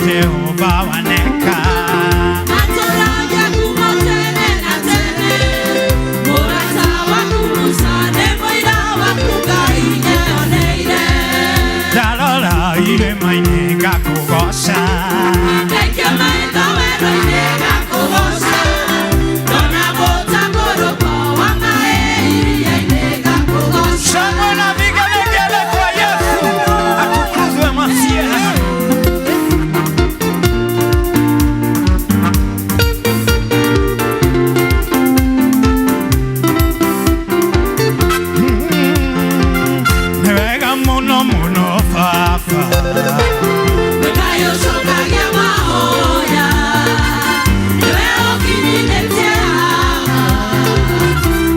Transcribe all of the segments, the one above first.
Jehova waneka. Atũragia kuma tene na tene, mũrata waku Musa nĩ mũira waku Ngai nĩoneire. Ndarora irĩma-inĩ ngakũgooca. Ndaikia maitho werũ-inĩ ngakũgooca, ndona mũtambũrũko wa maĩ iria-inĩ ngakũgooca. Shangwe na vigelegele kwa Yesu, atukuzwe Masia. Nĩ wega mũno mũno Baba. Ngai ũcokagia mahoya, nĩwe ũkinyithĩtie haha,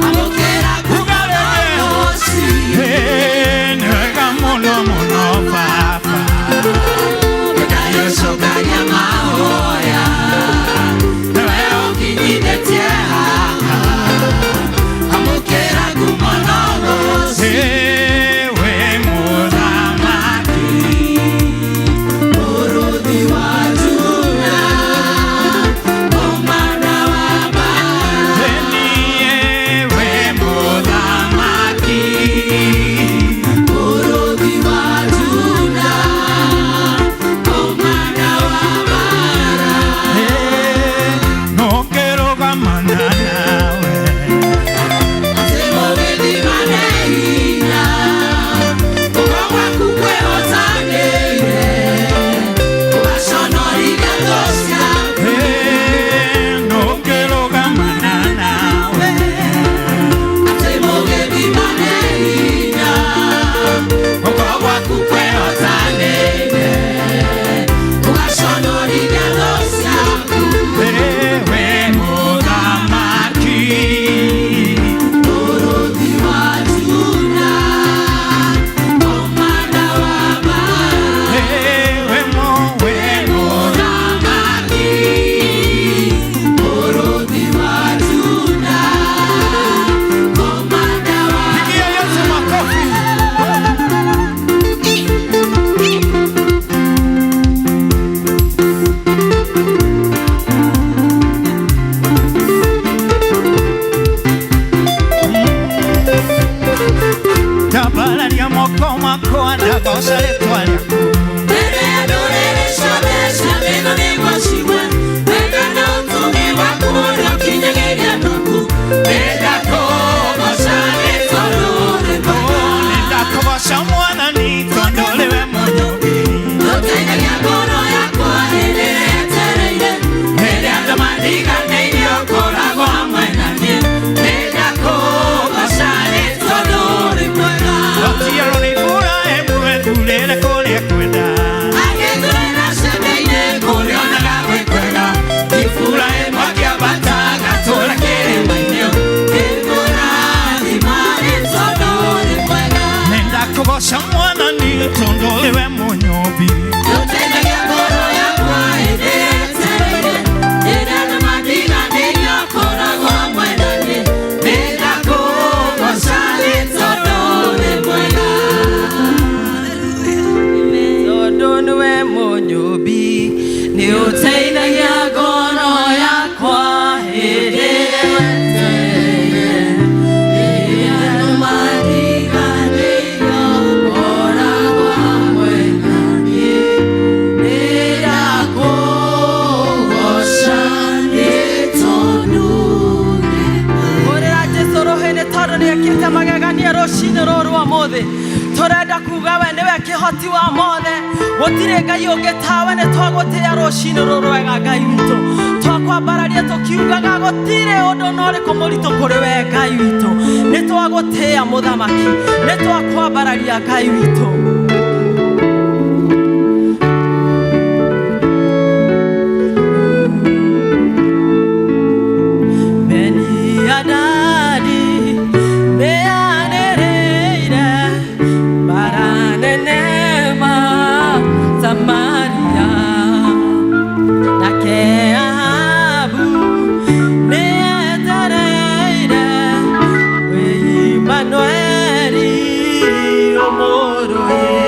amũkĩra ngumo na ũgoci. Nĩ wega mũno mũno Baba. Ngai ũcokagia mahoya, nĩwe ũkinyithĩtie haha, amũkĩra ngumo na ũgoci. Wĩ mũthamaki. Mũrũthi wa Juda, mũmana wa mbaara. Niĩ wĩ mũthamaki. Mũrũthi wa Juda, mũmana wa mbaara. Nũngĩrũgamana nawe. Atĩ mũgĩthimane hinya, guoko gwaku kwĩhotanĩire, ũgaconorithia thũ ciaku. Nũngĩrũgamana nawe. Atĩ mũgĩthimane hinya, guoko gwaku kwĩhotanĩire, ũgaconorithia thũ ciaku. Wĩ mũthamaki. Mũrũthi wa Juda, mũmana wa mbaara. Wĩ Mũthamaki, mũrũthi wa Juda, mũmana wa Pigia Yesu makofi. Tambararia moko makwa ndagoca rĩtwa rĩaku. Mbere ya ndũrĩrĩ ciothe cia thĩ ĩno nĩgũciwe, wega na ũtugi waku ũrĩa ũkinyagĩria ndungu. Nĩndakũgooca nĩ tondũ ũrĩ mwega. Nĩndakũgoca Mwathani tondũ nĩwe mũnyũmbi. Ũteithagia ngoro yakwa rĩrĩa yetereire, rĩrĩa andũ mandiganĩirie ũkoragwo hamwe na niĩ. Nĩndakũgooca nĩ tondũ ũrĩ mwega. Rũciaro nĩ Iburahĩmu ethurĩre kũrĩa kwenda. Agĩtũũra cianda-inĩ kũrĩa onaga gwĩ kwega. Iburahĩmu akĩambata agatũũra kĩrĩma-inĩ, ngĩmũrathima nĩ tondũ ũrĩ mwega. Nĩndakũgoca Mwathani tondũ nĩwe mũnyũmbi. Ũteithagia ngoro yakwa hĩndĩ ĩrĩa yetereire, rĩrĩa andũ mandiganĩirie ũkoragwo hamwe na niĩ. Nĩndakũgooca nĩ tondũ ũrĩ mwega. Tondũ nĩwe mũnyũmbi nĩ ũteithagia ngoro yakwa hĩndĩ ĩrĩa yetereire, rĩrĩa andũ mandiganĩirie ũkoragwo hamwe na niĩ. Nĩndakũgooca nĩ tondũ Hũrĩra Jesũ rũhĩ nĩ tondũ nĩekĩte magegania rũcinĩ rũrũ rwa ũmũthĩ. Tũrenda kuga we nĩwe kĩhoti wa mothe, gũtirĩ Ngai ũngĩ tawe. Nĩ twagũtĩĩa rũcinĩ rũrũ wega Ngai witũ, twakwambararia tũkiugaga gũtirĩ ũndũ na ũrĩkũ mũritũ kũrĩ we Ngai witũ. Nĩ twagũtĩĩa mũthamaki, nĩ twakwambararia Ngai witũ. Beni-Hadadi nĩanĩrĩire mbaara nene ma Samaria, nake Ahabu nĩetereire wĩ Imanueli ũmũrũĩre.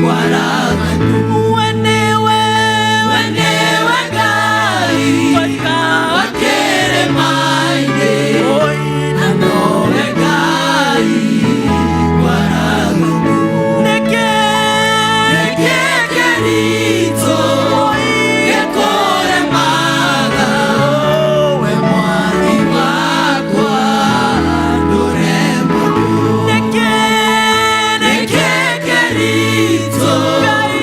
Kwaraganu We nĩwe, We nĩwe Ngai Twaika. Wa kĩrĩma-inĩ Oi. Na nowe Ngai Kwaraganu Nĩkĩ? Nĩkĩ kĩritũ gĩkũremaga we mwathi wakwa ndũremagwo Nĩkĩ? Nĩkĩ kĩritũ Ngai.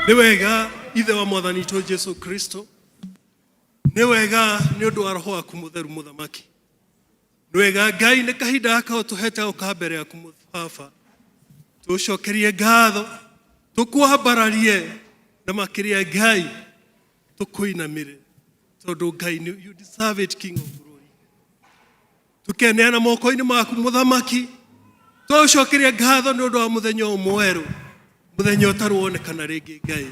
Nĩ wega ithe wa mwathani witũ Jesu Kristo, nĩ wega nĩ ũndũ wa roho waku mũtheru mũthamaki. Nĩ wega Ngai nĩ kahinda gaka ũtũhete gũka mbere yaku baba. Tũcokerie ngatho, tũkwambararie na makĩria Ngai tũkũinamĩre tondũ Ngai you deserve it, King of Glory. Tũkeneana moko-inĩ maku mũthamaki, tũcokerie ngatho nĩ ũndũ wa mũthenya ũyũ mwerũ, mũthenya ũtarĩ wonekana rĩngĩ Ngai.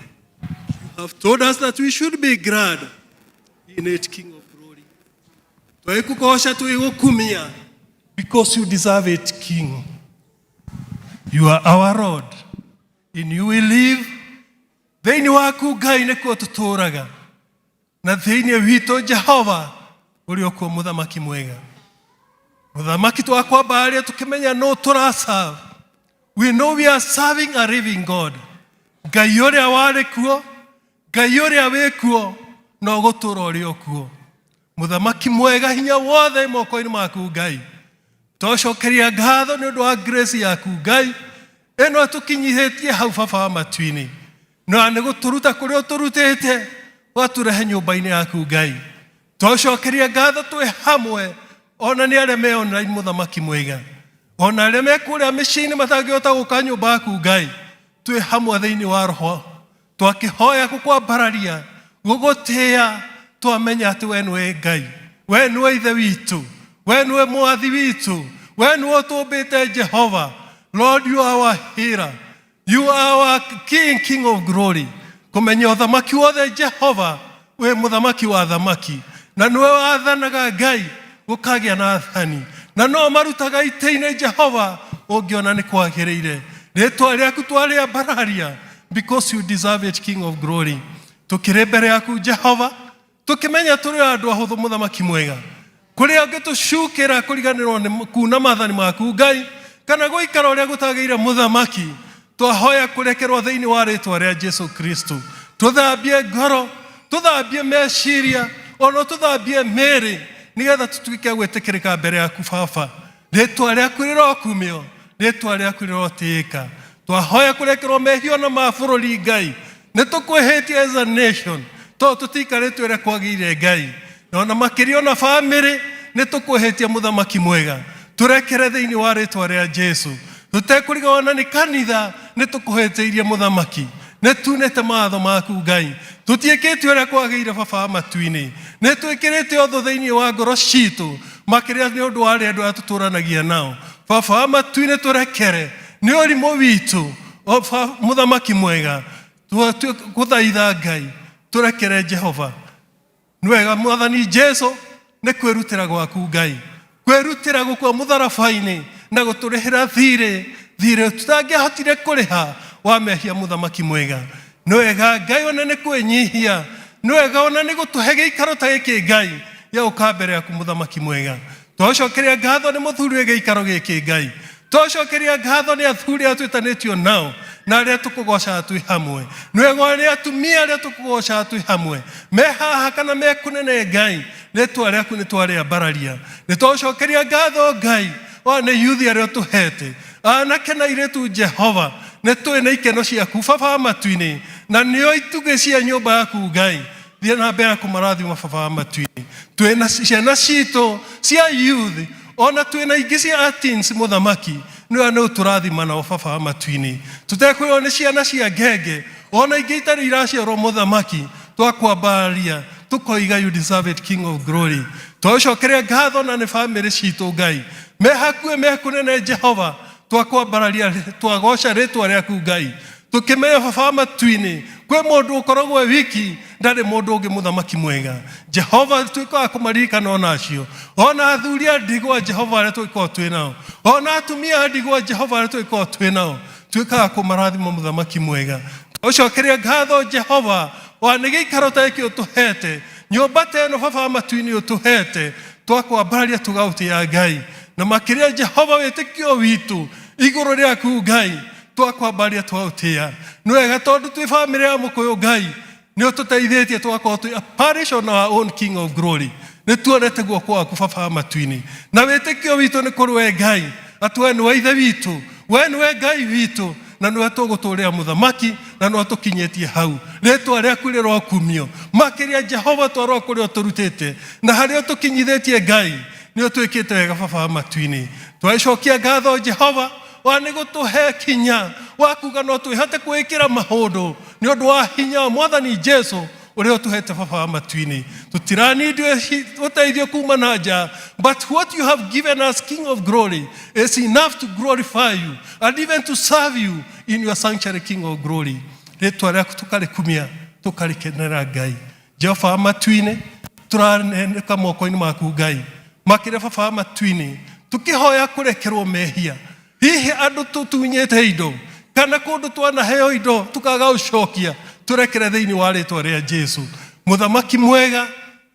You have told us that we should be glad in it, King of Glory. Twĩkũgoca twĩgũkumia because you deserve it, King. You are our Lord. In you we live. Thĩinĩ waku Ngai nĩkuo tũtũũraga. Na thĩinĩ witũ Jehova ũrĩ o kuo mũthamaki mwega. Mũthamaki twakwambaria tũkĩmenya nũ tũraserve. We know we are serving a living God. Ngai ũrĩa warĩ kuo, Ngai ũrĩa wĩ kuo, na ũgũtũũra ũrĩ o kuo. Mũthamaki mwega, hinya wothe moko-inĩ maku Ngai. Twacokeria ngatho nĩ ũndũ wa grace yaku Ngai ĩno ĩtũkinyithĩtie hau baba wa matu-inĩ, na nĩ gũtũruta kũrĩa ũtũrutĩte ũgatũrehe nyũmba-inĩ yaku Ngai. Twacokeria ngatho twĩ hamwe ona nĩ arĩa me online mũthamaki mwega, ona arĩa me kũrĩa mĩciĩ-inĩ matangĩhota gũka nyũmba yaku Ngai, twĩ hamwe thĩinĩ wa roho twakĩhoya gũkwambararia gũgũtĩĩa, twamenya atĩ we nĩwe Ngai, we nĩwe ithe witũ, we nĩwe mwathi witũ, we nĩwe ũtũmbĩte Jehova. Lord, you are our healer, you are our king, King of Glory. Kũmenya ũthamaki wothe Jehova, wĩ mũthamaki wa thamaki, na nĩwe wathanaga Ngai gũkagĩa na athani, na no marutaga itĩ-inĩ Jehova ũngĩona nĩ kwagĩrĩire. Rĩtwa rĩaku twarĩambararia because you deserve it, King of Glory. Tũkĩrĩ mbere yaku Jehova, tũkĩmenya tũrĩ andũ ahũthũ mũthamaki mwega, kũrĩa ũngĩtũcukĩra kũriganĩrwo nĩ kuna maathani maku Ngai, kana gũikara ũrĩa gũtagĩire mũthamaki, twahoya kũrekerwo thĩinĩ wa rĩtwa rĩa Jesu Kristo. Tũthambie ngoro, tũthambie meciria, ona tũthambie mĩĩrĩ, nĩgetha tũtuĩke gwĩtĩkĩrĩka mbere yaku baba. Rĩtwa rĩaku rĩrokumio, rĩtwa rĩaku rĩrotĩĩka. Twahoya kũrekerwo mehia na ma bũrũri Ngai, nĩ tũkwĩhĩtie as a nation tondũ tũtiikarĩte ũrĩa kwagĩire Ngai, na ona makĩria ona bamĩrĩ nĩ tũkwĩhĩtie mũthamaki mwega, tũrekere thĩinĩ wa rĩtwa rĩa Jesu. Tũtekũriga ona nĩ kanitha nĩ tũkũhĩtĩirie mũthamaki, nĩ tunĩte mawatho maku Ngai, tũtiĩkĩte ũrĩa kwagĩire baba wa matu-inĩ, nĩ twĩkĩrĩte ũthũ thĩinĩ wa ngoro citũ makĩria nĩ ũndũ wa arĩa andũ arĩa tũtũranagia nao. Baba wa matu-inĩ tũrekere nĩ ũrimũ witũ. O mũthamaki mwega, gũthaitha Ngai tũrekere Jehova. Nĩ wega mwathani Jesu nĩ kwĩrutĩra gwaku Ngai, kwĩrutĩra gũkua mũtharaba-inĩ na gũtũrĩhĩra thirĩ, thirĩ tũtangĩahotire kũrĩha wa mehia mũthamaki mwega. Nĩ wega Ngai ona nĩ kwĩnyihia, nĩ wega ona nĩ gũtũhe gĩikaro ta gĩkĩ Ngai gĩa gũka mbere yaku mũthamaki mwega. Twacokeria ngatho nĩ mũthuri wĩ gĩikaro gĩkĩ Ngai, twacokeria ngatho nĩ athuri arĩa twĩtanĩtio nao na arĩa tũkũgocaga twĩ hamwe. Nĩ wega nĩ atumia arĩa tũkũgocaga twĩ hamwe, me haha kana me kũnene Ngai, rĩtwa rĩaku nĩ twarĩambararia. Nĩ twacokeria ngatho Ngai ona nĩ yuthi arĩa ũtũhete, anake na airĩtu Jehova, nĩ tũĩ na ikeno ciaku baba wa matu-inĩ, na nĩo itugĩ cia nyũmba yaku Ngai. Thiĩ na mbere kũmarathima baba wa matu-inĩ. Twĩ na ciana citũ cia youth, ona twĩ na ingĩ cia teens mũthamaki, nĩwe nĩ ũtũrathima nao baba wa matu-inĩ. Tũtekwĩrwo nĩ ciana cia ngenge, ona ingĩ itarĩ iraciarwo mũthamaki, twakwambararia tũkoiga you deserve it, King of Glory. Twacokeria ngatho na nĩ bamĩrĩ citũ Ngai, me hakuhĩ me kũnene Jehova, twakwambararia twagoca rĩtwa rĩaku Ngai, tũkĩmenya baba wa matu-inĩ kwĩ mũndũ ũkoragwo e wiki, ndarĩ mũndũ ũngĩ mũthamaki mwega Jehova. Tuĩkaga kũmaririkana ona acio, ona athuri a ndigwa Jehova arĩa tũgĩkorwo twĩ nao, ona atumia a ndigwa Jehova arĩa tũgĩkorwo twĩ nao, tuĩkaga kũmarathima mũthamaki mwega. Ũcokeria ngatho Jehova wa nĩ gĩikaro ta gĩkĩ ũtũhete, nyũmba ta ĩno baba wa matu-inĩ ũtũhete, twakwambararia tũgaũtĩa Ngai, na makĩria Jehova wĩtĩkio witũ igũrũ rĩaku Ngai, twakwambaria twaũtĩa. Nĩ wega tondũ twĩ bamĩrĩ ya mũkũyũ Ngai, nĩ ũtũteithĩtie tũgakorwo twĩ a parish on our own, King of Glory. Nĩ tuonete guoko gwaku baba wa matu-inĩ, na wĩtĩkio witũ nĩ kũrĩ we Ngai, atĩ we nĩwe ithe witũ, we nĩwe Ngai witũ, na nĩwe tũgũtũrĩra mũthamaki. Na no tũkinyĩtie hau, rĩtwa rĩaku rĩrokumio makĩria Jehova. Twarora kũrĩa ũtũrutĩte na harĩa ũtũkinyithĩtie, Ngai, nĩ ũtwĩkĩte wega. Baba wa matu-inĩ, twacokia ngatho Jehova wa nĩ gũtũhe kinya wa kuga no twĩhote kwĩkĩra maũndũ nĩ ũndũ wa hinya wa Mwathani Jesu ũrĩa ũtũhete. Baba wa matu-inĩ, tũtiranindi ũteithio kuma na nja, but what you have given us, King of Glory, is enough to glorify you and even to serve you in your sanctuary. King of Glory, rĩtwa rĩaku tũkarĩkumia, tũkarĩkenera. Ngai Jehova wa matu-inĩ, tũraneneka moko-inĩ maku. Ngai makĩria, Baba wa matu-inĩ, tũkĩhoya kũrekerwo mehia. Hihi andũ tũtunyĩte indo kana kũndũ twanaheo indo tukaga ũcokia, tũrekere thĩinĩ wa rĩtwa rĩa Jesu. Mũthamaki mwega,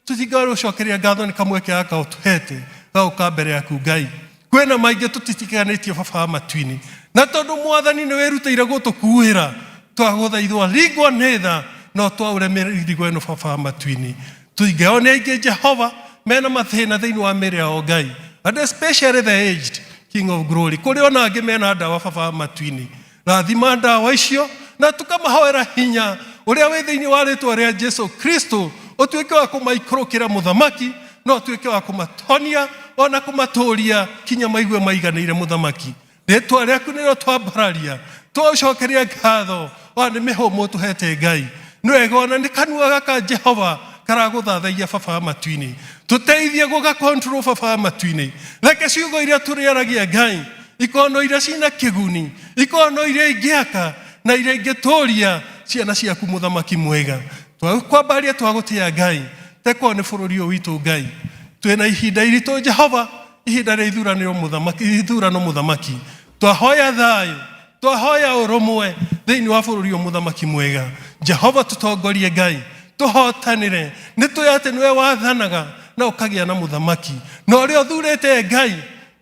tũtingagũcokeria ngatho nĩ kamweke gaka ũtũhete gagũka mbere yaku. Ngai, kwĩna maingĩ tũtitiganĩtie, Baba wa matu-inĩ, na tondũ Mwathani nĩ wĩrutĩire gũtũkuĩra, twagũthaithwo ringwo nĩ tha no twaũre mĩrigo ĩno. Baba wa matu-inĩ, tũingĩo nĩ aingĩ Jehova mena mathĩna thĩinĩ wa mĩĩrĩ yao, Ngai, and especially the aged. King of Glory, kũrĩ ona angĩ mena ndawa. Baba wa matu-inĩ, rathima ndawa icio na tukamahoera hinya ũrĩa wĩ thĩinĩ wa rĩtwa rĩa Jesu Kristo ũtuĩke wa kũmaikũrũkĩra, Mũthamaki, no ũtuĩke wa kũmatonia ona kũmatũria kinya maigue maiganĩire. Mũthamaki, rĩtwa rĩaku nĩrĩo twambararia, twaũcokeria ngatho wa nĩ mĩhũmũ tũhete. Ngai, nĩ wega ona nĩ kanua gaka Jehova karagũthathaia. Baba wa matu-inĩ, tũteithie gũga control. Baba wa matu-inĩ, reke ciugo iria tũrĩaragia, Ngai, ikorwo iria cina kĩguni, ikorwo iria ingĩaka na iria ingĩtũria ciana ciaku. Mũthamaki mwega, twakwambaria, twagũtĩa. Ngai, tekorwo nĩ bũrũri ũyũ witũ, Ngai, twĩna ihinda iritũ Jehova, ihinda rĩa ithuranĩro, Mũthamaki, ithurano. Mũthamaki, twahoya thayũ, twahoya ũrũmwe thĩinĩ wa bũrũri ũyũ. Mũthamaki mwega Jehova, tũtongorie. Ngai, tũhotanĩre. Nĩ tũĩ atĩ nĩwe wathanaga na ũkagĩa na mũthamaki na ũrĩa ũthurĩte. Ngai,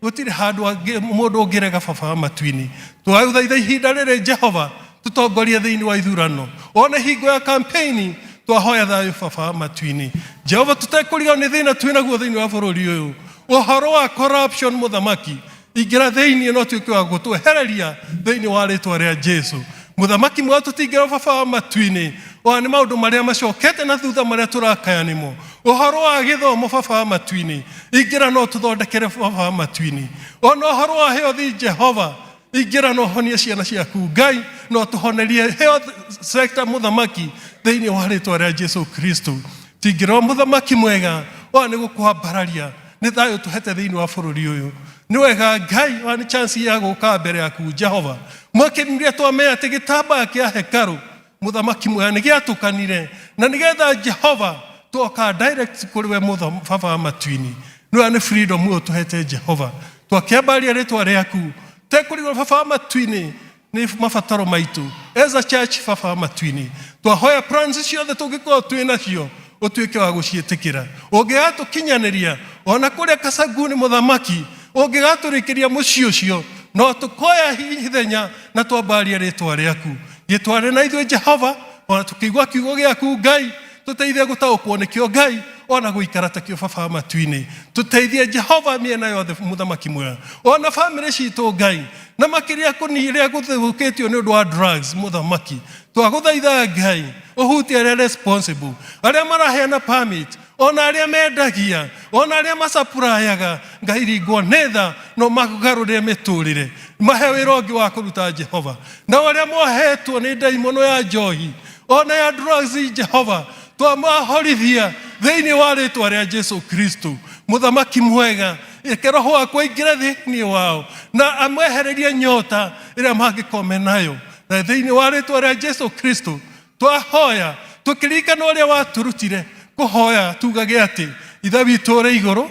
gũtirĩ handũ mũndũ ũngĩrega. Baba wa matu-inĩ, twagũthaitha ihinda rĩrĩ Jehova, tũtongorie thĩinĩ wa ithurano ona hingo ya campaign. Twahoya thayũ, Baba wa matu-inĩ. Jehova, tũtekũriganĩrwo nĩ thĩna twĩnaguo thĩinĩ wa bũrũri ũyũ, ũhoro wa corruption. Mũthamaki, ingĩra thĩinĩ no tuĩke wa gũtwehereria thĩinĩ wa rĩtwa rĩa Jesu. Mũthamaki mwega, tũtingĩra, Baba wa matu-inĩ, ona nĩ maũndũ marĩa macokete na thutha marĩa tũrakaya nĩmo, ũhoro wa gĩthomo. Baba wa matu-inĩ, ingĩra no tũthondekere. Baba wa matu-inĩ, ona ũhoro wa health, Jehova, ingĩra no honie ciana ciaku. Ngai, no tũhonerie health sector, Mũthamaki, thĩinĩ wa rĩtwa rĩa Jesu Kristo. Tingĩrwo, Mũthamaki mwega, wa nĩ gũkwambararia nĩ thayũ tũhete thĩinĩ wa bũrũri ũyũ. Nĩ wega, Ngai, wa nĩ chance ya gũka mbere yaku Jehova. Mwakĩrĩa twamenya atĩ gĩtambaya kĩa hekarũ, Mũthamaki mwega, nĩ gĩatũkanire na nĩgetha Jehova twoka direct kũrĩ we. Baba wa matu-inĩ, nĩwe nĩ freedom ũyũ tũhete Jehova, twakĩambaria rĩtwa rĩaku tekũrigwo. Baba wa matu-inĩ, nĩ mabataro maitũ as a church. Baba wa matu-inĩ, twahoya plans ciothe tũngĩkorwo twĩ nacio ũtuĩke wa gũciĩtĩkĩra. Ũngĩgatũkinyanĩria ona kũrĩa Kasaguni, Mũthamaki, ũngĩgatũrĩkĩria mũciĩ ũcio, no tũkoya ithenya na twambaria rĩtwa rĩaku. Gĩtware na ithuĩ Jehova, ona tũkĩigua kiugo gĩaku. Ngai, tũteithie gũtaũkwo nĩkĩo, Ngai, ona gũikara takĩo. Baba wa matu-inĩ, tũteithie Jehova mĩena yothe. Mũthamaki mwega, ona bamĩrĩ citũ, Ngai, na makĩria kũrĩa gũthũkĩtio nĩ ũndũ wa drugs. Mũthamaki, twagũthaitha, Ngai, ũhutie arĩa responsible, arĩa maraheana permit, ona arĩa mendagia, ona arĩa macapurayaga. Ngai, ringwo nĩ tha no magarũrĩre mĩtũrĩre, mahe wĩra ũngĩ wa kũruta Jehova. Nao arĩa mohetwo nĩ ndaimono ya njohi ona ya drugs, Jehova, twamahorithia thĩinĩ wa rĩtwa rĩa Jesu Kristo. Mũthamaki mwega, reke Roho waku aingĩre thĩinĩ wao na amwehererie nyota ĩrĩa mangĩkorwo nayo. Na thĩinĩ wa rĩtwa rĩa Jesu Kristo twahoya, tũkĩririkana ũrĩa watũrutire kũhoya, tugage atĩ, Ithe witũ ũrĩ igũrũ,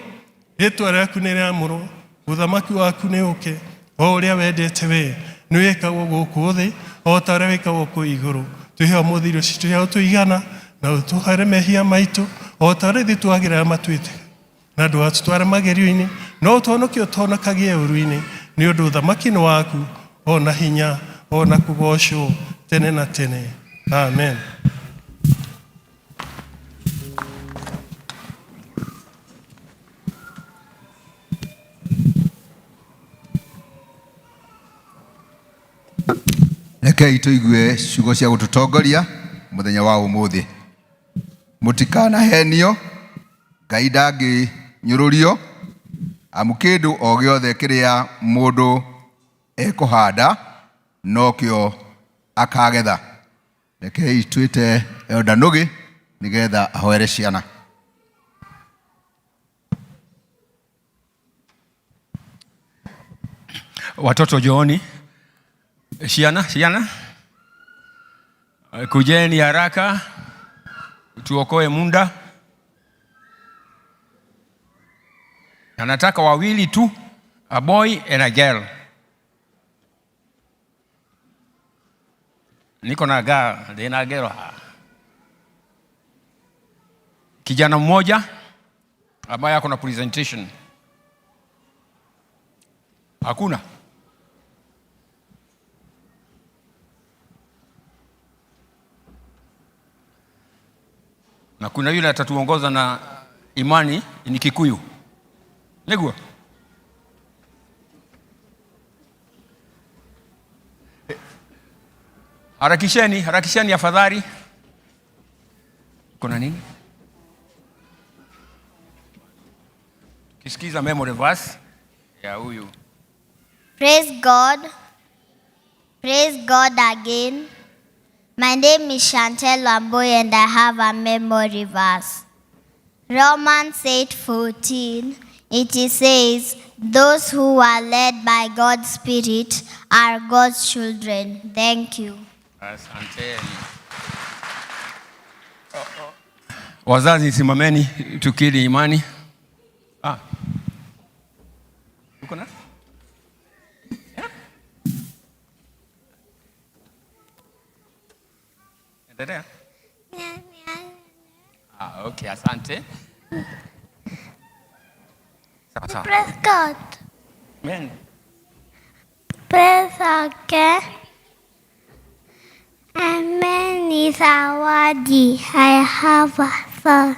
rĩtwa rĩaku nĩ rĩamũrwo, ũthamaki waku nĩ ũke, o ũrĩa wendete we nĩ wĩkagwo gũkũ thĩ o ta ũrĩa wĩkagwo kũu igũrũ. Twĩhe ũmũthĩ irio citũ cia gũtũigana, na ũtũhere mehia maitũ o ta ũrĩa ithuĩ twagĩrĩra matuĩte, na ndũgatũtware magerio-inĩ, no ũtũhonokie ũtũhonokagie ũru-inĩ, nĩ ũndũ ũthamaki nĩ waku, ona hinya, ona kũgocwo tene na tene. Amen. Rekei tũigue ciugo cia gũtũtongoria mũthenya wa ũmũthĩ. Mũtikanahenio, Ngai ndangĩnyũrũrio, amu kĩndũ o gĩothe kĩrĩa mũndũ ekũhanda nokĩo akagetha. Rekei twĩte Elder Nũgĩ nĩgetha ahoere ciana. Watoto njooni, ciana ciana, kujeni haraka tuokoe muda. Na nataka wawili tu, a boy and a girl. Niko na girl, ndina girl ha. Kijana mmoja ambaye ako na presentation. Hakuna. Na kuna yule atatuongoza na imani ni Kikuyu. Niguo. Harakisheni, harakisheni afadhali. Kuna nini? Kisikiza memory verse ya huyu. Praise God. Praise God again. My name is Chantel Wambui and I have a memory verse. Romans 8:14, it says, "Those who are led by God's Spirit are God's children." Thank you. Asanteni. Wazazi simameni tukiri imani. Ah. Uko na? Yeah? Endelea. Ah, okay, asante. Sawa sawa. Praise God. Amen. Praise again. Amen is Zawadi. I have a son.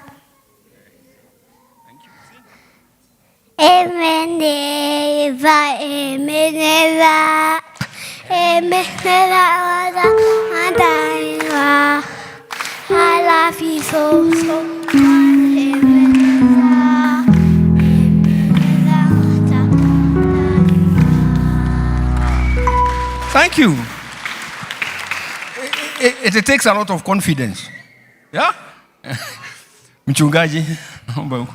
Amen. Eva, amen, Eva. Amen, Eva, Eva. I love you so, so much. Amen, Eva. Amen, Eva. Thank you. It takes a lot of confidence. Yeah? Mchungaji, naomba huko.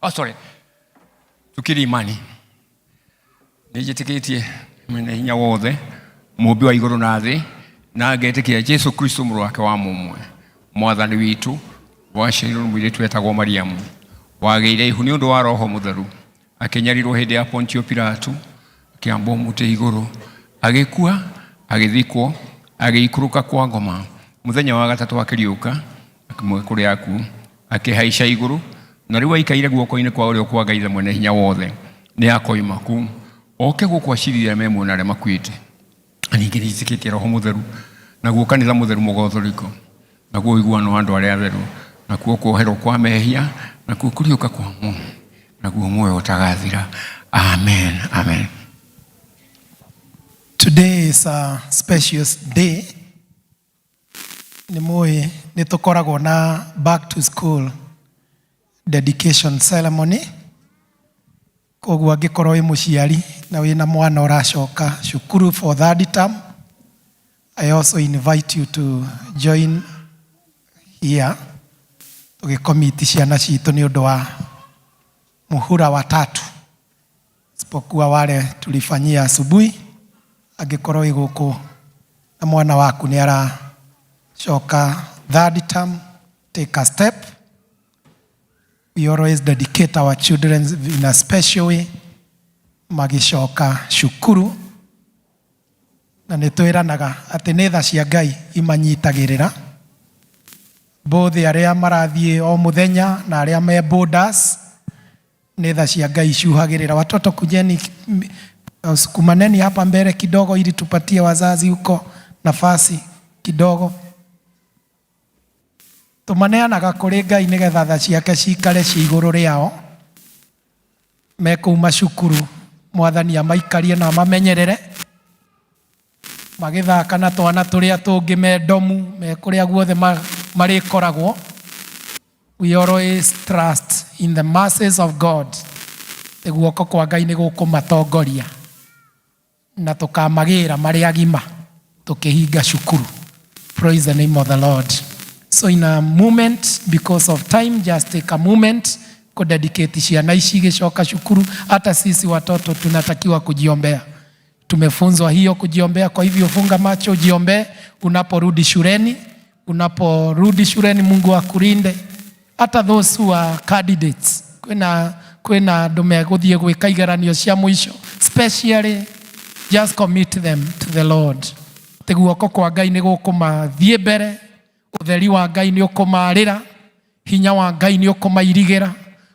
Oh, sorry. Tukiri imani. Nĩnjĩtĩkĩtie mwene hinya wothe mũmbi wa igũrũ na thĩ na ngetĩkia Jesu Kristo mũrũ wake wa mũmwe mwathani witũ waciarirwo nĩ mũirĩtu wetagwo Mariamu wagĩire ihu nĩ ũndũ wa roho mũtheru akĩnyarirwo hĩndĩ ya Pontio Pilato akĩambwo mũtĩ igũrũ agĩkua agĩthikwo agĩikũrũka kwa ngoma mũthenya wa gatatũ akĩriũka akĩmwe kũrĩ akuũ akĩhaica igũrũ na rĩu aikaire guoko-inĩ kwa ũrĩo kwa Ngai Ithe mwene hinya wothe nĩ akoima kuu oke gũkũ acirire arĩa me muoyo na arĩa makuĩte. Ningĩ nĩnjĩtĩkĩtie roho mũtheru naguo kanitha mũtheru mũgothoriko naguo ũiguano wa andũ arĩa atheru nakuo kuoherwo kwa mehia nakuo kũriũka kwa muoyo naguo muoyo ũtagathira. Amen, amen. Today is a special day. Nĩ mũĩ nĩ tũkoragwo na back to school dedication ceremony. Koguo angĩkorwo wĩ mũciari na wĩna mwana ũracoka cukuru for third term, I also invite you to join here tũgĩkomiti ciana citũ nĩ ũndũ wa muhura wa tatu, isipokuwa wale tulifanyia asubuhi. Angĩkorwo wĩ gũkũ na mwana waku nĩ aracoka third term, take a step. We always dedicate our children in a special way magĩcoka cukuru, na nĩ twĩranaga atĩ nĩ tha cia Ngai imanyitagĩrĩra both arĩa marathiĩ o mũthenya na arĩa me boarders, nĩ tha cia Ngai icuhagĩrĩra. Watoto kujeni, sukumaneni hapa mbele kidogo ili tupatie wazazi huko nafasi kidogo. Tũmaneanaga kũrĩ Ngai nĩgetha tha ciake cikare ci igũrũ rĩao me kũu macukuru, mwathani amaikarie na amamenyerere. Magĩthaka na twana tũrĩa tũngĩ me ndomu, me kũrĩa guothe marĩkoragwo. We always trust in the mercies of God. Guoko kwa Ngai nĩ gũkũmatongoria na tũkamagĩra marĩ agima tũkĩhinga cukuru. Praise the name of the Lord. So in a moment, because of time, just take a moment kudedicate ciana ici igĩcoka cukuru. Hata sisi watoto tunatakiwa kujiombea. Tumefunzwa hiyo kujiombea. Kwa hivyo funga macho, ujiombee unaporudi shuleni. Unaporudi shuleni, Mungu akulinde. Hata those who are candidates, kwĩna andũ megũthiĩ gwĩka igeranio cia mũico, especially just commit them to the Lord. Atĩ guoko kwa Ngai nĩ gũkũmathiĩ mbere, ũtheri wa Ngai nĩ ũkũmarĩra, hinya wa Ngai nĩ ũkũmairigĩra,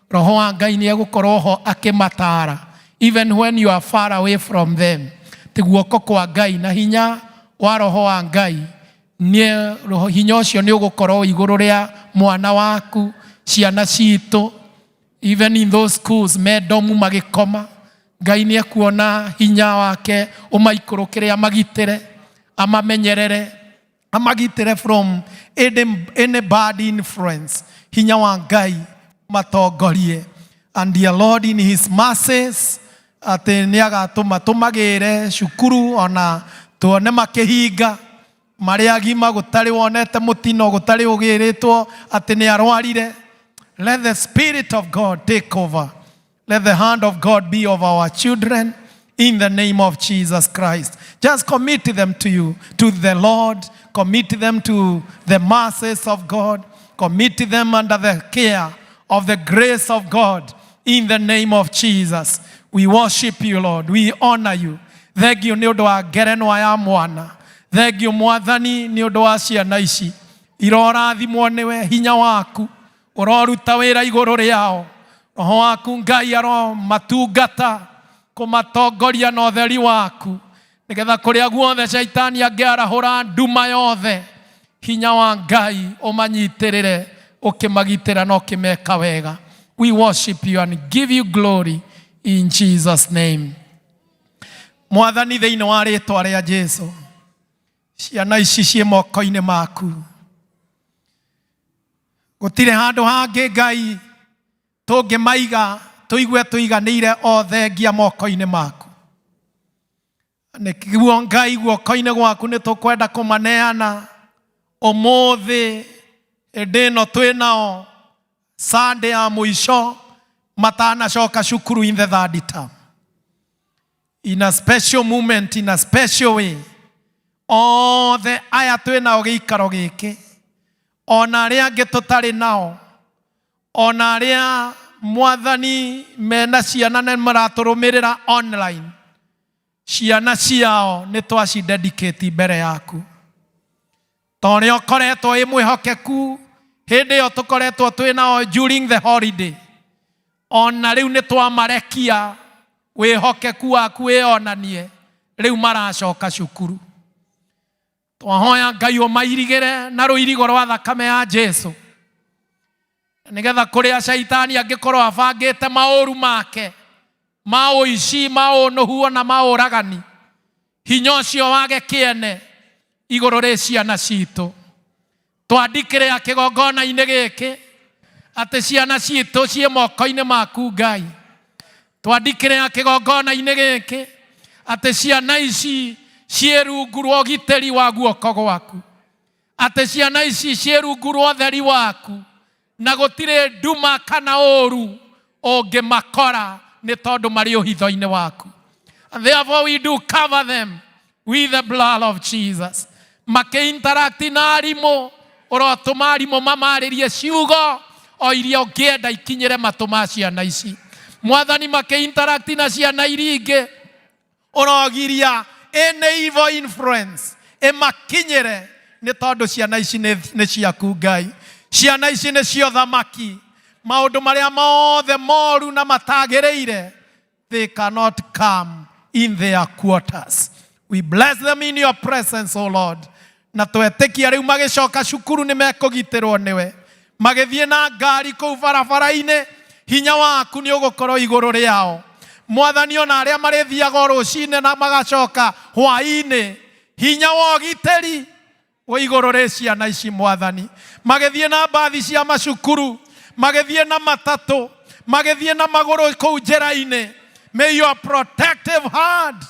roho wa Ngai nĩ egũkorwo ho akĩmatara even when you are far away from them. Atĩ guoko kwa Ngai na hinya wa roho wa Ngai nĩ hinya ũcio nĩ ũgũkorwo igũrũ rĩa mwana waku, ciana citũ, even in those schools me ndomu magĩkoma, Ngai nĩ ekuona hinya wake ũmaikũrũkĩre, amagitĩre, amamenyerere, amagitĩre from any bad influence. Hinya wa Ngai matongorie. And dear Lord, in his mercies, atĩ nĩ agatũma tũmagĩre cukuru ona tuone makĩhinga marĩ agima, gũtarĩ wonete mũtino, gũtarĩ ũgĩrĩtwo atĩ nĩ arwarire. Let the Spirit of God take over. Let the hand of God be over our children in the name of Jesus Christ. Just commit them to you, to the Lord. Commit them to the mercies of God. Commit them under the care of the grace of God in the name of Jesus. We worship you, Lord. We honor you. Thank you nĩ ũndũ wa ngerenwa ya mwana. Thank you, Mwathani, nĩ ũndũ wa ciana ici. Irorathimwo nĩwe. Hinya waku ũroruta wĩra igũrũ rĩao. Roho waku Ngai aromatungata kũmatongoria na ũtheri waku, nĩgetha kũrĩa guothe caitani angĩarahũra nduma yothe, hinya wa Ngai ũmanyitĩrĩre, ũkĩmagitĩra na ũkĩmeka wega. We worship you and give you glory in Jesus' name. Mwathani, thĩinĩ wa rĩtwa rĩa Jesu, ciana ici ciĩ moko-inĩ maku. Gũtirĩ handũ hangĩ Ngai tũngĩmaiga tũigue tũiganĩire, o thengia moko-inĩ maku. Nĩguo Ngai, guoko-inĩ gwaku nĩ tũkwenda kũmaneana ũmũthĩ, hĩndĩ ĩno twĩ nao Sunday ya mũico matanacoka cukuru in the third term. In a special moment, in a special way, othe aya twĩ nao gĩikaro gĩkĩ, ona arĩa angĩ tũtarĩ nao, ona arĩa Mwathani mena ciana na maratũrũmĩrĩra online, ciana ciao nĩ twacidedicate mbere yaku. Ta ũrĩa ũkoretwo ĩ mwĩhokeku hĩndĩ ĩyo tũkoretwo twĩ nao during the holiday, ona rĩu nĩ twamarekia wĩhokeku waku wĩonanie rĩu maracoka cukuru. Twahoya Ngai ũmairigĩre na rũirigo rwa thakame ya Jesu, nĩgetha kũrĩa caitani angĩkorwo abangĩte maũru make ma ũici, ma ũnũhu, ona ma ũragani, hinya ũcio wage kĩene igũrũ rĩ ciana citũ. Twandikĩrĩa kĩgongona-inĩ gĩkĩ atĩ ciana citũ ciĩ moko-inĩ maku Ngai. Twandikĩrĩa kĩgongona-inĩ gĩkĩ atĩ ciana ici ciĩ rungu rwa ũgitĩri wa guoko gwaku, atĩ ciana ici ciĩ rungu rwa ũtheri waku, na gũtirĩ nduma kana ũru ũngĩmakora nĩ tondũ marĩ ũhitho-inĩ waku. And therefore we do cover them with the blood of Jesus. Makĩinteract na arimũ, ũrotũma arimũ mamarĩrie ciugo o iria ũngĩenda ikinyĩre matũ ma ciana ici. Mwathani, makĩinteract na ciana iria ingĩ, ũrogiria any evil influence ĩmakinyĩre, nĩ tondũ ciana ici nĩ ciaku Ngai. Ciana ici nĩ cio thamaki. Maũndũ marĩa mothe moru na matagĩrĩire, they cannot come in their quarters. We bless them in your presence, O Lord. Na twetĩkia rĩu magĩcoka cukuru nĩ mekũgitĩrwo nĩwe. Magĩthiĩ na ngari kũu barabara-inĩ, hinya waku nĩ ũgũkorwo igũrũ rĩao. Mwathani, ona arĩa marĩthiaga o rũcinĩ na magacoka hwaĩ-inĩ, hinya. Hinya wa ũgitĩri wĩ igũrũ rĩ ciana ici Mwathani. Magĩthiĩ na mbathi cia macukuru, magĩthiĩ na matatũ, magĩthiĩ na magũrũ kũu njĩra-inĩ. May your protective hand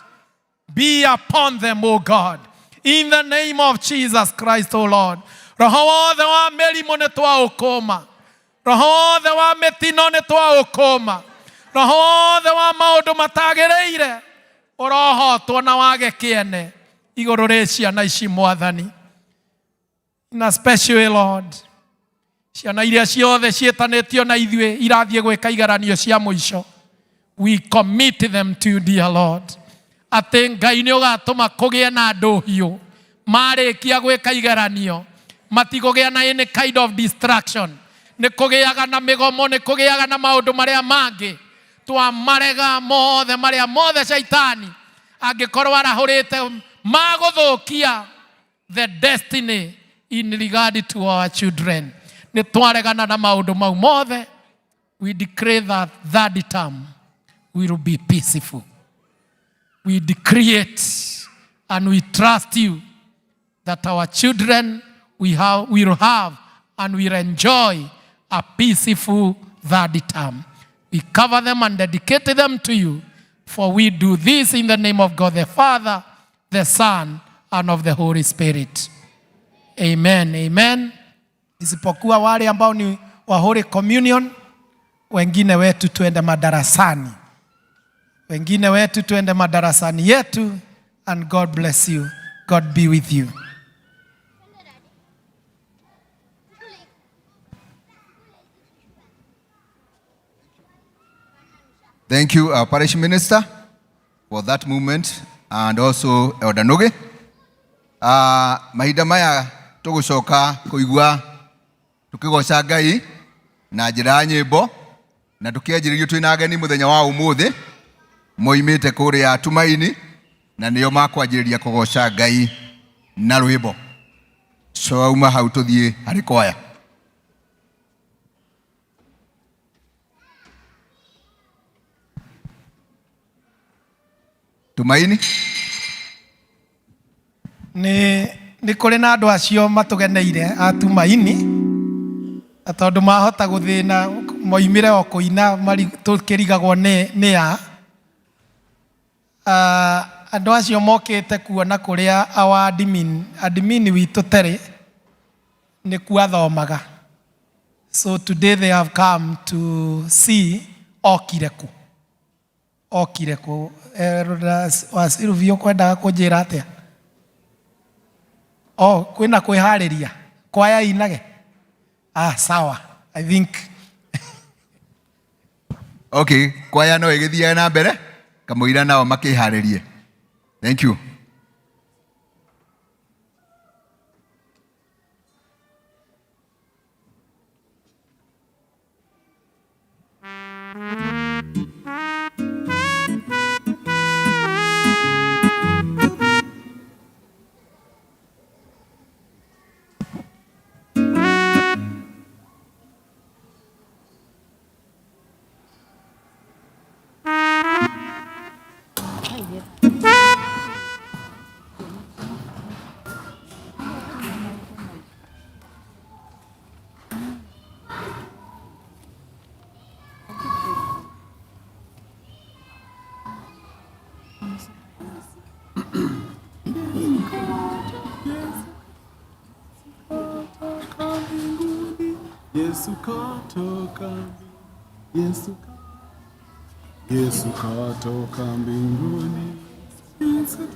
be upon them, O God. In the name of Jesus Christ, O Lord. Roho wothe wa mĩrimũ nĩ twaũkũma. Roho wothe wa mĩtino nĩ twaũkũma. Roho wothe wa maũndũ matagĩrĩire ũrohotwo na wage kĩene igũrũ rĩ ciana ici Mwathani. In a special way, Lord, ciana iria ciothe ciĩtanĩtio na ithuĩ irathiĩ gwĩka igeranio cia mũico, we commit them to you, dear Lord, atĩ Ngai nĩ ũgatũma kũgĩe na ndũhiũ marĩkia gwĩka igeranio matikũgĩa na any kind of distraction. Nĩ kũgĩaga na mĩgomo, nĩ kũgĩaga na maũndũ marĩa mangĩ twamarega mothe marĩa mothe shaitani angĩkorwo arahũrĩte magũthũkia the destiny in regard to our children. Nĩ twaregana na maũndũ mau mothe. We declare that third term will be peaceful. We decree it and we trust you that our children will have and will enjoy a peaceful third term. We cover them and dedicate them to you, for we do this in the name of God the Father, the Son, and of the Holy Spirit. Amen. Amen. Isipokuwa wale ambao ni wa Holy Communion, wengine wetu tuende madarasani. Wengine wetu tuende madarasani yetu, and God bless you. God be with you. Thank you, our parish minister, for that movement, and also Elder Nuge. Mahinda maya tũgũcoka kũigua tũkĩgoca Ngai na njĩra ya nyĩmbo, na tũkĩanjĩrĩrio twĩna ageni mũthenya wa ũmũthĩ moimĩte kũrĩa Tumaini, na nĩo makwanjĩrĩria kũgoca Ngai na rwĩmbo. So auma hau tũthiĩ harĩ kwaya. Tumaini. Nĩ kũrĩ na andũ acio matũgeneire a Tumaini, na tondũ mahota gũthĩna moimĩre o kũina tũkĩrigagwo nĩ a. Andũ acio mokĩte kuona kũrĩa our admin witũ Terĩ nĩkuo athomaga. So today they have come to see okire kũ. Okire kũ. Wa Silvio kwendaga kũnjĩra atĩa? Oh, kwĩna kwĩharĩria. Kwaya inage. Ah, sawa. I think. Okay, kwaya no ĩgĩthiaga na mbere kamũira nao makĩharĩrie. Thank you. Yesu katoka, Yesu katoka mbinguni. Yesu.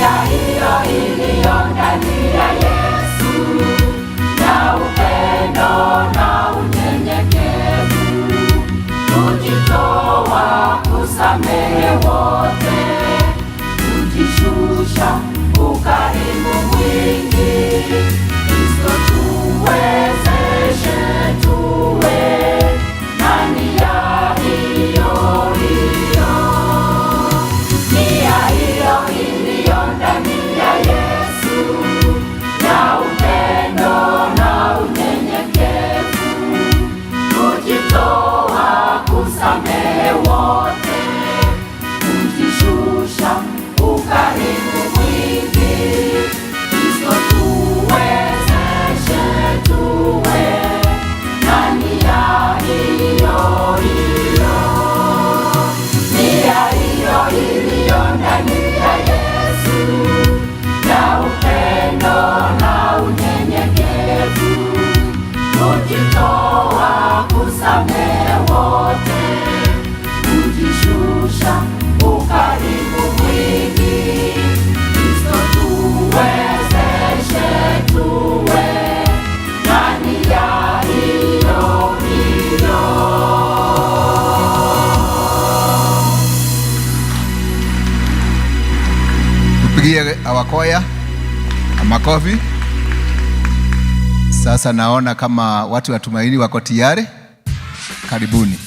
Nia hiyo iliyo ndani ya Yesu, ya upendo na unyenyekevu, kujitoa kusamehe wote, kujishusha, ukarimu mwingi. Kristo tuwezeshe tuwe na nia hiyo hiyo. Nia hiyo iliyo ndani ya Yesu, ya upendo na unyenyekevu, kujitoa kusamehe wote, kujishusha, ukarimu mwingi. Kristo tuwezeshe tuwe na nia hiyo hiyo. Nia hiyo iliyo ndani ya Yesu, ya upendo na unyenyekevu, kujitoa kusamehe wote, kujishusha, ukarimu mwingi. Kristo tuwezeshe tuwe na nia hiyo hiyo. Tupigie our choir makofi. Sasa naona kama watu wa Tumaini wako tayari. Karibuni.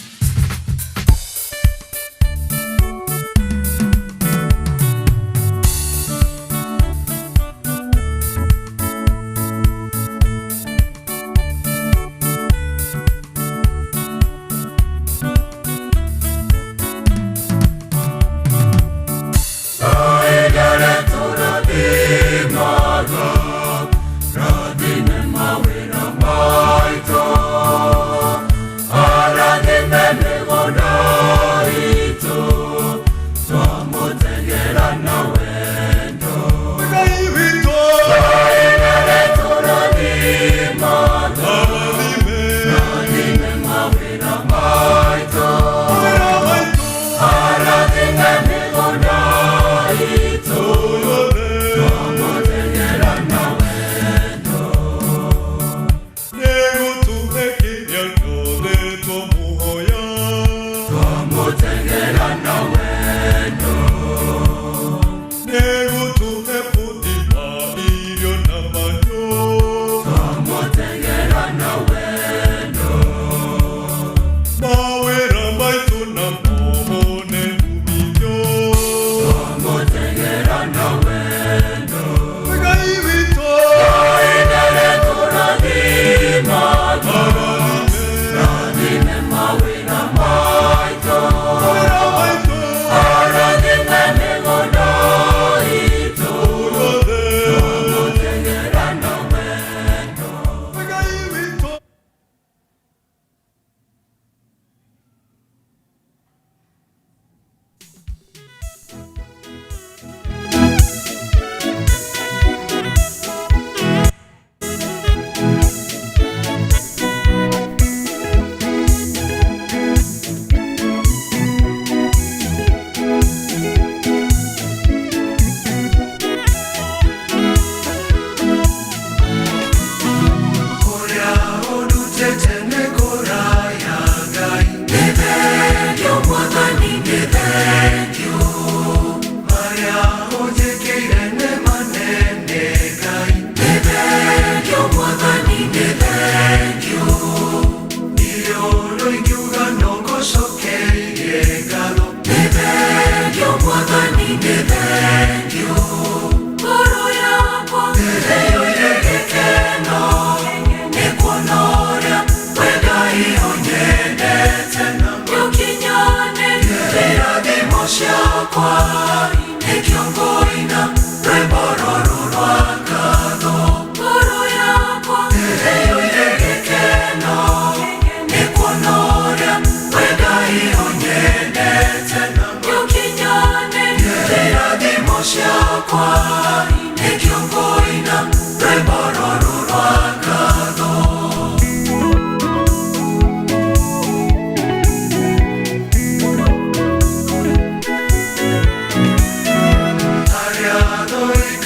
Arya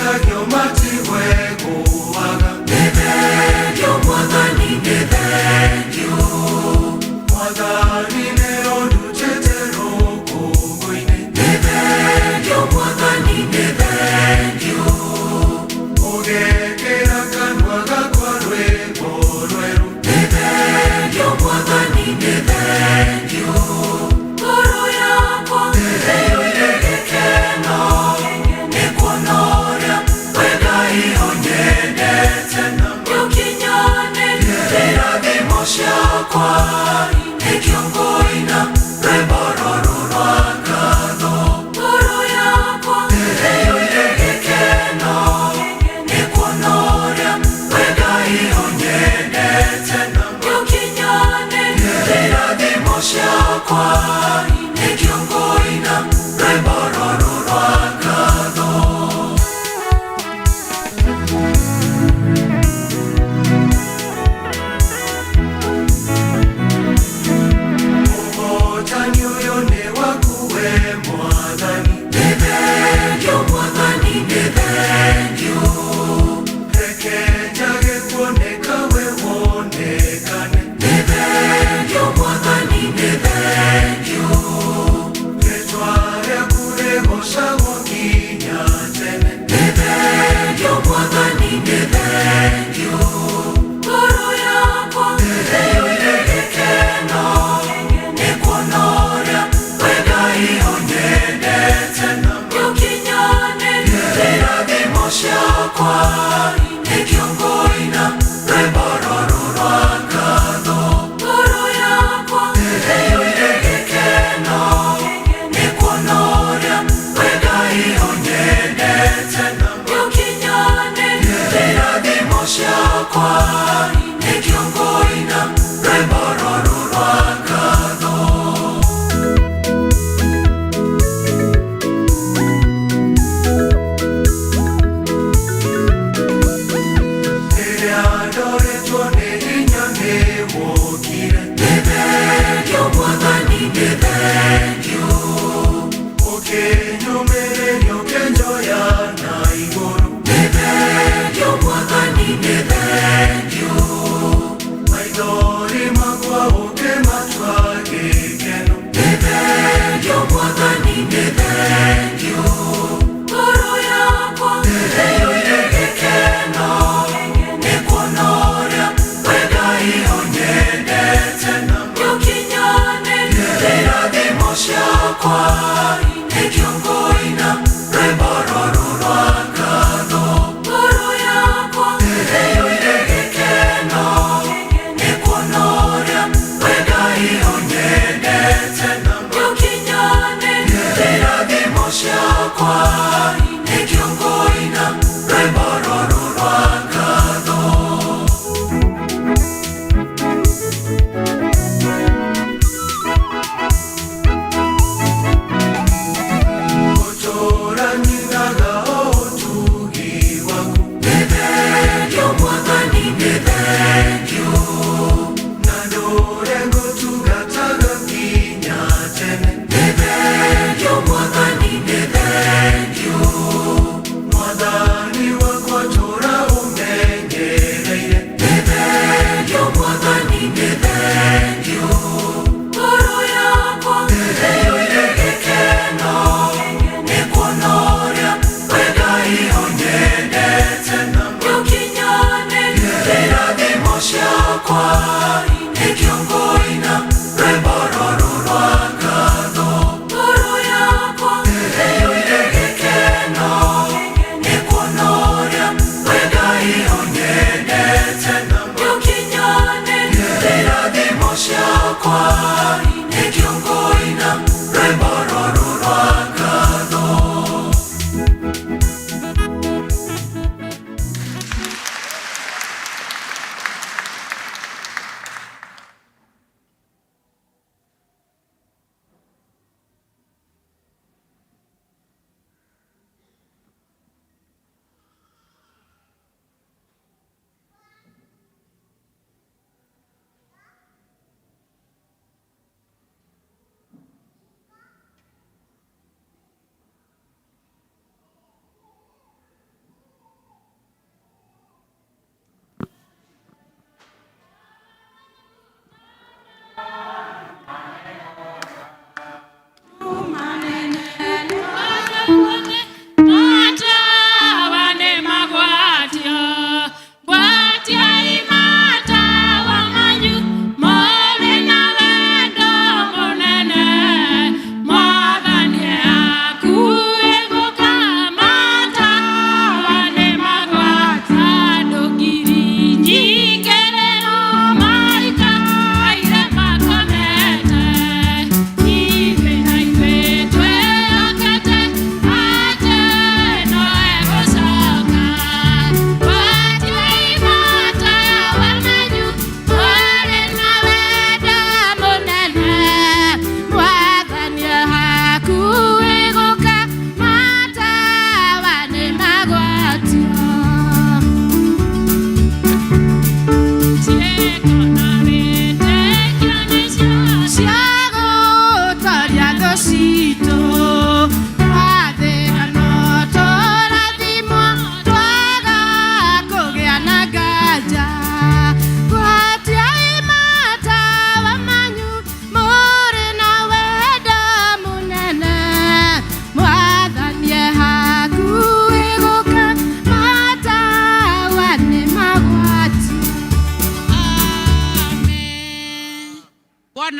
Mahĩtagio matigwe gũaga. Nĩ thengiũ Mwathani, nĩ thengiũ. Mwathani nĩ ũndutĩte rũkũngũ-inĩ. Nĩ thengiũ Mwathani, nĩ thengiũ. Ũgekĩra kanua gakwa rwĩmbo rwerũ. Nĩ thengiũ Mwathani, nĩ thengiũ. Ngoro yakwa ĩiyũire gĩkeno nĩ kuona ũrĩa we Ngai ũnyendete. Nĩũkinyanĩrie irathimo ciakwa, nĩkĩo ngũina rwĩmbo rũrũ rwa ngatho. Ngoro yakwa ĩiyũire gĩkeno nĩ kuona ũrĩa we Ngai ũnyendete. Nĩũkinyanĩrie irathimo ciakwa, nĩkĩo ngũina rwĩmbo rũrũ rwa ngatho. Ũhotani ũyũ nĩ waku we Mwathani. Nĩ thengiũ Mwathani, nĩ thengiũ. Reke njage kuoneka we wonekane. Nĩ thengiũ Mwathani, nĩ thengiũ. Rĩtwa rĩaku rĩgoocagwo nginya tene. Nĩ thengiũ Mwathani, nĩ thengiũ. Ngoro yakwa ĩiyũire gĩkeno nĩ kuona ũrĩa we Ngai ũnyendete. Nĩũkinyanĩrie irathimo ciakwa, nĩkĩo ngũina rwĩmbo rũrũ rwa ngatho. Ngoro yakwa ĩiyũire gĩkeno nĩ kuona ũrĩa we Ngai ũnyendete. Nĩũkinyanĩrie irathimo ciakwa, nĩkĩo ngũina rwĩmbo rũrũ rwa ngatho. Rĩrĩa ndoretwo nĩ hinya nĩ wokire. Nĩ thengiũ Mwathani, nĩ thengiũ. Ũkĩnyũmĩrĩria ũkĩnjoya na igũrũ. Nĩ thengiũ Mwathani, nĩ thengiũ.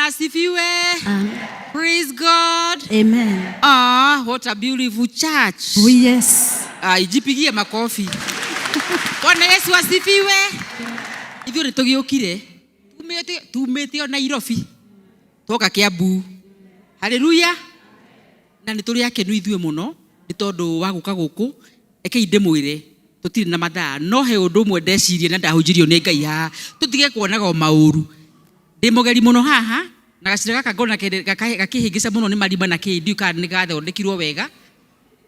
asifiwe. Praise God. Amen. Ah, what a beautiful church. Oh, yes. Ah, ijipigie makofi. Bwana Yesu asifiwe. Ithuĩ nĩ tũgĩũkire tumĩte tumĩte o Nairobi twoka Kiambu. Haleluya. Na nĩ tũrĩ akenu ithuĩ mũno nĩ tondũ wa gũka gũkũ. Rekei ndĩmwĩre tũtirĩ na mathaa no he ũndũ ũmwe ndecirie na ndahunjirio nĩ Ngai haha tũtige kuonaga o maũru. Ndĩ mũgeri mũno haha na gacĩra gaka ngona gakĩhĩngĩca mũno nĩ marima na kĩ ndiũĩ kana nĩ gathondekirwo wega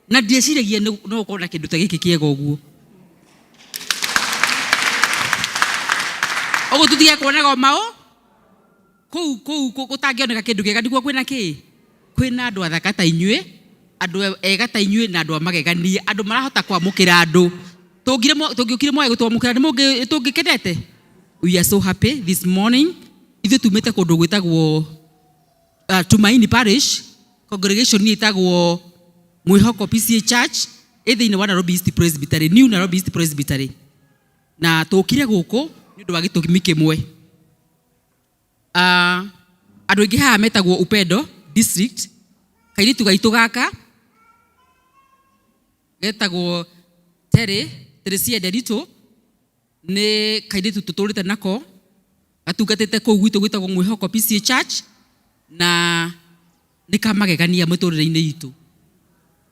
na ndieciragia no ũkorwo na kĩndũ ta gĩkĩ kĩega ũguo. Ũguo tũtige kuonaga o maũ kũu kũu gũtangĩoneka kĩndũ kĩega nĩguo kwĩna kĩ kwĩna andũ athaka ta inyuĩ andũ ega ta inyuĩ na andũ a magegania andũ marahota kwamũkĩra andũ tũngĩũkire mwage gũtwamũkĩra nĩ tũngĩkenete. We are so happy this morning. Ithuĩ tumĩte kũndũ gwĩtagwo Tumaini Parish, congregation ĩtagwo Mwĩhoko PCA Church ĩ thĩinĩ wa Nairobi East Presbytery, New Nairobi East Presbytery. Na tũkire gũkũ nĩ ũndũ wa gĩtũmi kĩmwe. Andũ aingĩ haha metagwo Upendo District. Kairĩtu gaitũ gaka getagwo Terry, Teresia Nderitu, nĩ kairĩtu tũtũrĩte nako gatungatĩte kũu gwitũ gwĩtagwo Mwĩhoko PCA Church na nĩ kamagegania mũtũrĩre-inĩ itũ.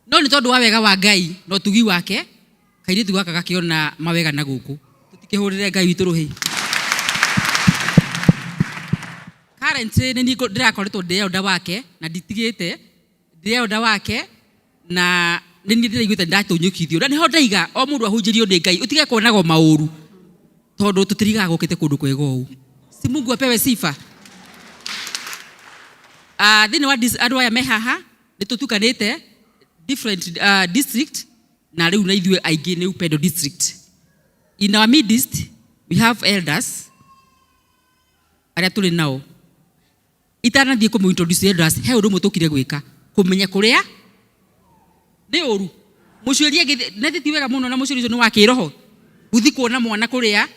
No nĩ tondũ wa wega wa Ngai na ũtugi wake kairĩtu gaka gakĩona mawega na gũkũ. Tũtikĩhũrĩre Ngai witũ rũhĩ. Currently nĩ niĩ ndĩrakoretwo ndĩ elder wake na nditigĩte ndĩ elder wake na nĩ niĩ ndĩraiguĩte ndatũnyũkithio na nĩho ndaiga o mũndũ ahunjĩrio nĩ Ngai ũtige kuonaga maũru tondũ tũtirigaga gũkĩte kũndũ kwega ũũ. Si Mungu apewe sifa. Thĩinĩ wa andũ aya me haha nĩ tũtukanĩte different district na rĩu na ithuĩ aingĩ nĩ Upendo district. In our midst we have elders arĩa tũrĩ nao. Itanathiĩ kũmũ introduce elders he ũndũ ũmwe tũkire gwĩka kũmenya kũrĩa nĩ ũru mũcuĩri agĩthiĩ ti wega mũno na mũcuĩri ũcio nĩ wa kĩroho gũthiĩ kuona mwana kũrĩa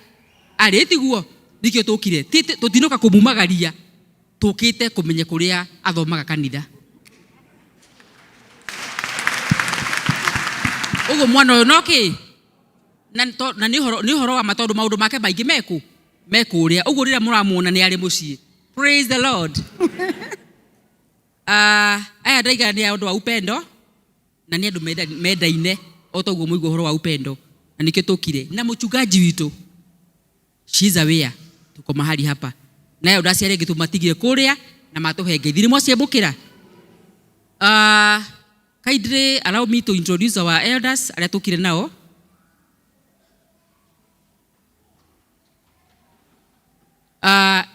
arĩ tiguo nĩkĩo tũkire tũtinoka kũmumagaria tũkĩte kũmenya kũrĩa athomaga kanitha. Ũguo mwana ũyũ no kĩ na nĩ ũhoro wa ma tondũ maũndũ make maingĩ meku mekũrĩa ũguo rĩrĩa mũramuona nĩ arĩ mũciĩ. Praise the Lord. Aya ndaiga nĩ andũ a Upendo na nĩ andũ mendaine o ta ũguo mũigua ũhoro wa Upendo na nĩkĩo tũkire na mũchungaji witũ she's aware tuko mahali hapa nayo ndaciarĩ angĩ tũmatigire kũrĩa na matũhe ngeithi nĩ mwaciamũkĩra. Kindly allow me to introduce our elders arĩa tũkire nao.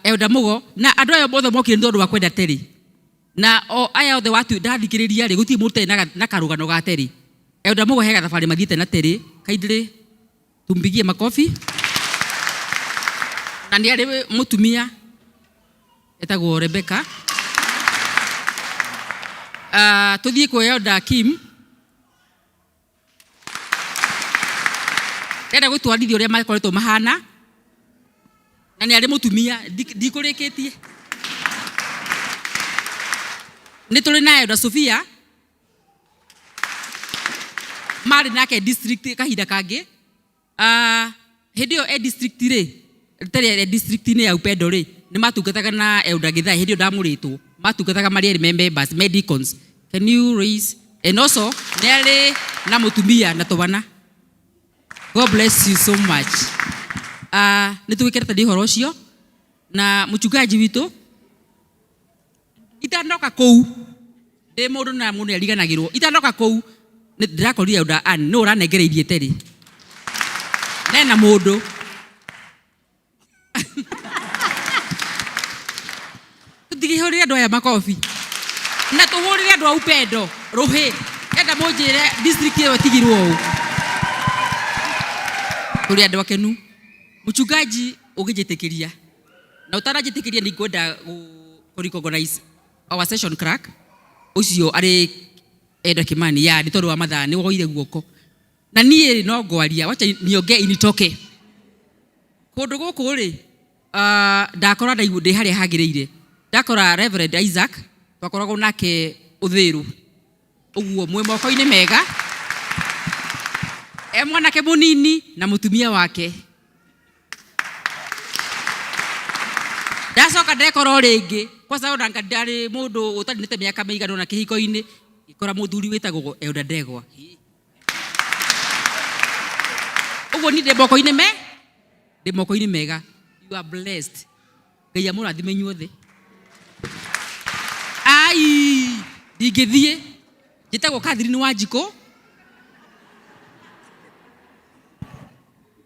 Elder Mugo na andũ aya othe mokire nĩ tondũ wa kwenda Terry na o aya othe watu ndathikĩrĩria rĩ gũtirĩ mũndũ ũtarĩ na karũgano ga Terry. Elder Mugo he gathabarĩ mathiĩte na Terry, kindly tumpigie makofi. Na nĩ arĩ mũtumia etagwo Rebecca. Tũthiĩ kwa Elder Kim. Ndĩrenda gũtwarithia ũrĩa makoretwo mahana na nĩ arĩ mũtumia ndikũrĩkĩtie. Nĩ tũrĩ na Elder Sophia marĩ nake district kahinda kangĩ. Hĩndĩ ĩyo e district rĩ Terry e district-inĩ ya Upendo rĩ nĩ matungataga na Elder Githai hĩndĩ ĩyo ndamũrĩtwo matungataga marĩ erĩ me members me deacons. Can you raise? And also nĩ arĩ na mũtumia na twana. God bless you so much. Nĩ tũgĩkenete nĩ ũhoro ũcio na mũchungaji witũ itanoka kũu ndĩ mũndũ na mũndũ nĩ ariganagĩrwo itanoka kũu ndĩrakorire Elder Ann nĩ ũranengereirie Terry nena mũndũ tũtigĩhũrĩre andũ aya makobi na tũhũrĩre andũ a Upendo rũhĩ enda mũnjĩre district ĩyo ĩtigirwo ũũ. Tũrĩ andũ akenu. Mũchungaji ũngĩnjĩtĩkĩria na ũtananjĩtĩkĩria nĩ ngwenda kũ recognize our session clerk ũcio arĩ Elder Kimani ya nĩ tondũ wa mathaa nĩ woire guoko na niĩ no ngwaria wacha niongee initoke kũndũ gũkũ rĩ ndakora ndaigua ndĩ harĩa hagĩrĩire. Ndakora Reverend Isaac twakoragwo nake Uthiru. Ũguo mwĩ moko-inĩ mega. E mwanake mũnini na mũtumia wake. Ndacoka ndekora o rĩngĩ kwanza ona ndarĩ mũndũ ũtarinĩte mĩaka mĩigana ũna kĩhiko-inĩ ngĩkora mũthuri wĩtagwo Elder Ndegwa. Ũguo niĩ ndĩ moko-inĩ me ndĩ moko-inĩ mega. You are blessed. Ngai amũrathime inyuothe. Ai, ndingĩthiĩ. Njĩtagwo Catherine Wanjikũ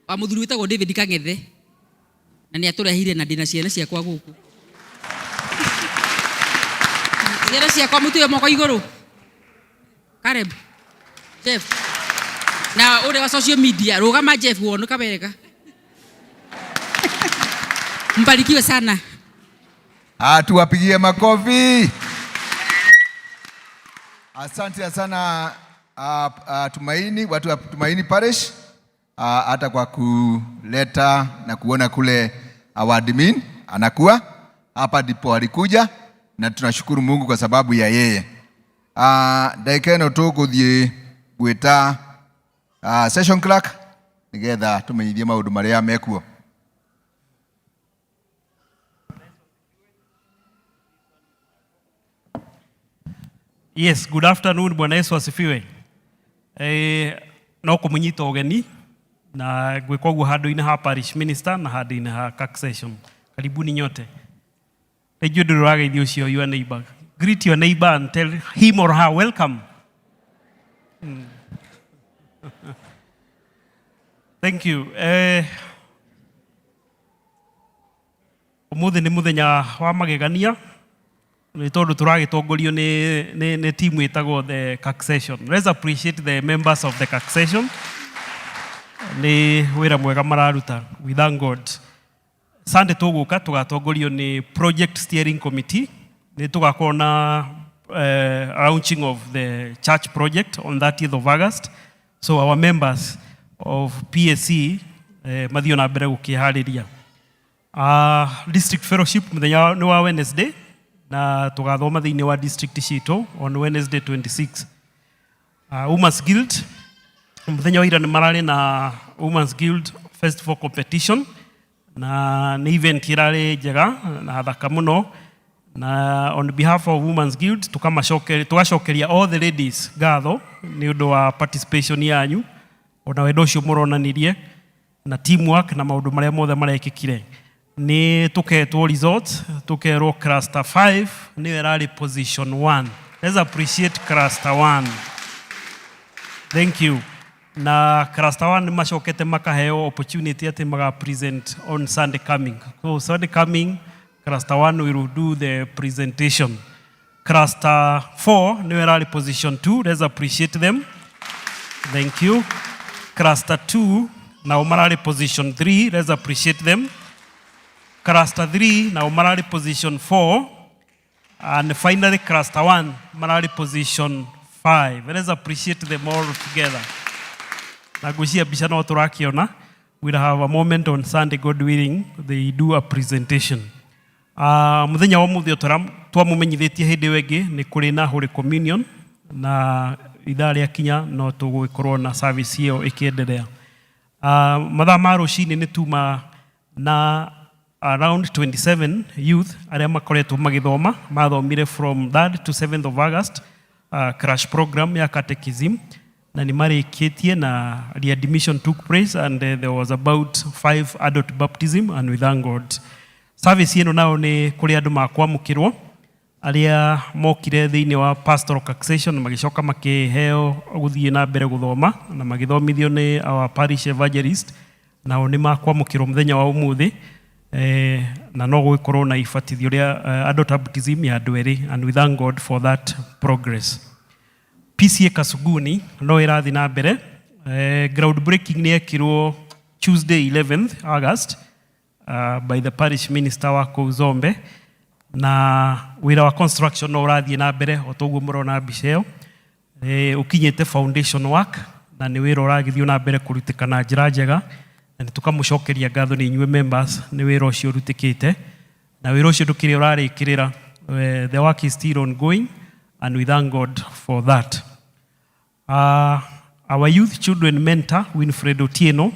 wa mũthuri wĩtagwo David Kang'ethe na nĩ atũrehire na ndĩna ciana ciakwa gũkũ. Ciana ciakwa mũtue moko igũrũ. Caleb, Jeff na ũrĩa wa social media rũgama Jeff woneka wega. Mbarikiwe sana. Ah, tuwapigie makofi. Asante sana Tumaini, watu wa Tumaini Parish hata kwa kuleta na kuona kule our admin anakuwa hapa, ndipo alikuja na tunashukuru Mungu kwa sababu ya yeye. Ndagĩka ĩno tũgũthiĩ gwĩta session clerk nĩgetha tũmenyithie maũndũ marĩa mekuo. Yes, good afternoon. Bwana Yesu asifiwe. No kumunyita ũgeni na gwĩka ũguo handũ-inĩ ha parish minister na handũ-inĩ ha session. Karibuni nyote. Rĩngĩ ũndũ ũrageithia ũcio your neighbor. Greet your neighbor and tell him or her welcome. Thank you. Ũmũthĩ nĩ mũthenya wa magegania nĩ tondũ tũragĩtongorio nĩ team ĩtagwo the Succession. Let's appreciate the members of the Succession. Nĩ wĩra mwega mararuta. We thank God. Sunday tũgũka tũgatongorio nĩ Project Steering Committee. Nĩ tũgakorwo na launching of the church project on 30th of August. So our members of PSC mathiĩ na mbere gũkĩharĩria. District Fellowship mũthenya nĩ wa Wednesday na tũgathoma thĩinĩ wa district citũ on Wednesday 26. Women's Guild mũthenya wa ira nĩ mararĩ na Women's Guild Festival Competition na nĩ event ĩrarĩ njega na thaka mũno, na on behalf of Women's Guild tũgacokeria all the ladies ngatho nĩ ũndũ wa participation yanyu ona wendo ũcio mũronanirie na teamwork na maũndũ marĩa mothe marekĩkire. Nĩ tũketwo results, tũkerwo cluster 5 nĩyo ĩrarĩ position 1. Let's appreciate cluster 1. Thank you. Na cluster 1 nĩ macokete makaheo opportunity atĩ maga present on Sunday coming. So Sunday coming, cluster 1 will do the presentation. Cluster 4 nĩyo ĩrarĩ position 2. Let's appreciate them. Thank you. Cluster 2 nao mararĩ position 3. Let's appreciate them. Cluster 3 nao mararĩ position 4. And finally cluster 1 mararĩ position 5. Let's appreciate them all together. Na ngwĩciria mbica no tũrakiona. We'll have a moment on Sunday, God willing, they do a presentation. Mũthenya wa ũmũthĩ twamũmenyithĩtie hĩndĩ ĩyo ĩngĩ nĩ kũrĩ na Holy Communion na ithaa rĩakinya no tũgũgĩkorwo na service ĩyo ĩkĩendelea. Mathaa ma rũcinĩ nĩ tuma na around 27 youth arĩa makoretwo magĩthoma, mathomire from 3rd to 7th of August crash program ya catechism na nĩ marĩkĩtie na readmission took place and there was about 5 adult baptism and we thank God. Service ĩno nao nĩ kũrĩ andũ makwamũkĩrwo arĩa mokire thĩinĩ wa pastoral succession magĩcoka makĩheo gũthiĩ na mbere gũthoma na magĩthomithio nĩ our parish evangelist, nao nĩ makwamũkĩrwo mũthenya wa ũmũthĩ na no gũgĩkorwo na ibatithio rĩa adult baptism ya andũ erĩ, and we thank God for that progress. PCA Kasuguni no ĩrathiĩ na mbere. Ground breaking nĩ yekirwo Tuesday 11th August by the parish minister wa kũu Zombe, na wĩra wa construction no ũrathiĩ na mbere o toguo mũrona mbica ĩyo. Ũkinyĩte foundation work na nĩ wĩra ũragĩthiĩ na mbere kũrutĩka na njĩra njega, na nĩ tũkamũcokeria ngatho nĩ inyuĩ members nĩ wĩra ũcio ũrutĩkĩte. Na wĩra ũcio ndũkĩrĩ ũrarĩkĩrĩra. The work is still ongoing and we thank God for that. Our youth children mentor Winfred Otieno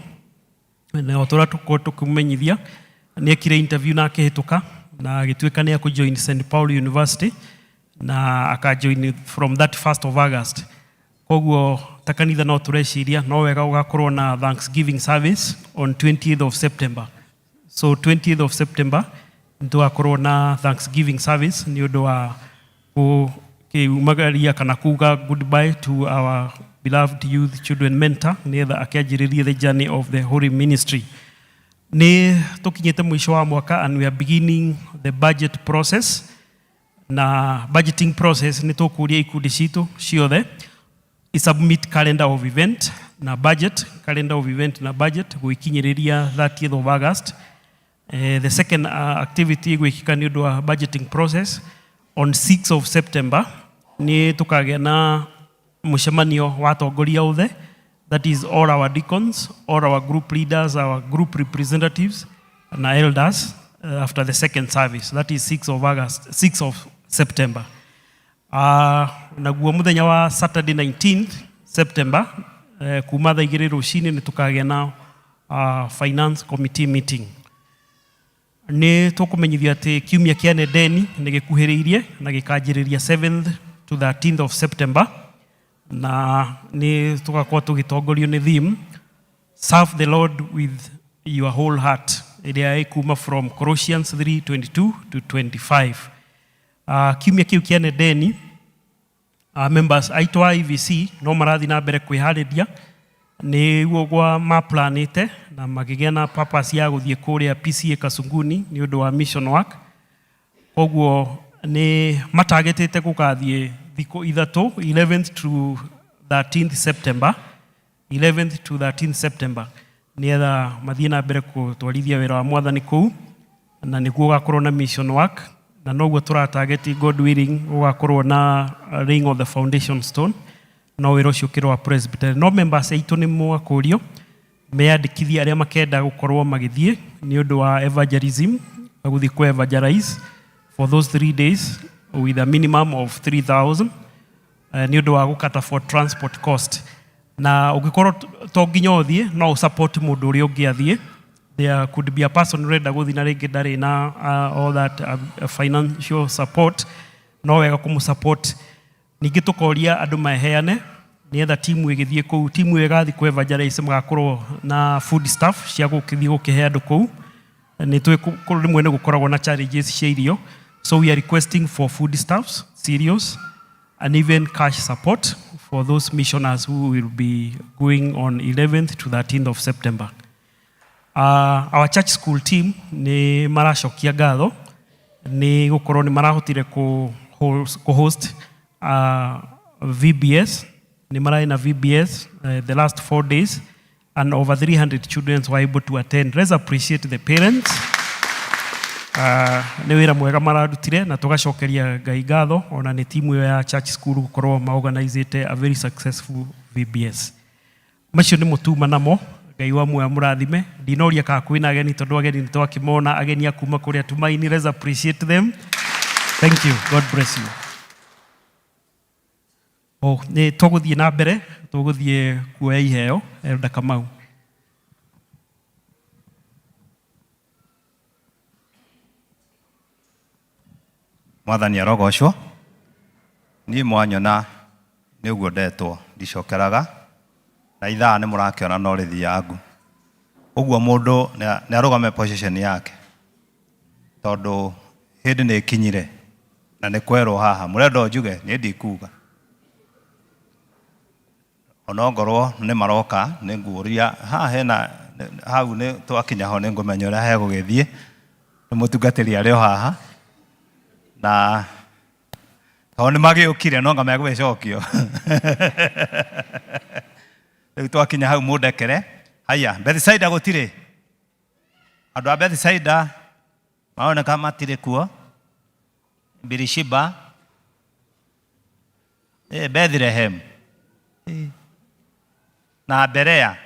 na o ta ũrĩa tũkorwo tũkĩmenyithia nĩ ekire interview na akĩhĩtũka na agĩtuĩka nĩ akũjoin St Paul University na akajoin from that 1st of August. Koguo ta kanitha no tũreciria no wega gũgakorwo na Thanksgiving service on 20th of September. So 20th of September nĩ tũgakorwo na Thanksgiving service nĩ ũndũ wa gũkiumagaria kana kuga goodbye to our beloved youth children mentor nĩgetha akĩanjĩrĩrie the journey of the holy ministry. Nĩ tũkinyĩte mũico wa mwaka and we are beginning the budget process na budgeting process nĩ tũkũria ikundi citũ ciothe i-submit calendar of event na budget, calendar of event na budget gwĩkinyĩrĩria 30th of August. The second activity gwĩkĩka nĩ ũndũ wa budgeting process on 6th of September nĩ tũkagĩa na mũcemanio wa atongoria othe, that is all our deacons, all our group leaders, our group representatives na elders, after the second service, that is 6th of August, 6th of September. Naguo mũthenya wa Saturday 19th September kuma thaa igĩrĩ rũcinĩ nĩ tũkagĩa na finance committee meeting. Nĩ tũkũmenyithia atĩ kiumia kĩa Nendeni nĩ gĩkuhĩrĩirie na gĩkanjĩrĩria 7th to 13th of September na nĩ tũgakorwo tũgĩtongorio nĩ theme "Serve the Lord with your whole heart" ĩrĩa ĩkuma from Colossians 3:22 to 25. Kiumia kĩu kĩa Nendeni, members aitũ a IVC no marathiĩ na mbere kwĩharĩria nĩguo gwa maplanĩte na makĩgĩa na purpose ya gũthiĩ kũrĩa PCA Kasunguni nĩ ũndũ wa mission work. Koguo nĩ matagetĩte gũgathiĩ thikũ ithatũ, 11th to 13th September, 11th to 13th September, nĩgetha mathiĩ na mbere gũtwarithia wĩra wa mwathani kũu na nĩguo gũgakorwo na mission work na noguo tũratageti, God willing, gũgakorwo na laying of the foundation stone, no wĩra ũcio ũkĩrĩ wa presbytery. No members aitũ nĩ mwakũrio meyandĩkithie arĩa makenda gũkorwo magĩthiĩ nĩ ũndũ wa evangelism, gũthiĩ kũ evangelize for those 3 days with a minimum of 3000 nĩ ũndũ wa gũkata for transport cost. Na ũngĩkorwo to nginya ũthiĩ, no ũsupport mũndũ ũrĩa ũngĩ athiĩ. There could be a person ũrenda gũthiĩ na rĩngĩ ndarĩ na all that financial support, no wega kũmũ-support. Ningĩ tũkoria andũ maheane nĩgetha timu ĩgĩthiĩ kũu, timu ĩyo ĩgathiĩ kũ evangelize, magakorwo na food stuff cia gũkĩthiĩ gũkĩhe andũ kũu. Nĩ tũĩ rĩmwe nĩ gũkoragwo na challenges cia irio, so we are requesting for food stuffs, cereals and even cash support for those missioners who will be going on 11th to 13th of September. Our church school team nĩ maracokia ngatho nĩ gũkorwo nĩ marahotire kũ host VBS. Nĩ mararĩ na VBS the last 4 days and over 300 children were able to attend. Let's appreciate the parents. Nĩ wĩra mwega mararutire na tũgacokeria Ngai ngatho ona nĩ timu ĩyo ya church school gũkorwo maorganizĩte a very successful VBS. Macio nĩ mũtuma namo. Ngai wa muoyo mũrathime. Ndinoria kana kwĩna ageni tondũ ageni nĩ twakĩmona, ageni a kuma kũrĩa Tumaini. Let's appreciate them. Thank you. God bless you. Oh, nĩ tũgũthiĩ na mbere, tũgũthiĩ kuoya iheo. Elder Kamau. Mwathani arogocwo. Niĩ mwanyona nĩ ũguo ndetwo, ndicokeraga na ithaa nĩ mũrakĩona no rĩthiangu ũguo. Mũndũ nĩ arũgame position yake tondũ hĩndĩ nĩ ĩkinyire na nĩ kwerwo haha mũrenda njuge niĩ ndikuga onongorwo nĩ maroka nĩ nguũria haha hena hau nĩ twakinya ho nĩ ngũmenya ũrĩa hegũgĩthiĩ. Nĩ mũtungatĩri arĩ o haha na tondũ nĩ magĩũkire no nga megũgĩcokio rĩu twakinya hau mũndekere. Haya, Bethsaida gũtirĩ andũ a Bethsaida maroneka matirĩ kuo. Birishiba, Bethlehem na Berea,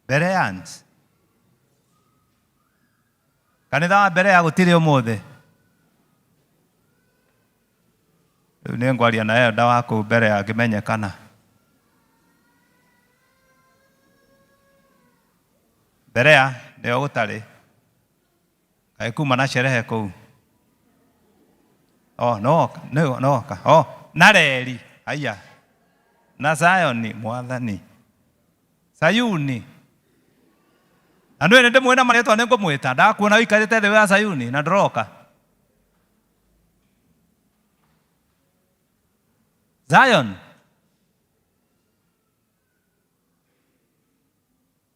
Bereans. Kanitha wa mbere ya gũtirĩ ũmũthĩ. Rĩu nĩ ngwaria na elda wa kũu mbere angĩmenyekana. Berea nĩyo gũtarĩ. Kaĩ kuma na sherehe kũu. Oh, no, no, no, oh, na reri. Haiya. Na Zayoni mwathani. Sayuni. Na nĩ ndĩmwĩ na marĩtwa nĩ ngũmwĩta. Ndakuona ũikarĩte thĩ wa Sayuni na ndũroka. Zion.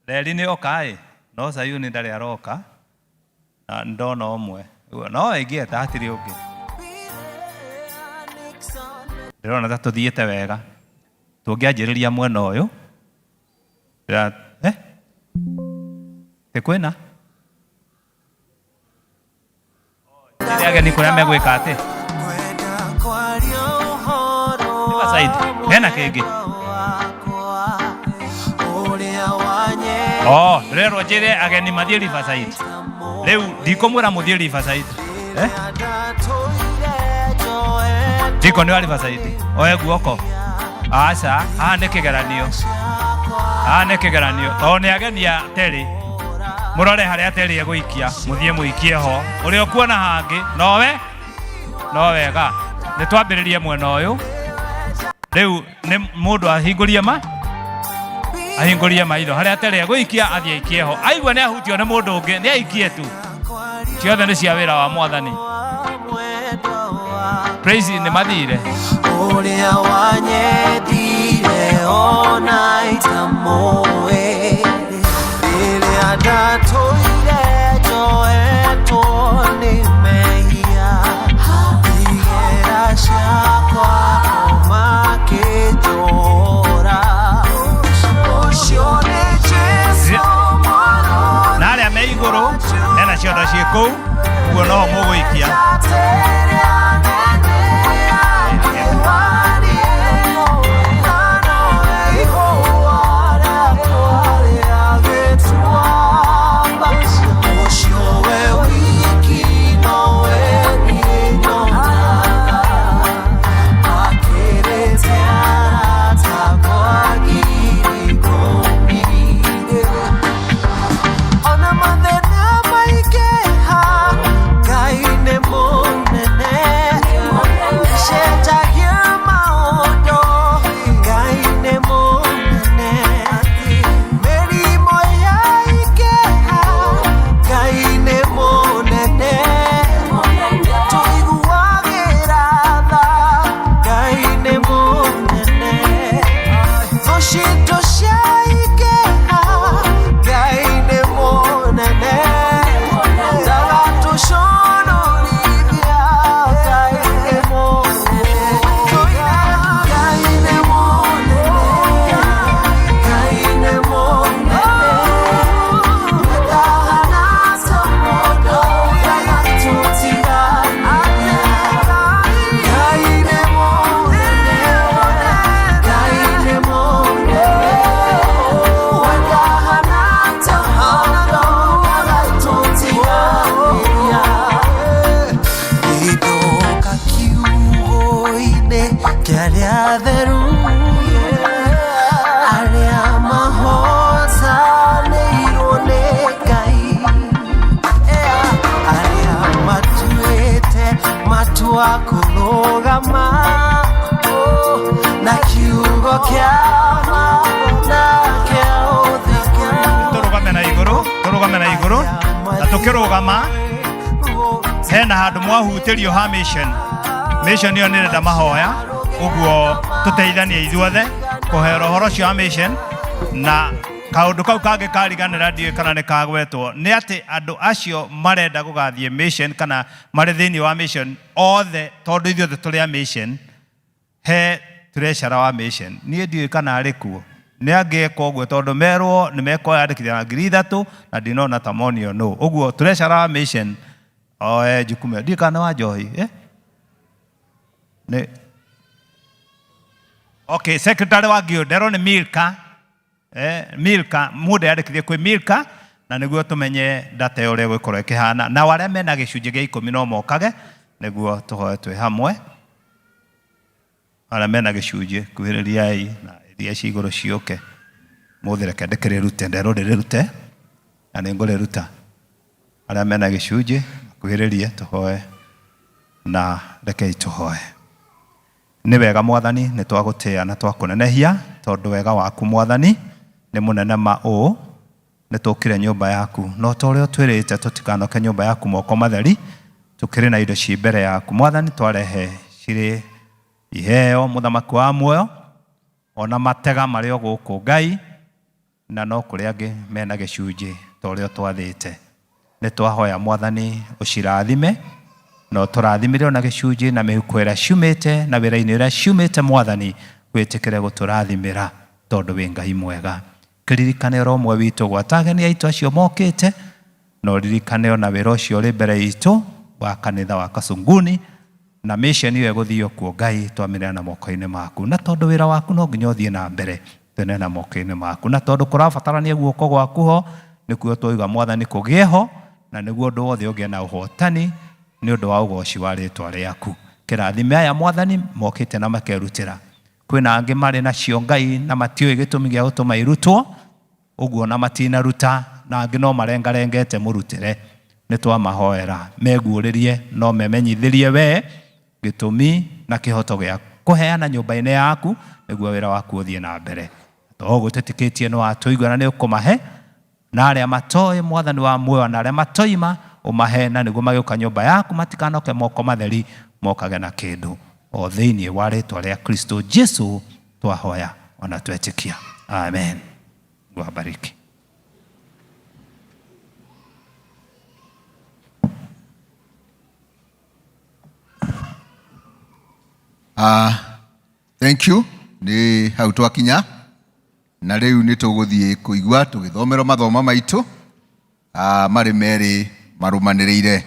Reri nĩ oka ĩ, no Sayuni ndarĩ aroka, na ndona ũmwe. No ĩngĩeta hatirĩ ũngĩ. Ndĩrona ta tũthiĩte wega. Tũngĩanjĩrĩria mwena ũyũ. Eh? Tĩ kwĩna? Njĩre ageni kũrĩa megwĩka atĩ. Riverside, hena kĩngĩ. Oh, ndĩrerwo njĩre ageni mathiĩ Riverside. Rĩu ndikũmwĩra mũthiĩ Riverside. Eh? Ndiko nĩ wa Riverside. Oe guoko. Aca, haha nĩ kĩgeranio. Haha nĩ kĩgeranio. Tondũ nĩ ageni a Terry. Mũrore harĩa Terry egũikia, mũthiĩ mũikie ho. Ũrĩa ũkuona hangĩ, nowe no wega. Nĩ twambĩrĩrie mwena ũyũ. Rĩu nĩ mũndũ ahingũrie ma ahingũrie maitho harĩa Terry egũikia athiĩ aikie ho. Aigua nĩ ahutio nĩ mũndũ ũngĩ, nĩ aikie tu. Ciothe nĩ cia wĩra wa Mwathani. Praise nĩ mathire. Ũrĩa wanyendire ona itamũĩ rĩrĩa ndatũire njoetwo nĩ mehia igera ciakwa makĩnjũra ũcio nĩ Jesũ mwana Na arĩa me igũrũ hena ciondo ciĩ kũu, ũguo noho mũgũikia. Ona mathĩna maingĩha, Ngai nĩ mũnene. Nĩcenjagia maũndũ, Ngai nĩ mũnene. Mĩrimũ yaingĩha, Ngai nĩ mũnene. Tũiguagĩra tha, Ngai nĩ mũnene. Thũ citũ ciaingĩha, Ngai nĩ mũnene. Ndagatũconorithia, Ngai nĩ mũnene. Ngai nĩ mũnene. Ngai nĩ mũnene. Ndahana ta mũndũ ndagatũtiganĩria. Ngai nĩ mũnene. Ngai nĩ mũnene. Wendahana ta mũndũ ndagatũtiganĩria. Nĩndoka kiugo-inĩ kĩa arĩa atheru, arĩa mahotanĩirwo nĩ Ngai, arĩa matuĩte matua kũrũgama na kiugo kĩa ma na kĩa ũthingu. Tũrũgame na igũrũ, tũrũgame na igũrũ, na tũkĩrũgama hena handũ mwahutĩrio ha mission. Mission ĩyo nĩ ĩrenda mahoya, ũguo tũteithanie ithuothe kũhoera ũhoro ũcio wa mission. Na kaũndũ kau kangĩ kariganĩra ndiũĩ kana nĩ kagwetwo, nĩ atĩ andũ acio marenda gũgathiĩ mission kana marĩ thĩinĩ wa mission othe, tondũ ithuothe tũrĩ a mission, he treasurer wa mission. Niĩ ndiũĩ kana arĩ kuo. Nĩ angĩka ũguo tondũ merwo nĩ mekwandĩkithia na 3000 na ndinona ta monio no. Ũguo treasurer wa mission oe jukumu. Ndiũĩ kana nĩ wa njohi, eh? Nĩ Okay, secretary wa Guild, nderwo nĩ Milka. Milka, mũndũ yandĩkithie kwĩ Milka Na nĩguo tũmenye data ĩyo ũrĩa ĩgũkorwo ĩkĩhana. Nao arĩa mena gĩcunjĩ gĩa ikũmi no mokage nĩguo tũhoe twĩ hamwe. Arĩa mena gĩcunjĩ kuhĩrĩriai na iria cia igũrũ ciũke. Mũthĩ reke ndĩkĩrĩrute, nderwo ndĩrĩrute na nĩ ngũrĩruta. Arĩa mena gĩcunjĩ makuhĩrĩrie tũhoe na rekei tũhoe. Nĩ wega Mwathani, nĩ twagũtĩa na twakũnenehia, tondũ wega waku Mwathani nĩ mũnene ma ũũ. Nĩ tũkire nyũmba yaku, na ta ũrĩa ũtwĩrĩte tũtikanoke nyũmba yaku moko matheri, tũkĩrĩ na indo ci mbere yaku Mwathani, twarehe cirĩ iheo mũthamaki wa muoyo, ona matega marĩ o gũkũ Ngai, na no kũrĩ angĩ mena gĩcunjĩ ta ũrĩa ũtwathĩte. Nĩ twahoya Mwathani ũcirathime, na ũtũrathimĩre ona gĩcunjĩ na mĩhuko ĩrĩa ciumĩte na wĩra-inĩ ũrĩa ciumĩte Mwathani, wĩtĩkĩre gũtũrathimĩra tondũ wĩ Ngai mwega. Kĩririkane oro ũmwe witũ gwata ageni aitũ acio mokĩte, na ũririkane ona wĩra ũcio ũrĩ mbere itũ wa kanitha wa Kasunguni na mission ĩyo ĩgũthiĩ kuo Ngai, twamĩneana moko-inĩ maku. Na tondũ wĩra waku no nginya ũthiĩ na mbere, tweneana moko-inĩ maku. Na tondũ kũrabatarania guoko gwaku ho, nĩkuo twauga Mwathani kũgĩe ho, na nĩguo ũndũ wothe ũgĩe na ũhotani nĩ ũndũ wa ũgoci wa rĩtwa rĩaku. Kĩrathime aya Mwathani mokĩte na makerutĩra. Kwĩna angĩ marĩ nacio Ngai na matiũĩ gĩtũmi gĩa gũtũma irutwo, ũguo na matinaruta, na angĩ no marengarengete mũrutĩre. Nĩ twamahoera meguũrĩrie no memenyithĩrie we gĩtũmi na kĩhoto gĩa kũheana nyũmba-inĩ yaku nĩguo wĩra waku ũthiĩ na mbere. To ũguo twĩtĩkĩtie nĩ watũigua na nĩ ũkũmahe, na arĩa matoĩ Mwathani wa muoyo na arĩa matoima ũmahe, na nĩguo magĩũka nyũmba yaku matikanoke moko matheri, mokage na kĩndũ. O thĩinĩ wa rĩtwa rĩa Kristo Jesu twahoya ona twetĩkia, amen. Mungu awabariki. Thank you. Nĩ hau twakinya na rĩu nĩ tũgũthiĩ kũigua tũgĩthomerwo mathoma maitũ marĩ merĩ marũmanĩrĩire.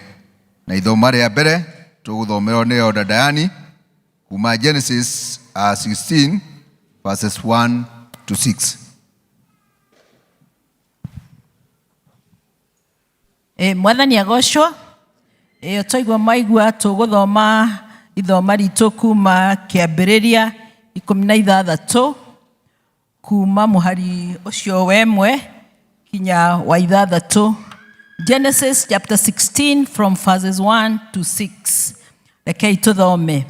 Na ithoma rĩa mbere tũgũthomerwo nĩ Elder Diani kuma Genesis 16 verses 1 to 6. E, mwathani agocwo. E, twaigua maigua tũgũthoma ithoma ritũ kuma kĩambĩrĩria 16 kuma mũhari ũcio wa ĩmwe kinya wa ithathatũ. Genesis chapter 16 from verses 1 to 6. Rekei tũthome.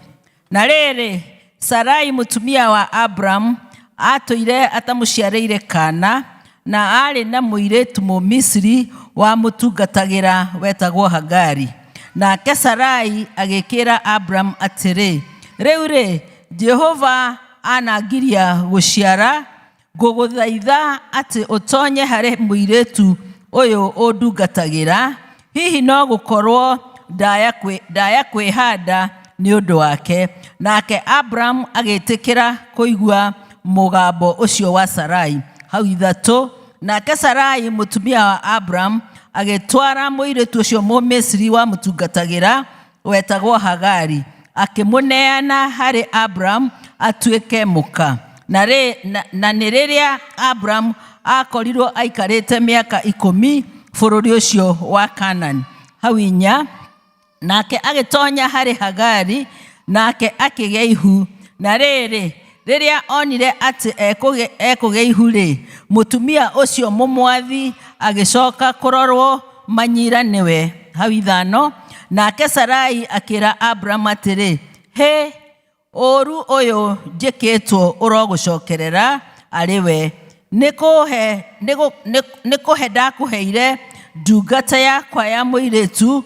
Na rĩrĩ, Sarai mũtumia wa Aburamu aatũire atamũciarĩire kaana, na aarĩ na mũirĩtu Mũmisiri wamũtungatagĩra wetagwo Hagari. Nake Sarai agĩkĩĩra Aburamu atĩrĩ, Rĩu-rĩ, Jehova anangiria gũciara, Ngũgũthaitha atĩ ũtonye harĩ mũirĩtu ũyũ ũndungatagĩra, hihi no gũkorũo ndaya kwĩhanda nĩ ũndũ wake. Nake Aburamu agĩĩtĩkĩra kũigua mũgambo ũcio wa Sarai. Hau ithatũ, nake Sarai mũtumia wa Aburamu agĩtwara mũirĩtu ũcio Mũmisiri wamũtungatagĩra, wetagwo Hagari, akĩmũneana harĩ Aburamu atuĩke mũka. Na, rĩ, na, na nĩ rĩrĩa Aburamu aakorirwo aikarĩte mĩaka ikũmi bũrũri ũcio wa Kaanani. Hau inya, nake agĩtonya harĩ Hagari, nake akĩgĩa ihu. Na rĩrĩ, rĩrĩa onire atĩ ekũgĩa ihu-rĩ, mũtumia ũcio mũmwathi agĩcoka kũrorwo manyira nĩwe. Hau ithano, nake Sarai akĩra Aburamu atĩrĩ, Hĩ, ũũru ũyũ njĩkĩtwo ũrogũcokerera arĩ we. Nĩ kũhe, nĩ kũhe ndakũheire ndungata yakwa ya mũirĩtu,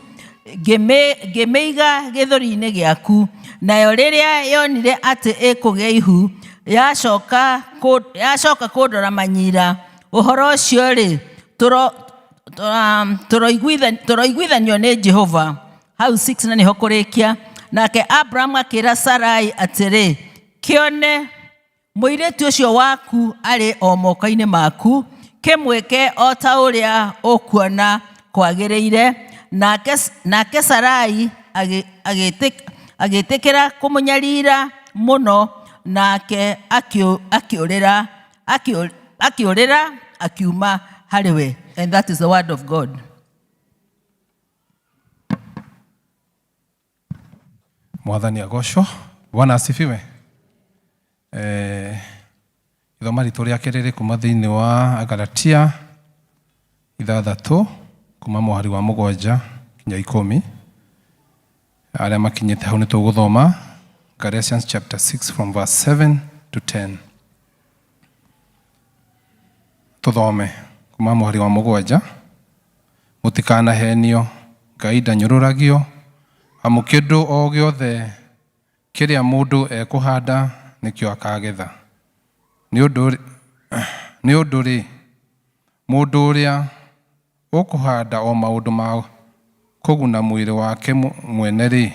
ngĩmĩiga gĩthũri-inĩ gĩaku, nayo rĩrĩa yonire atĩ ĩkũgĩa ihu, yacoka kũndora manyira. Ũhoro ũcio-rĩ, tũroiguithanio nĩ Jehova. Hau 6 na nĩho kũrĩkia. Nake Abrahamu akĩra Sarai atĩrĩ, kĩone, mũirĩtu ũcio waku arĩ o moko-inĩ maku, kĩmwĩke o ta ũrĩa ũkuona kwagĩrĩire. Nake, nake Sarai agĩtĩkĩra kũmũnyarira mũno, nake akĩũrĩra akiuma Harĩ we. And that is the word of God. Mwathani agocwo. Bwana asifiwe. Eh, ithoma ritũ rĩa kerĩ rĩ kuma thĩinĩ wa Agalatia ithathatũ kuma mũhari wa mũgwanja nginya ikũmi. Arĩa makinyĩte hau nĩ tũgũthoma Galatians chapter 6 from verse 7 to 10. Tũthome kuma mũhari wa mũgwanja. Mũtikanahenio, Ngai ndanyũrũragio, amu kĩndũ o gĩothe kĩrĩa mũndũ ekũhanda nĩkĩo akagetha. Nĩ ũndũ-rĩ, mũndũ ũrĩa ũkũhanda o maũndũ ma kũguna mwĩrĩ wake mwene-rĩ,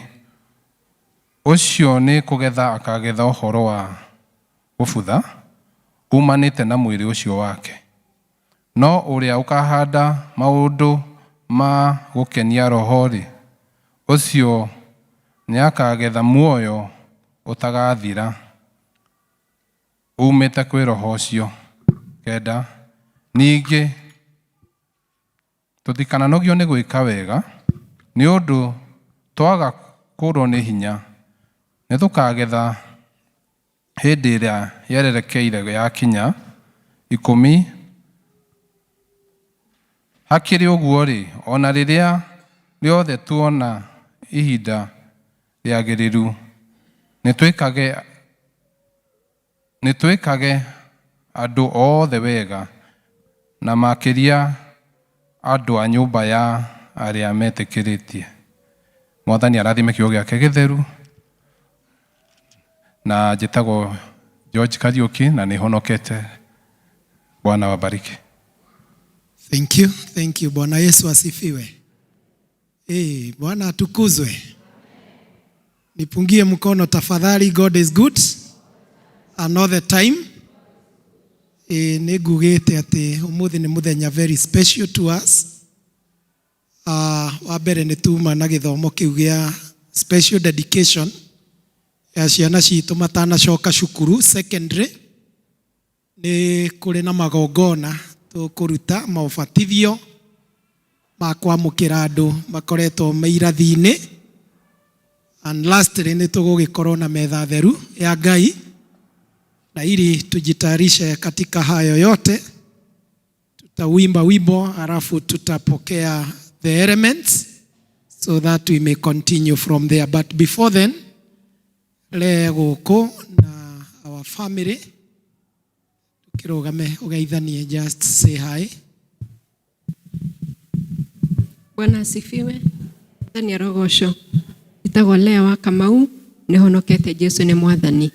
ũcio nĩ kũgetha akagetha ũhoro wa gũbutha uumanĩte na mwĩrĩ ũcio wake. No ũrĩa ũkahanda maũndũ ma gũkenia Roho-rĩ, ũcio nĩakagetha muoyo ũtagathira uumĩte kwĩ Roho ũcio. Kenda. Ningĩ tũtikananogio nĩ gwĩka wega, nĩ ũndũ twaga kũũrũo nĩ hinya, nĩtũkagetha hĩndĩ ĩrĩa yererekeire yakinya. Ikũmi. Hakĩrĩ ũguo-rĩ, o na rĩrĩa rĩothe tuona ihinda rĩagĩrĩru, nĩtwĩkage andũ othe wega, na makĩria andũ a nyũmba ya arĩa metĩkĩrĩtie. Mwathani arathime kiugo gĩake gĩtheru. Na njĩtagwo George Kariuki na nĩhonokete. Bwana wabariki. Thank you, thank you. Bwana Yesu asifiwe. Eh, Bwana atukuzwe. Nipungie mkono tafadhali. God is good another time. Eh, nĩ ngugĩte atĩ ũmũthĩ nĩ mũthenya very special to us. Wa mbere nĩ tuma na gĩthomo kĩu gĩa special dedication ya ciana citũ matanacoka cukuru secondary. Nĩ kũrĩ na magongona tũkũruta maũbatithio ma kwamũkĩra andũ makoretwo me irathi-inĩ. And lastly nĩ tũgũgĩkorwo na metha theru ya Ngai, na ili tujitayarishe katika hayo yote, tutauimba wimbo halafu tutapokea the elements so that we may continue from there. But before then, le gũkũ na our family tukirugame ugeithanie, just say hi. Bwana asifiwe. Mwathani arogocwo. Njĩtagwo Lea wa Kamau, nĩhonokete Jesu nĩ Mwathani.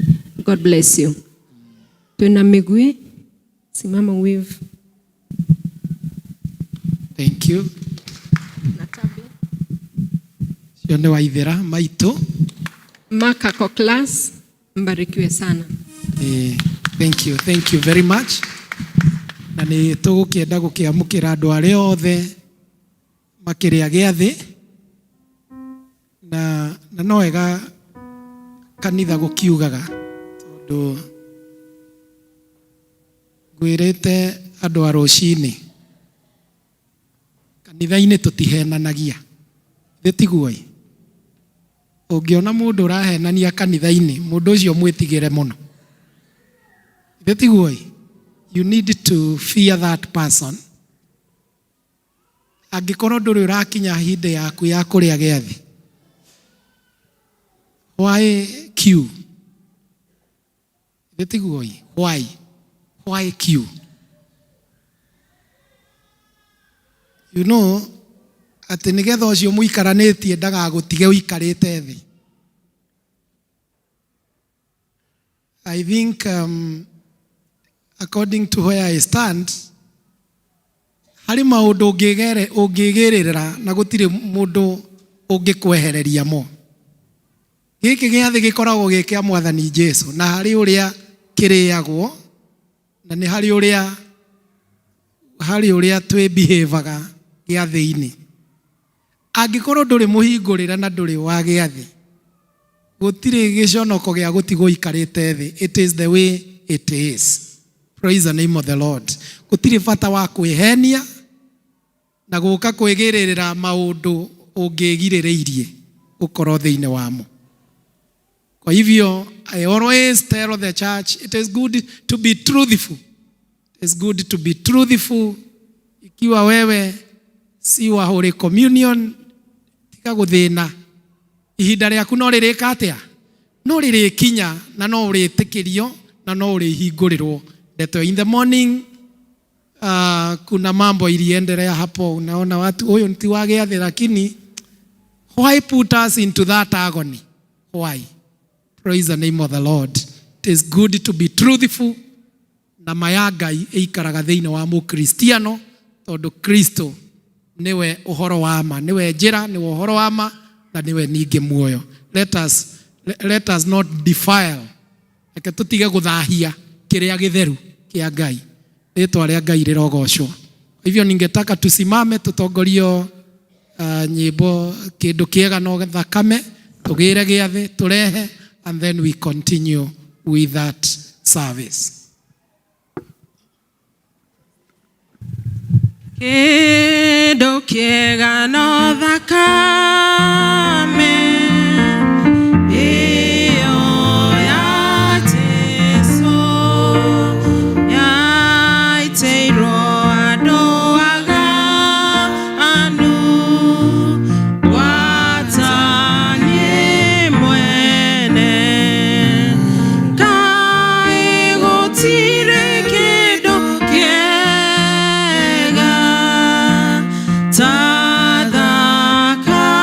God bless you. Twĩna mĩgui, simama wave. Thank you. Cio nĩ Waithĩra maitũ. Makako class, mbarikiwe sana. Eh, thank you, thank you very much. Na nĩ tũgũkĩenda gũkĩamũkĩra andũ arĩa othe makĩrĩa gĩathĩ na no wega kanitha gũkiugaga tondũ ngwĩrĩte andũ a rũcinĩ kanitha-inĩ tũtihenanagia thĩ tiguo ĩ ũngĩona mũndũ ũrahenania kanitha-inĩ mũndũ ũcio mwĩtigĩre mũno thĩ tiguo ĩ. You need to fear that person angĩkorwo ndũrĩ ũrakinya hĩndĩ yaku ya kũrĩa gĩathĩ. Why queue? Thĩ tiguo ĩ? Why queue? You know atĩ nĩgetha ũcio mũikaranĩtie ndagagũtige ũikarĩte thĩ. I think according to where I stand, harĩ maũndũ ũngĩgĩrĩra na gũtirĩ mũndũ ũngĩkwehereria mo. Gĩkĩ gĩathĩ gĩkoragwo gĩ kĩa Mwathani Jesu na harĩ ũrĩa kĩrĩagwo na nĩ harĩ ũrĩa twĩ behavior gĩathĩ-inĩ. Angĩkorwo ndũrĩ mũhingũrĩre na ndũrĩ wa gĩathĩ, gũtirĩ gĩconoko gĩa gũtigwo ũikarĩte thĩ. It is the way it is. Praise the name of the Lord. Gũtirĩ bata wa kwĩhenia na gũka kwĩgĩrĩrĩra maũndũ ũngĩgirĩrĩirie gũkorwo thĩinĩ wamo. Kwa hivyo I always tell the church, it is good to be truthful. It is good to be truthful. Ikiwa wewe si wa Holy Communion, tiga gũthĩna, ihinda rĩaku no rĩrĩka atĩa, no rĩrĩkinya, na no ũrĩtĩkĩrio na no ũrĩhingũrĩrwo ndeto. In the morning kuna mambo iliendelea hapo, unaona watu huyu ti wa gĩathĩ, lakini why put us into that agony? Why? Praise the name of the Lord. It is good to be truthful, na ma ya Ngai ĩikaraga thĩinĩ wa mũkristiano, tondũ Kristo nĩwe ũhoro wa ma, nĩwe njĩra, nĩwe ũhoro wa ma, na nĩwe ningĩ muoyo. Let us not defile, reke tũtige gũthahia kĩrĩa gĩtheru kĩa Ngai. Rĩtwa rĩa Ngai rĩrogocwo. Hivyo ningetaka tusimame tutongorio nyĩmbo kĩndũ kĩega no thakame, tũgĩre gĩathĩ tũrehe, and then we continue with that service. Kĩndũ kĩega no thakame ĩyo ya Jesũ yaitĩirwo andũ aganu, gwata niĩ mwene. Kaĩ gũtirĩ kĩndũ kĩega ta thakame.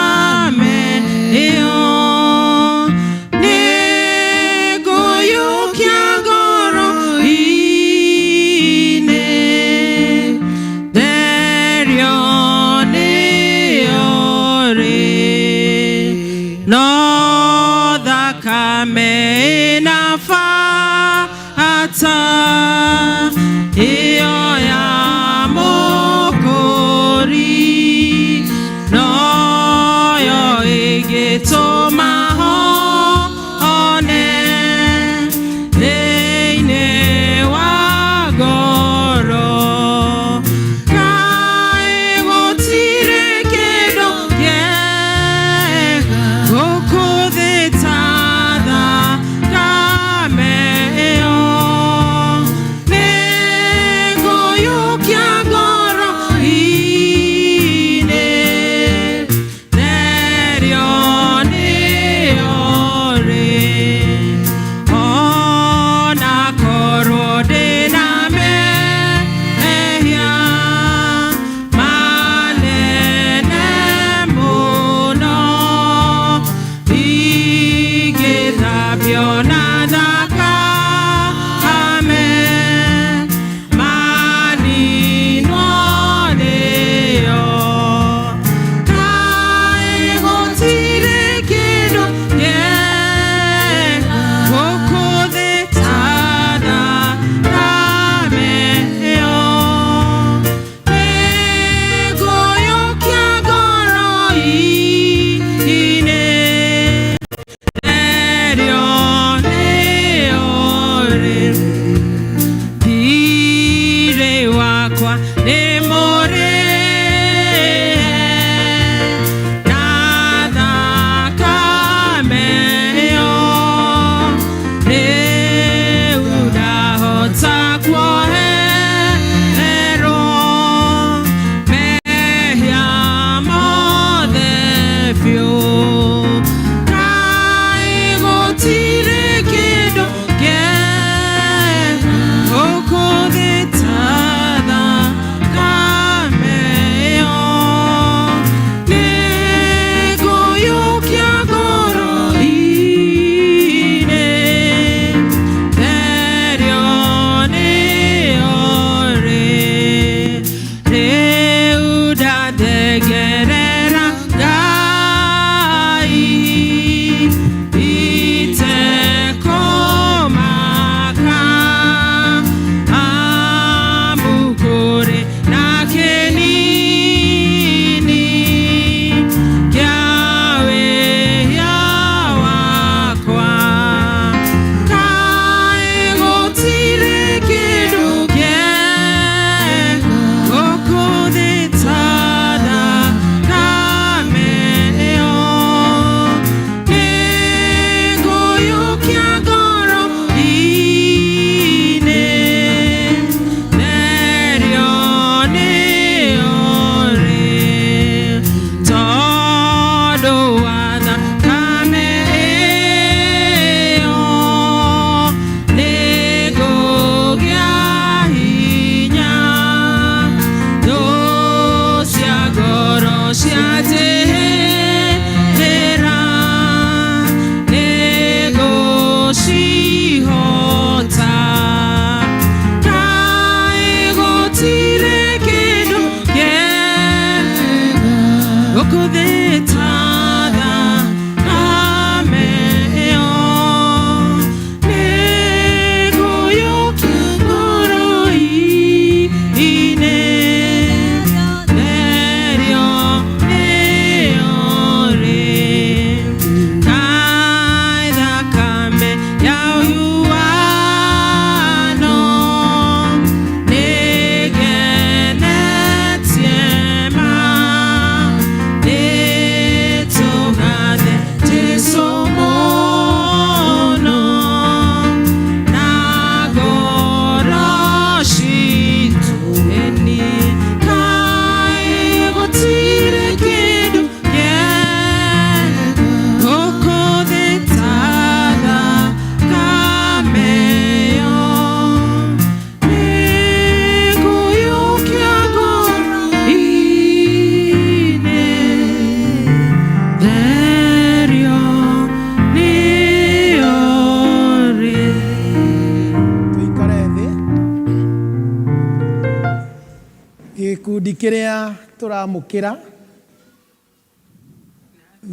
Gĩkundi kĩrĩa tũramũkĩra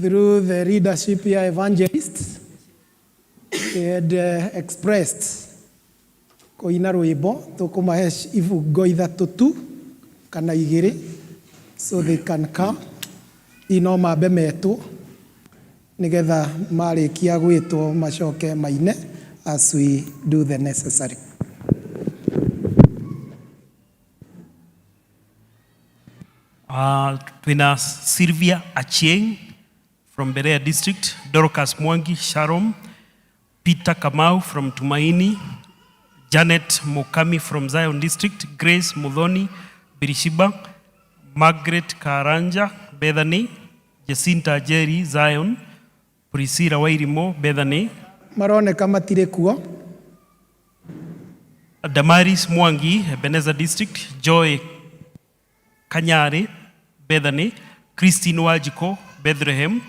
through the leadership ya evangelist, they had expressed kũina rwĩmbo tũkũmahe ibungo ithatũ tu kana igĩrĩ so they can come. No mambe metwo nĩgetha marĩkia gwĩtwo macoke maine as we do the necessary. Twina Sylvia Achieng from Berea District, Dorcas Mwangi Sharom, Peter Kamau from Tumaini, Janet Mukami from Zion District, Grace Muthoni Birishiba, Margaret Karanja Bethany, Jacinta Jerry Zion, Priscilla Wairimo Bethany, Maroneka matirĩ kuo. Damaris Mwangi, Ebenezer District, Joy Kanyari, Bethany, Christine Wajiko, Bethlehem,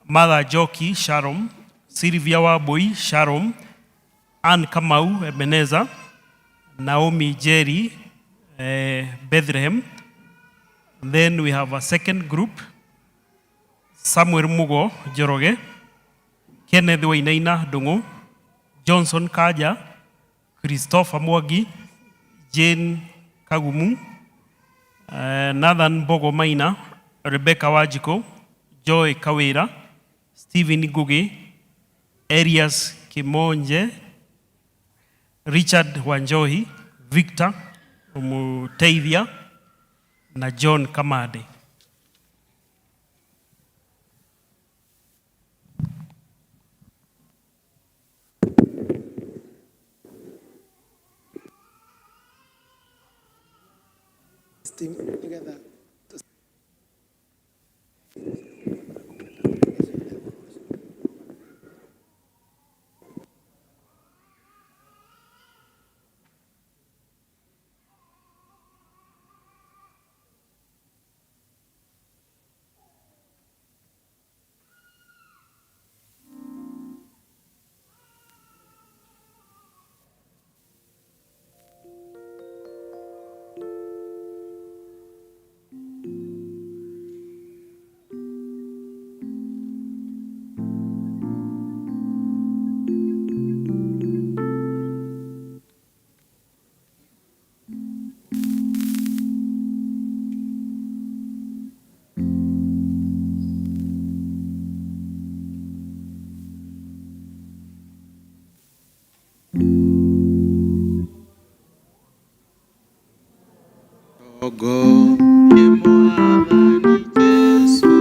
Mother Joki, Sharon, Sylvia Wabui, Sharon, Ann Kamau, Ebenezer, Naomi Jerry, Bethlehem. Then we have a second group, Samuel Mugo, Njoroge, Kenneth Wainaina, Ndung'u, Johnson Kaja, Christopher Mwangi, Jane Kagumu, Nathan Bogo Maina, Rebecca Wajiko, Joy Kawira, Stephen Ngugi, Elias Kimonje, Richard Wanjohi, Victor Muteithia na John Kamade. Nĩgetha Tongorie Mwathani Jesũ.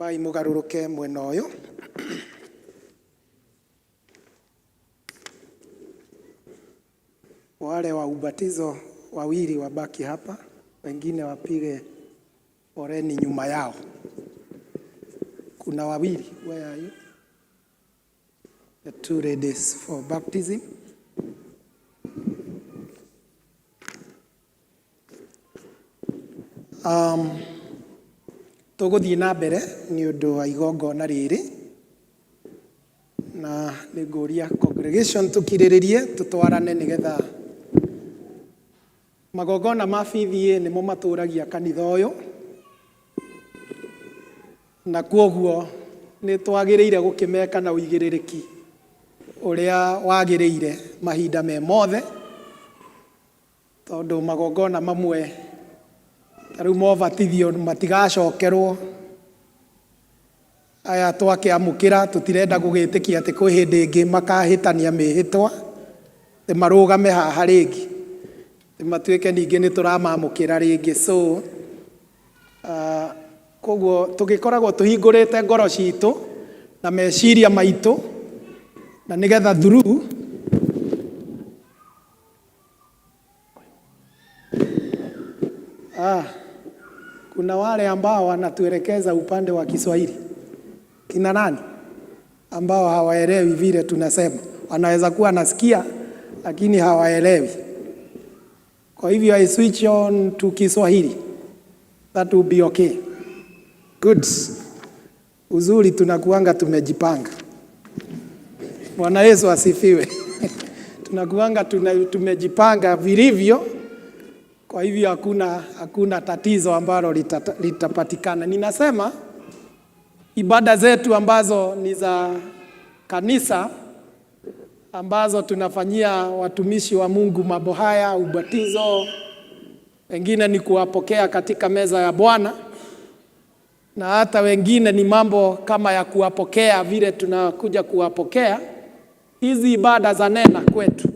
Ambai mũgarũrũke mwena ũyũ. Wale wa ubatizo wawili wabaki hapa, wengine wapige foleni nyuma yao. Kuna wawili, where are you? The two ladies for baptism. Tũgũthiĩ na mbere nĩ ũndũ wa igongona rĩrĩ na nĩ ngũria congregation tũkirĩrĩrie tũtwarane nĩgetha magongona ma PDA nĩmo matũragia kanitha ũyũ na kwoguo nĩ twagĩrĩire gũkĩmeka na ũigĩrĩrĩki ũrĩa wagĩrĩire mahinda me mothe tondũ magongona mamwe ta rĩu mobatithio matigacokerwo. Aya twakĩamũkĩra tũtirenda gũgĩtĩkia atĩ kwĩ hĩndĩ ĩngĩ makahĩtania mĩhĩtwa atĩ marũgame haha rĩngĩ atĩ matuĩke ningĩ nĩ tũramamũkĩra rĩngĩ. So koguo tũgĩkoragwo tũhingũrĩte ngoro citũ na meciria maitũ na nĩgetha through kuna wale ambao wanatuelekeza upande wa Kiswahili. Kina nani? Ambao hawaelewi vile tunasema. Wanaweza kuwa nasikia lakini hawaelewi. Kwa hivyo I switch on to Kiswahili. That will be okay. Good. Uzuri tunakuanga tumejipanga. Bwana Yesu asifiwe. Tunakuanga tumejipanga vilivyo. Kwa hivyo hakuna tatizo ambalo litapatikana. Ninasema ibada zetu ambazo ni za kanisa ambazo tunafanyia watumishi wa Mungu mambo haya, ubatizo, wengine ni kuwapokea katika meza ya Bwana, na hata wengine ni mambo kama ya kuwapokea vile tunakuja kuwapokea. Hizi ibada za nena kwetu,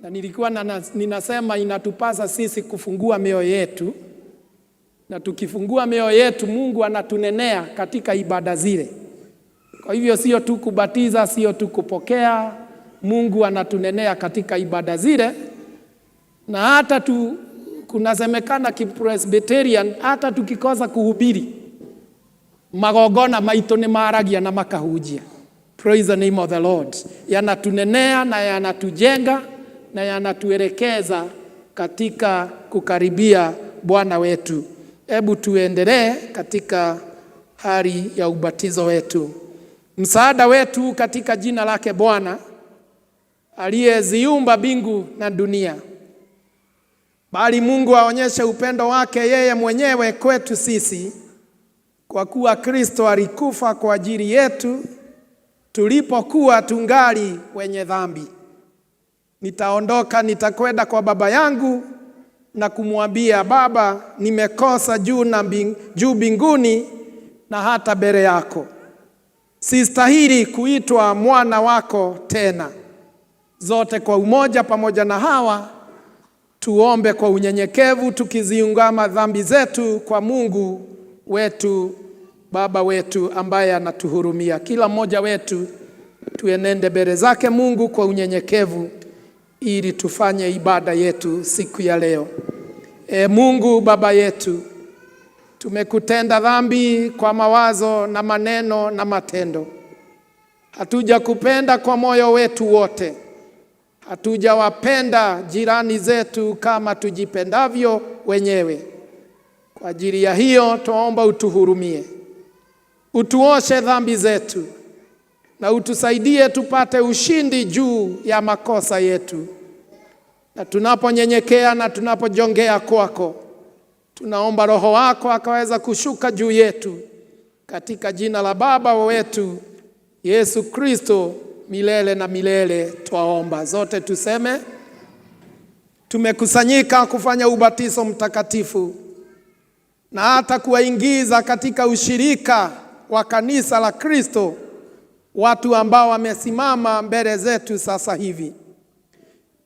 na nilikuwa ninasema inatupasa sisi kufungua mioyo yetu, na tukifungua mioyo yetu Mungu anatunenea katika ibada zile. Kwa hivyo sio tu kubatiza, sio tu kupokea, Mungu anatunenea katika ibada zile. Na hata tu kunasemekana kipresbyterian, hata tukikosa kuhubiri magongona maitũ nĩ maragia na makahunjia. Praise the name of the Lord. Yanatunenea na yanatujenga na yanatuelekeza katika kukaribia Bwana wetu. Hebu tuendelee katika hali ya ubatizo wetu. Msaada wetu katika jina lake Bwana aliyeziumba mbingu na dunia. Bali Mungu aonyeshe upendo wake yeye mwenyewe kwetu sisi, kwa kuwa Kristo alikufa kwa ajili yetu tulipokuwa tungali wenye dhambi. Nitaondoka, nitakwenda kwa baba yangu na kumwambia, Baba, nimekosa juu mbinguni na hata mbele yako. Sistahili kuitwa mwana wako tena. Zote kwa umoja pamoja na hawa tuombe kwa unyenyekevu, tukiziungama dhambi zetu kwa Mungu wetu, Baba wetu ambaye anatuhurumia. Kila mmoja wetu tuenende mbele zake Mungu kwa unyenyekevu ili tufanye ibada yetu siku ya leo. Mungu Baba yetu, tumekutenda dhambi kwa mawazo na maneno na matendo. Hatujakupenda kwa moyo wetu wote. Hatujawapenda jirani zetu kama tujipendavyo wenyewe. Kwa ajili ya hiyo tuomba utuhurumie. Utuoshe dhambi zetu na utusaidie tupate ushindi juu ya makosa yetu. Na tunaponyenyekea na tunapojongea kwako, tunaomba Roho wako akaweza kushuka juu yetu, katika jina la Baba wetu Yesu Kristo, milele na milele twaomba. Zote tuseme, tumekusanyika kufanya ubatizo mtakatifu na hata kuwaingiza katika ushirika wa kanisa la Kristo watu ambao wamesimama mbele zetu sasa hivi.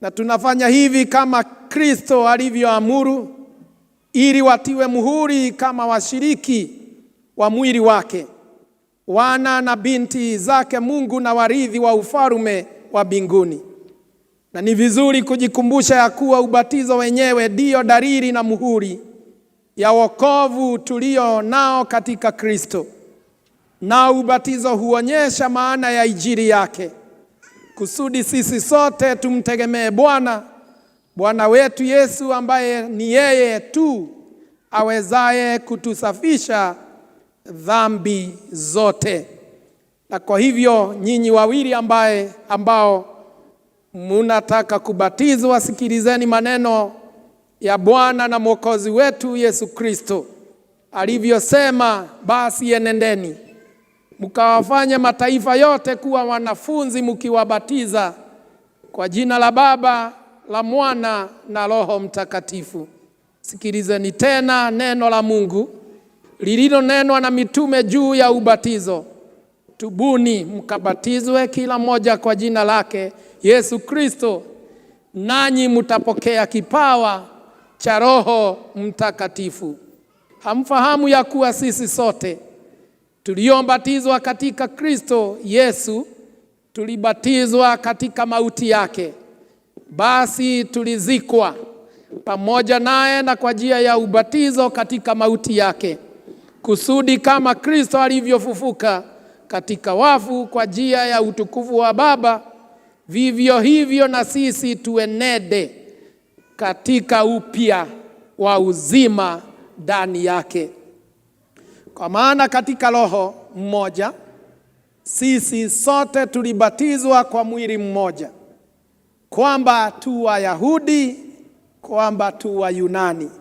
Na tunafanya hivi kama Kristo alivyoamuru, ili watiwe muhuri kama washiriki wa mwili wake, wana na binti zake Mungu na warithi wa ufalme wa mbinguni. Na ni vizuri kujikumbusha ya kuwa ubatizo wenyewe ndiyo dalili na muhuri ya wokovu tulio nao katika Kristo. Na ubatizo huonyesha maana ya injili yake, kusudi sisi sote tumtegemee Bwana, Bwana wetu Yesu, ambaye ni yeye tu awezaye kutusafisha dhambi zote. Na kwa hivyo nyinyi wawili ambao munataka kubatizwa, sikilizeni maneno ya Bwana na Mwokozi wetu Yesu Kristo alivyosema, basi enendeni mkawafanye mataifa yote kuwa wanafunzi, mkiwabatiza kwa jina la Baba, la Mwana na Roho Mtakatifu. Sikilizeni tena neno la Mungu lililonenwa na mitume juu ya ubatizo. Tubuni mkabatizwe kila mmoja kwa jina lake Yesu Kristo, nanyi mtapokea kipawa cha Roho Mtakatifu. Hamfahamu ya kuwa sisi sote tuliobatizwa katika Kristo Yesu tulibatizwa katika mauti yake? Basi tulizikwa pamoja naye na kwa njia ya ubatizo katika mauti yake, kusudi kama Kristo alivyofufuka katika wafu kwa njia ya utukufu wa Baba, vivyo hivyo na sisi tuenende katika upya wa uzima ndani yake. Kwa maana katika Roho mmoja sisi sote tulibatizwa kwa mwili mmoja, kwamba tu Wayahudi, kwamba tu Wayunani,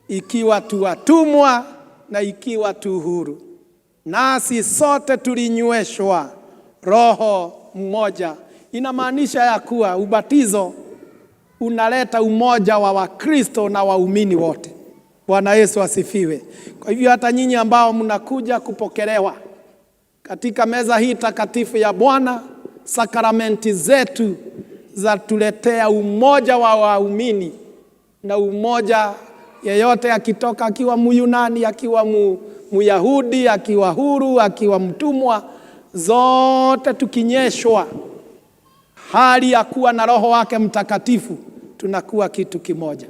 ikiwa tu watumwa na ikiwa tu huru, nasi sote tulinyweshwa Roho mmoja. Inamaanisha ya kuwa ubatizo unaleta umoja wa Wakristo na waumini wote. Bwana Yesu asifiwe. Kwa hivyo hata nyinyi ambao mnakuja kupokelewa katika meza hii takatifu ya Bwana, sakramenti zetu zatuletea umoja wa waumini na umoja, yeyote akitoka akiwa Muyunani, akiwa Muyahudi, akiwa huru, akiwa mtumwa, zote tukinyeshwa hali ya kuwa na Roho wake Mtakatifu, tunakuwa kitu kimoja.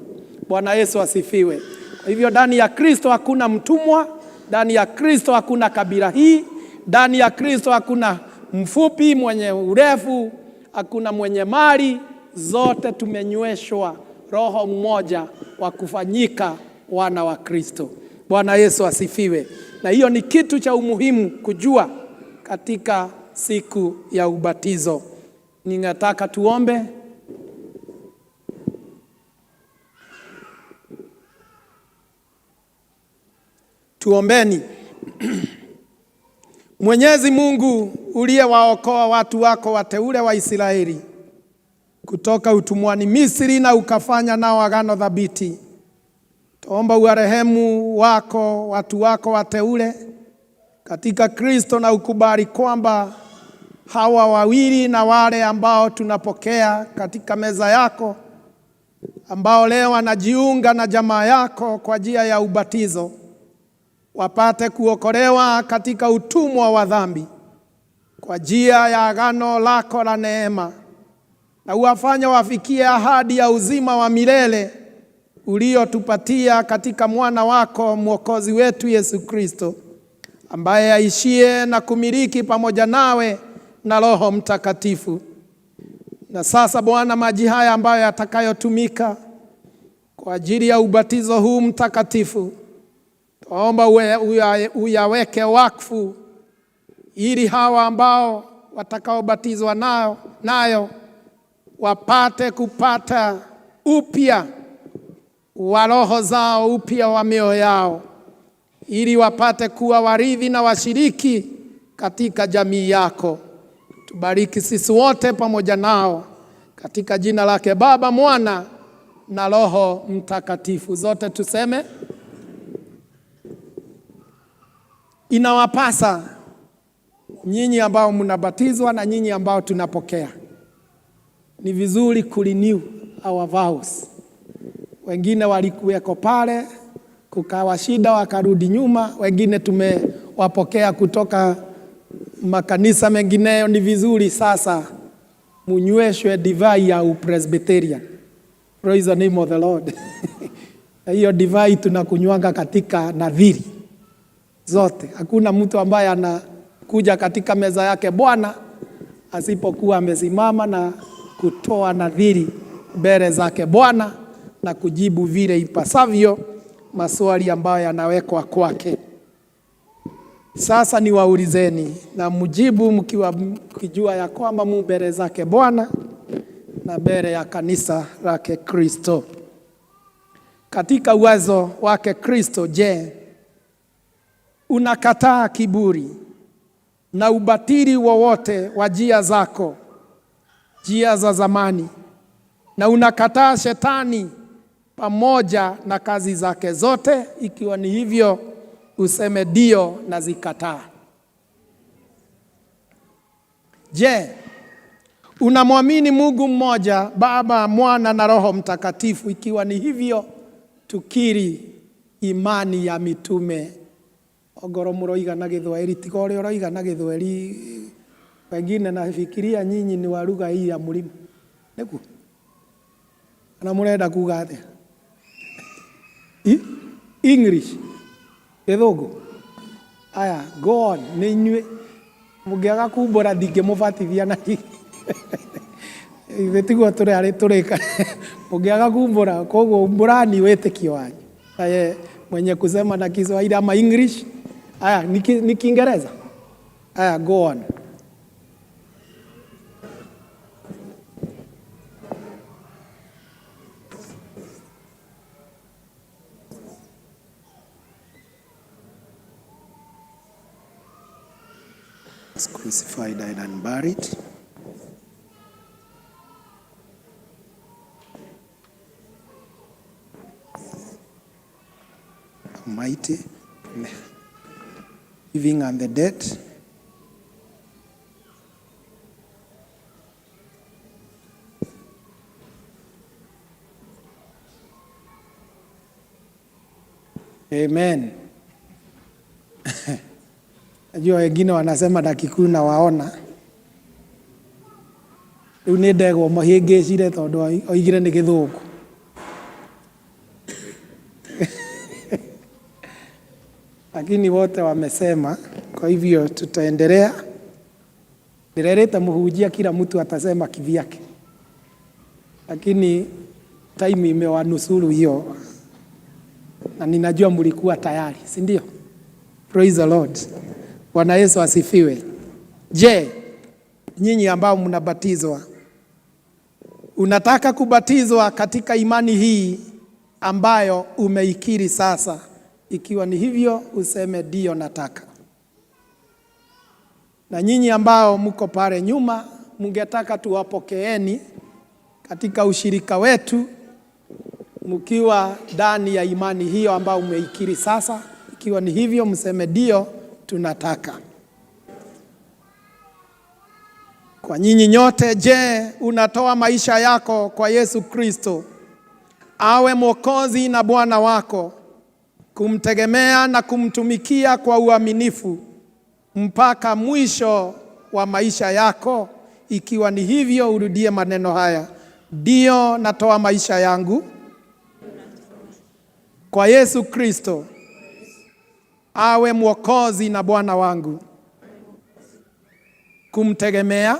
Bwana Yesu asifiwe. Kwa hivyo ndani ya Kristo hakuna mtumwa, ndani ya Kristo hakuna kabila hii, ndani ya Kristo hakuna mfupi, mwenye urefu, hakuna mwenye mali, zote tumenyweshwa Roho mmoja wa kufanyika wana wa Kristo. Bwana Yesu asifiwe. Na hiyo ni kitu cha umuhimu kujua katika siku ya ubatizo. Ninataka tuombe. Tuombeni. Mwenyezi Mungu uliyewaokoa watu wako wateule wa Israeli kutoka utumwani Misri na ukafanya nao agano thabiti, tuomba uwarehemu wako watu wako wateule katika Kristo na ukubali kwamba hawa wawili na wale ambao tunapokea katika meza yako, ambao leo wanajiunga na jamaa yako kwa njia ya ubatizo, wapate kuokolewa katika utumwa wa dhambi kwa njia ya agano lako la neema, na uwafanye wafikie ahadi ya uzima wa milele uliotupatia katika mwana wako Mwokozi wetu Yesu Kristo, ambaye aishie na kumiliki pamoja nawe na Roho Mtakatifu. Na sasa Bwana, maji haya ambayo yatakayotumika kwa ajili ya ubatizo huu mtakatifu, twaomba uyaweke wakfu, ili hawa ambao watakaobatizwa nayo wapate kupata upya wa roho zao, upya wa mioyo yao, ili wapate kuwa warithi na washiriki katika jamii yako. Tubariki sisi wote pamoja nao katika jina lake Baba, Mwana na Roho Mtakatifu. Zote tuseme, inawapasa nyinyi ambao mnabatizwa na nyinyi ambao tunapokea, ni vizuri kurenew our vows. Wengine walikuweko pale, kukawa shida, wakarudi nyuma. Wengine Tumewapokea kutoka makanisa mengineyo. Ni vizuri sasa munyweshwe divai ya Upresbyterian. Praise the name of the Lord. Na hiyo divai tunakunywanga katika nadhiri zote. Hakuna mtu ambaye anakuja katika meza yake Bwana asipokuwa amesimama na kutoa nadhiri mbele zake Bwana na kujibu vile ipasavyo maswali ambayo yanawekwa kwake. Sasa niwaulizeni na mjibu mkiwa mkijua ya kwamba mu mbele zake Bwana na mbele ya kanisa lake Kristo. Katika uwezo wake Kristo, je, unakataa kiburi na ubatili wowote wa njia zako, njia za zamani, na unakataa shetani pamoja na kazi zake zote? Ikiwa ni hivyo, useme ndio, nazikataa. Je, unamwamini Mungu mmoja, Baba, Mwana na Roho Mtakatifu? Ikiwa ni hivyo, tukiri imani ya mitume. Ongoro muroiga na Gĩthwaĩri, tiga ũrĩa ũroiga na Gĩthwaĩri, wengine nafikiria nyinyi ni wa lugha hii ya mlima. Nĩguo? Kana mũrenda kuga atĩa? English, Gĩthũngũ. Aya, go on, nĩ inyuĩ. Mũngĩaga kumbũra ndingĩmũbatithia na ithuĩ tiguo tũrarĩ tũrĩka. Mũngĩaga kumbũra, koguo umbũrani wĩtĩkio wanyu. Aye, mwenye kusema na Kiswahili ama English. Aya, ni Kiingereza. Aya, go on. Was crucified, died and buried. Almighty, living and the dead. Amen. Najua wengine wanasema na Kikuyu na waona. Rĩu nĩ ndegwa mahĩngĩcire tondũ oigire nĩ Gĩthũngũ. Lakini wote wamesema, kwa hivyo tutaendelea. Ndĩrerĩte mũhunjia kila mtu atasema kivyake, lakini time imewanusuru hiyo, na ninajua mlikuwa tayari, si ndio? Praise the Lord. Bwana Yesu asifiwe. Je, nyinyi ambao mnabatizwa, unataka kubatizwa katika imani hii ambayo umeikiri sasa? Ikiwa ni hivyo, useme ndio, nataka. Na nyinyi ambao mko pale nyuma, mungetaka tuwapokeeni katika ushirika wetu mkiwa ndani ya imani hiyo ambayo umeikiri sasa. Ikiwa ni hivyo, mseme ndio, tunataka. Kwa nyinyi nyote, je, unatoa maisha yako kwa Yesu Kristo awe Mwokozi na Bwana wako, kumtegemea na kumtumikia kwa uaminifu mpaka mwisho wa maisha yako? Ikiwa ni hivyo, urudie maneno haya: ndio, natoa maisha yangu kwa Yesu Kristo awe Mwokozi na Bwana wangu, kumtegemea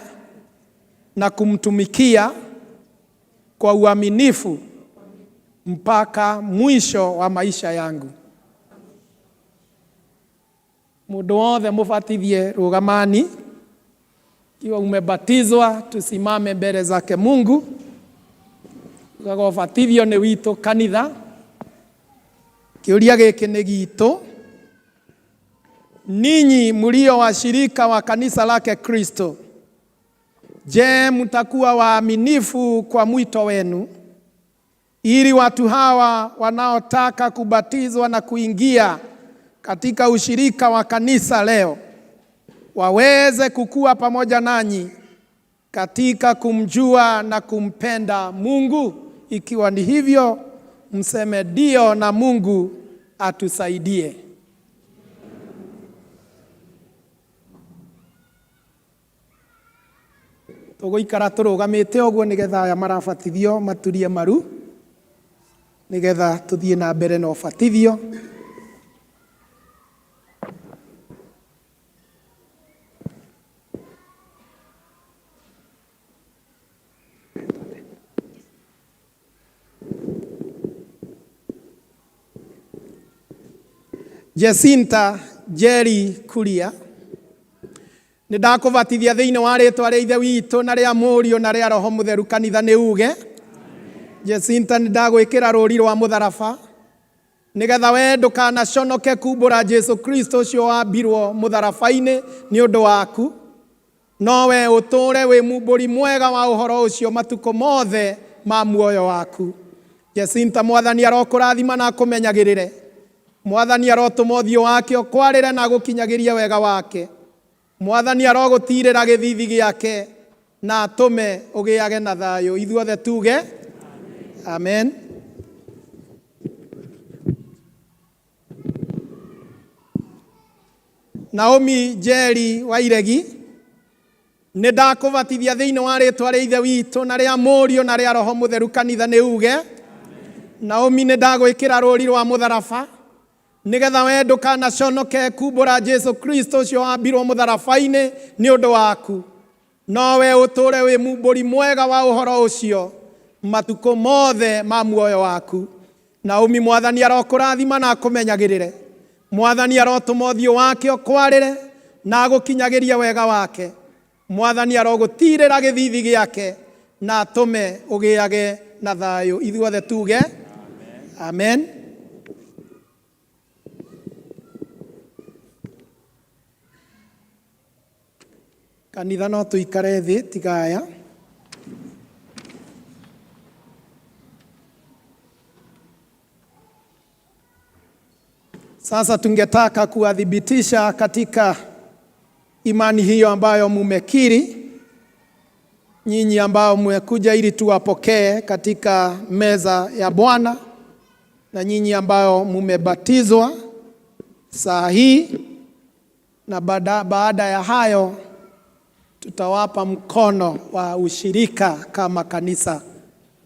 na kumtumikia kwa uaminifu mpaka mwisho wa maisha yangu. Mundu wothe mubatithie rugamani. Ikiwa umebatizwa, tusimame mbele zake Mungu. Ugaga ubatithio nĩ witũ kanitha. Kĩũria gĩkĩ nĩ gitũ. Ninyi mlio washirika wa kanisa lake Kristo, je, mtakuwa waaminifu kwa mwito wenu, ili watu hawa wanaotaka kubatizwa na kuingia katika ushirika wa kanisa leo waweze kukua pamoja nanyi katika kumjua na kumpenda Mungu? Ikiwa ni hivyo, mseme ndio, na Mungu atusaidie. Tũgũikara tũrũgamĩte ũguo nĩgetha aya marabatithio maturie maru nĩgetha tũthiĩ na mbere na ũbatithio. Jacinta Jerry Kuria nĩ ndakũbatithia thĩinĩ wa rĩtwa rĩa ithe witũ na rĩa mũriũ na rĩa roho mũtheru kanitha nĩ uge Jacinta nĩ ndagwĩkĩra rũri rwa mũtharaba nĩgetha we ndũkanaconoke kumbũra Jesu Kristo ũcio wambirwo mũtharaba-inĩ nĩ ũndũ waku no we ũtũũre wĩ mumbũri mwega wa ũhoro ũcio matukũ mothe ma muoyo waku. Jacinta, Mwathani arokũrathima na akũmenyagĩrĩre. Mwathani arotũma ũthiũ wake ũkwarĩre na agũkinyagĩrie wega wake. Mwathani arogũtiirĩra gĩthithi gĩake na atũme ũgĩage na thayũ. Ithuothe tuge amen. Naomi Njeri wa Iregi, nĩ ndakũbatithia thĩinĩ wa rĩtwa rĩa Ithe witũ na rĩa Mũriũ na rĩa Roho Mũtheru kanitha nĩ uge. Naomi nĩ ndagwĩkĩra rũri rwa mũtharaba nĩgetha we ndũkanaconoke kumbũra Jesu Kristo ũcio wambirwo mũtharaba-inĩ nĩ ũndũ waku. No we ũtũũre wĩ mumbũri mwega wa ũhoro ũcio matukũ mothe ma muoyo waku. Naomi, Mwathani arokũrathima na akũmenyagĩrĩre. Mwathani arotũma ũthiũ wake ũkwarĩre na agũkinyagĩrie wega wake. Mwathani arogũtiirĩra gĩthithi gĩake na atũme ũgĩage na thayũ. Ithuothe tuge amen. Kanitha no tũikare thĩ tigaya. Sasa tungetaka kuwathibitisha katika imani hiyo ambayo mumekiri, nyinyi ambao mmekuja ili tuwapokee katika meza ya Bwana, na nyinyi ambao mumebatizwa saa hii, na baada ya hayo tutawapa mkono wa ushirika kama kanisa.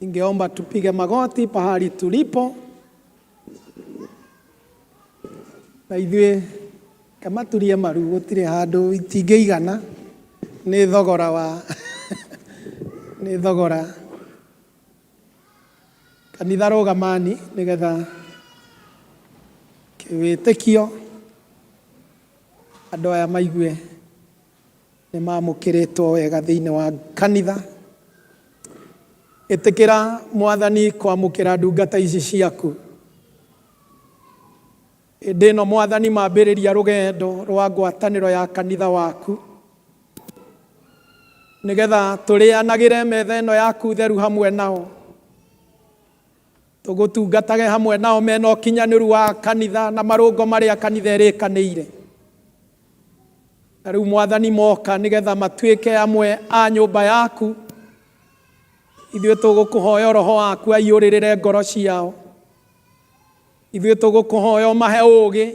Ningeomba tupige magoti pahali tulipo, na ithuĩ kamaturie maru gũtirĩ handũ itingĩigana nĩ thogora wa nĩ thogora kanitha rũgamani nĩgetha kĩwĩtĩkio andũ aya maigue nĩ mamũkĩrĩtwo wega thĩinĩ wa kanitha. Ĩtĩkĩra Mwathani kwamũkĩra ndungata ici ciaku. Hĩndĩ ĩno Mwathani mambĩrĩria rũgendo rwa ngwatanĩro ya kanitha waku, nĩgetha tũrĩanagĩre metha ĩno yaku theru hamwe nao, tũgũtungatage hamwe nao mena ũkinyanĩru wa kanitha na marũngo marĩa kanitha ĩrĩkanĩire. Na rĩu Mwathani moka nĩgetha matuĩke amwe a nyũmba yaku, ithuĩ tũgũkũhoya roho waku aiyũrĩrĩre ngoro ciao. Ithuĩ tũgũkũhoya ũmahe ũũgĩ,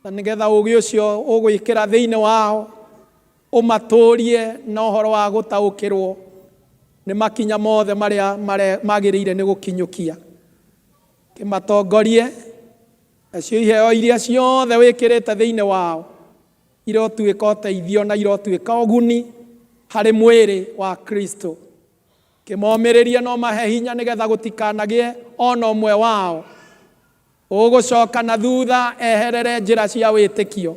na nĩgetha ũũgĩ ũcio ũgwĩkĩra thĩinĩ wao ũmatũrie na ũhoro wa gũtaũkĩrwo nĩ makinya mothe marĩa magĩrĩire nĩ gũkinyũkia. Kĩmatongorie nacio iheo iria ciothe wĩkĩrĩte thĩinĩ wao irotuĩka ũteithio na irotuĩka ũguni harĩ mwĩrĩ wa Kristo. Kĩmomĩrĩrie na ũmahe hinya nĩgetha gũtikanagĩe o na ũmwe wao ũgũcoka na thutha eherere njĩra cia wĩtĩkio,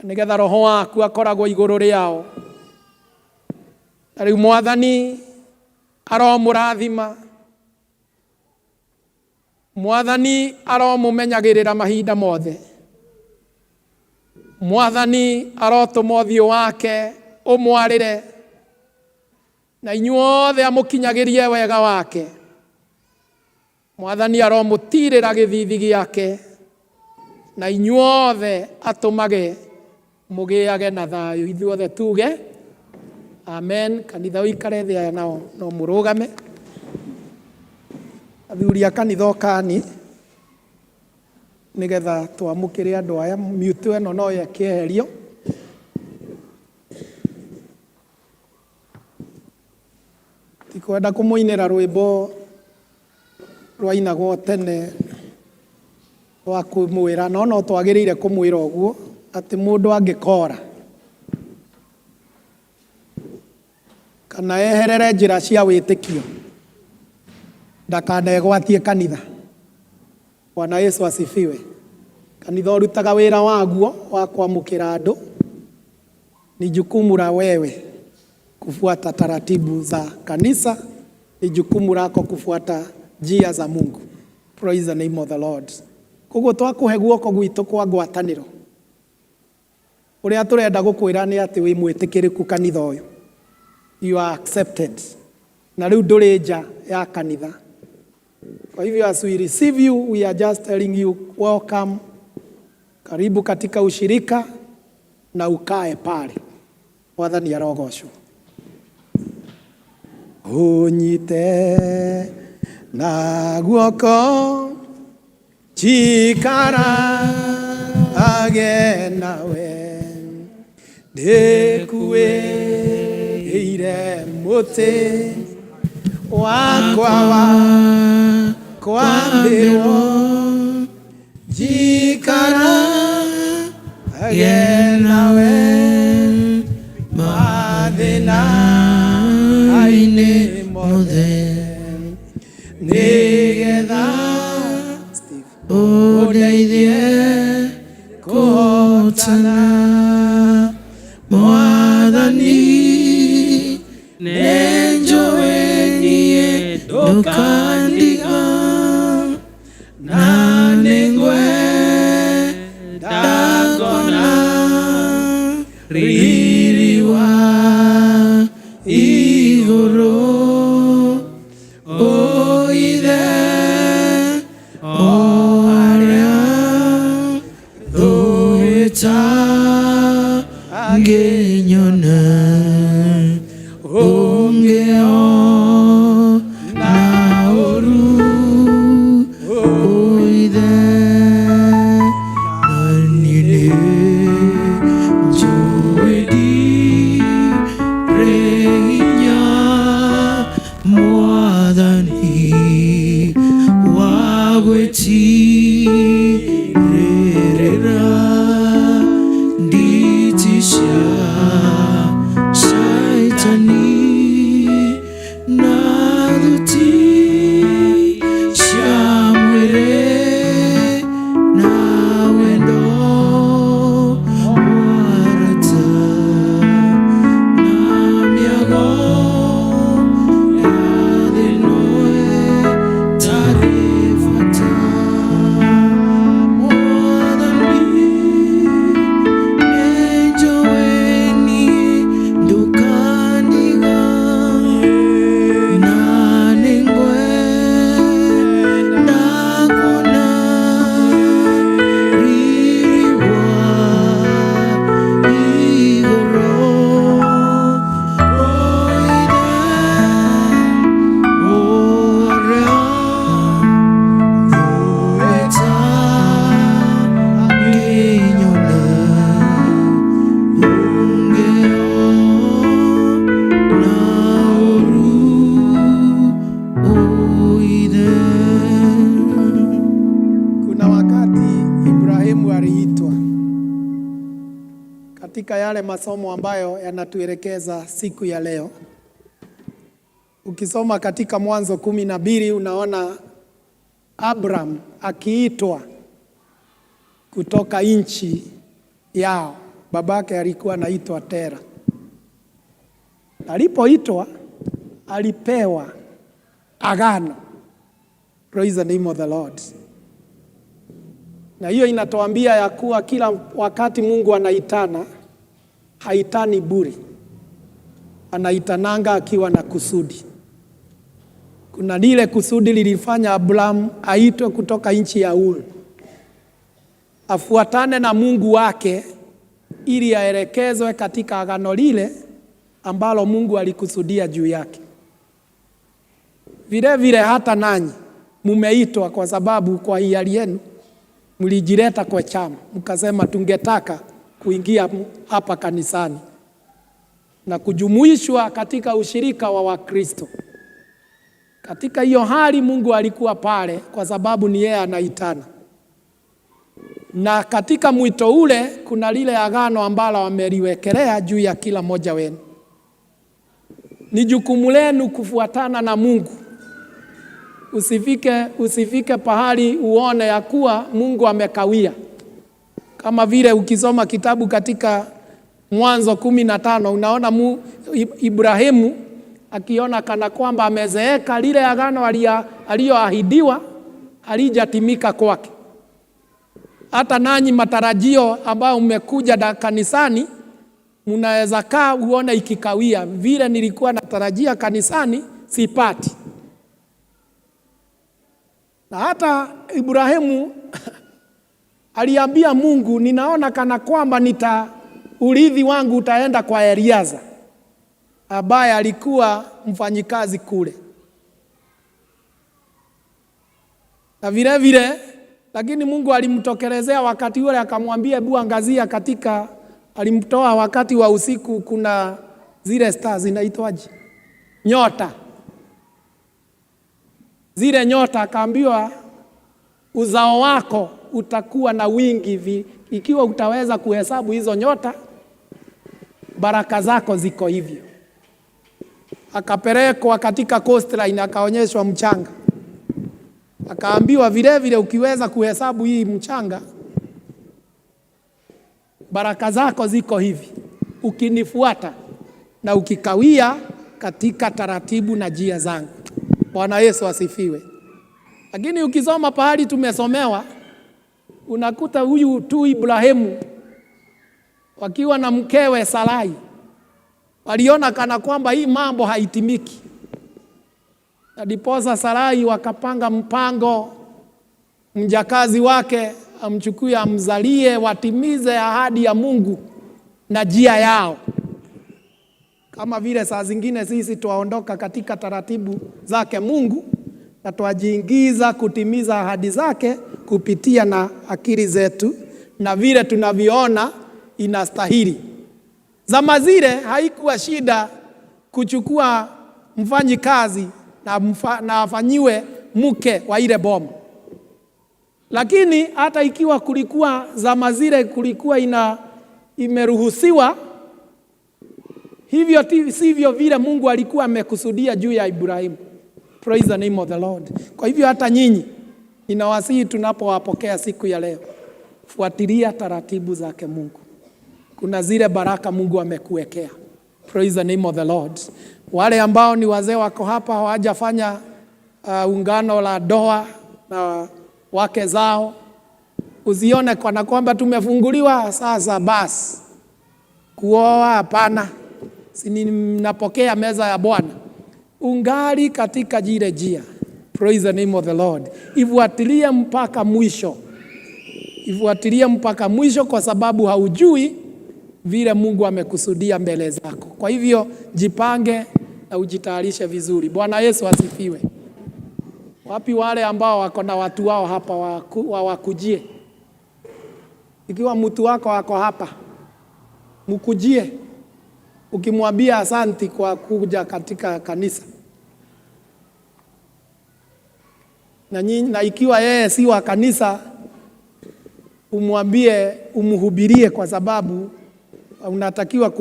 nĩgetha roho waku akoragwo igũrũ rĩao. Na rĩu Mwathani aromũrathima, Mwathani aromũmenyagĩrĩra mahinda mothe. Mwathani arotũma ũthiũ wake ũmwarĩre, na inyuothe amũkinyagĩrie wega wake. Mwathani aromũtiirĩra gĩthithi gĩake, na inyuothe atũmage mũgĩage na thayũ. Ithuothe tuge amen. Kanitha ũikare thĩ, aya nao no mũrũgame. Athuri a kanitha ũkani nĩgetha twamũkĩre andũ aya. Mute ĩno no ĩkĩeherio. Ngwenda kũmũinĩra rwĩmbo rwainagwo tene rwa kũmwĩra, no no twagĩrĩire kũmwĩra ũguo atĩ mũndũ angĩkora kana eherere njĩra cia wĩtĩkio ndakanegwatie kanitha. Bwana Yesu asifiwe. Kanitha ũrutaga wĩra waguo wa kwamũkĩra andũ. Ni jukumu la wewe kufuata taratibu za kanisa, ni jukumu lako kufuata njia za Mungu. Praise the name of the Lord. Koguo twakũhe guoko gwitũ kwa ngwatanĩro, ũrĩa tũrenda gũkwĩra nĩ atĩ wĩ mwĩtĩkĩrĩku kanitha ũyũ. You are accepted. Na rĩu ndũrĩ nja ya kanitha. Kwa hivyo as we receive you, we are just telling you welcome, karibu katika ushirika na ukae pale. Mwathani arogocwo. Ũnyite na guoko njikarage nawe ndĩkuĩire mũtĩ wakwa wa kwambĩrwo njikarage nawe mathĩna-inĩ mothe nĩgetha ũndeithie kũhotana Mwathani nĩnjũĩ niĩ ndũkandiga na nĩngwenda kuona riri wa igũrũ o Ithe o harĩa thũ ĩtangĩnyona ũngĩona ũru o Ithe na niĩ nĩnjũĩ ndirĩ hinya Mwathani wa gwĩtirĩrĩra nditi cia Shaitani na thuti cia mwĩrĩ na wendo wa arata na mĩago ya thĩ ĩno ĩtarĩ bata. Mwathani nĩnjũĩ niĩ ndũkandiga na nĩngwenda kuona riri wa igũrũ o Ithe ũrĩa thũ ĩtangĩnyona ũngĩona ũru o Ithe. Kuna wakati Ibrahimu aliitwa katika yale masomo ambayo yanatuelekeza siku ya leo. Ukisoma katika Mwanzo 12 unaona Abraham akiitwa kutoka nchi yao. Babake alikuwa anaitwa Tera. Alipoitwa alipewa agano. Praise the name of the Lord. Na hiyo inatuambia ya kuwa kila wakati Mungu anaitana, haitani bure. Anaitananga akiwa na kusudi. Kuna lile kusudi lilifanya Abraham aitwe kutoka nchi ya Ur, afuatane na Mungu wake ili aelekezwe katika agano lile ambalo Mungu alikusudia juu yake. Vile vile hata nanyi mumeitwa kwa sababu kwa hiari yenu mlijileta kwa chama, mkasema tungetaka kuingia hapa kanisani na kujumuishwa katika ushirika wa Wakristo. Katika hiyo hali Mungu alikuwa pale kwa sababu ni yeye anaitana. Na katika mwito ule kuna lile agano ambalo ameliwekelea juu ya kila mmoja wenu. Ni jukumu lenu kufuatana na Mungu. Usifike pahali uone ya kuwa Mungu amekawia. Kama vile ukisoma kitabu katika Mwanzo 15 unaona Ibrahimu akiona kana kwamba amezeeka, lile agano aliyoahidiwa halijatimika kwake. Hata nanyi matarajio ambayo mmekuja kanisani, mnaweza kaa uone ikikawia, vile nilikuwa natarajia kanisani sipati. Na hata Ibrahimu aliambia Mungu, ninaona kana kwamba urithi wangu utaenda kwa Eliaza ambaye alikuwa mfanyikazi kule. Na vile vile, lakini Mungu alimtokelezea wakati ule akamwambia, hebu angazia katika, alimtoa wakati wa usiku, kuna zile stars zinaitwaje? Nyota. Zile nyota akaambiwa uzao wako utakuwa na wingi ikiwa utaweza kuhesabu hizo nyota, baraka zako ziko hivyo. Akapelekwa katika coastline akaonyeshwa mchanga. Akaambiwa vile vile ukiweza kuhesabu hii mchanga, baraka zako ziko hivi, ukinifuata na ukikawia katika taratibu na njia zangu. Bwana Yesu asifiwe. Lakini ukisoma pahali tumesomewa, unakuta huyu tu Ibrahimu wakiwa na mkewe Sarai waliona kana kwamba hii mambo haitimiki. Na ndiposa Sarai wakapanga mpango, mjakazi wake amchukue amzalie, watimize ahadi ya Mungu na njia yao. Kama vile saa zingine sisi twaondoka katika taratibu zake Mungu na twajiingiza kutimiza ahadi zake kupitia na akili zetu na vile tunavyoona inastahili. Zama zile haikuwa shida kuchukua mfanyikazi na afanyiwe mke wa ile boma. Lakini hata ikiwa kulikuwa zama zile kulikuwa imeruhusiwa, hivyo sivyo vile Mungu alikuwa amekusudia juu ya Ibrahimu. Praise the name of the Lord. Kwa hivyo hata nyinyi ninawasihi tunapowapokea siku ya leo, fuatilia taratibu zake Mungu. Kuna zile baraka Mungu amekuwekea. Praise the name of the Lord. Wale ambao ni wazee wako hapa hawajafanya ungano la ndoa na wake zao, usione kana kwamba tumefunguliwa sasa basi kuoa, hapana. Si ninapokea meza ya Bwana. Ungali katika jile njia. Praise the name of the Lord. Ifuatilie mpaka mwisho. Ifuatilie mpaka mwisho kwa sababu haujui vile Mungu amekusudia mbele zako. Kwa hivyo jipange na ujitayarishe vizuri. Bwana Yesu asifiwe. Wapi wale ambao wako na watu wao hapa wawakujie? Ikiwa mtu wako ako hapa, mkujie ukimwambia asanti kwa kuja katika kanisa. Na nyinyi, na ikiwa yeye si wa kanisa, umwambie, umhubirie, kwa sababu unatakiwa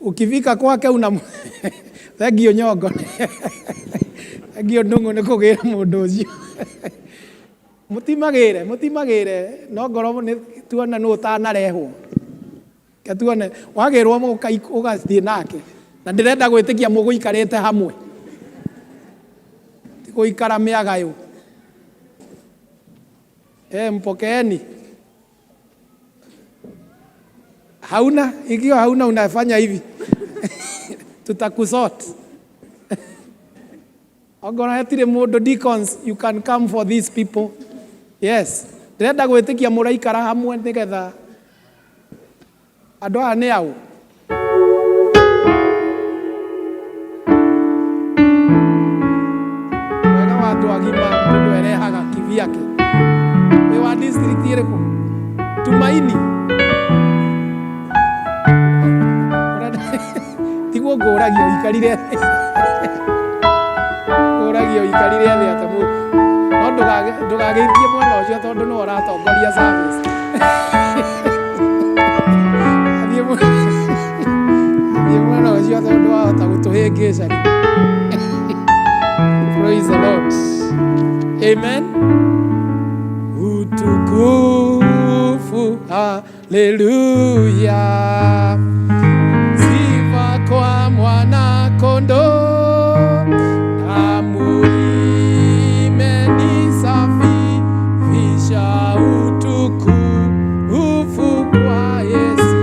ukifika kwake una thengio nyongo thengio ndungu ni kugira mundu ucio. Mutimagire, mutimagire, no ngoro ni tuone nu utanarehwo. Ke tuone wagirwo ugathie nake. Na ndirenda gwitikia muguikarite hamwe, ti guikara miagayo. Mpokeeni. Hauna, ikiwa hauna unafanya hivi. Tutakusort. Ogora hetire mundu, deacons, you can come for these people. Yes. Ndĩrenda gwĩtĩkia mũraikara hamwe nĩgetha andũ aya nĩ au. Wega wa andũ agima mũndũ erehaga kivyake. Wĩ wa district ĩrĩkũ? Tumaini. Tiguo ngũragia ũikarire. Ũragia ũikarire thĩ atĩ no ndũgageithie mwena ũcio tondũ nĩwe ũratongoria service. Thiĩ mwena ũcio tondũ wahota gũtũhĩngĩca. Praise the Lord. Amen. Utukufu, haleluya. Sifa kwa mwana kondoo, damu imenisafisha, utukufu kwa Yesu.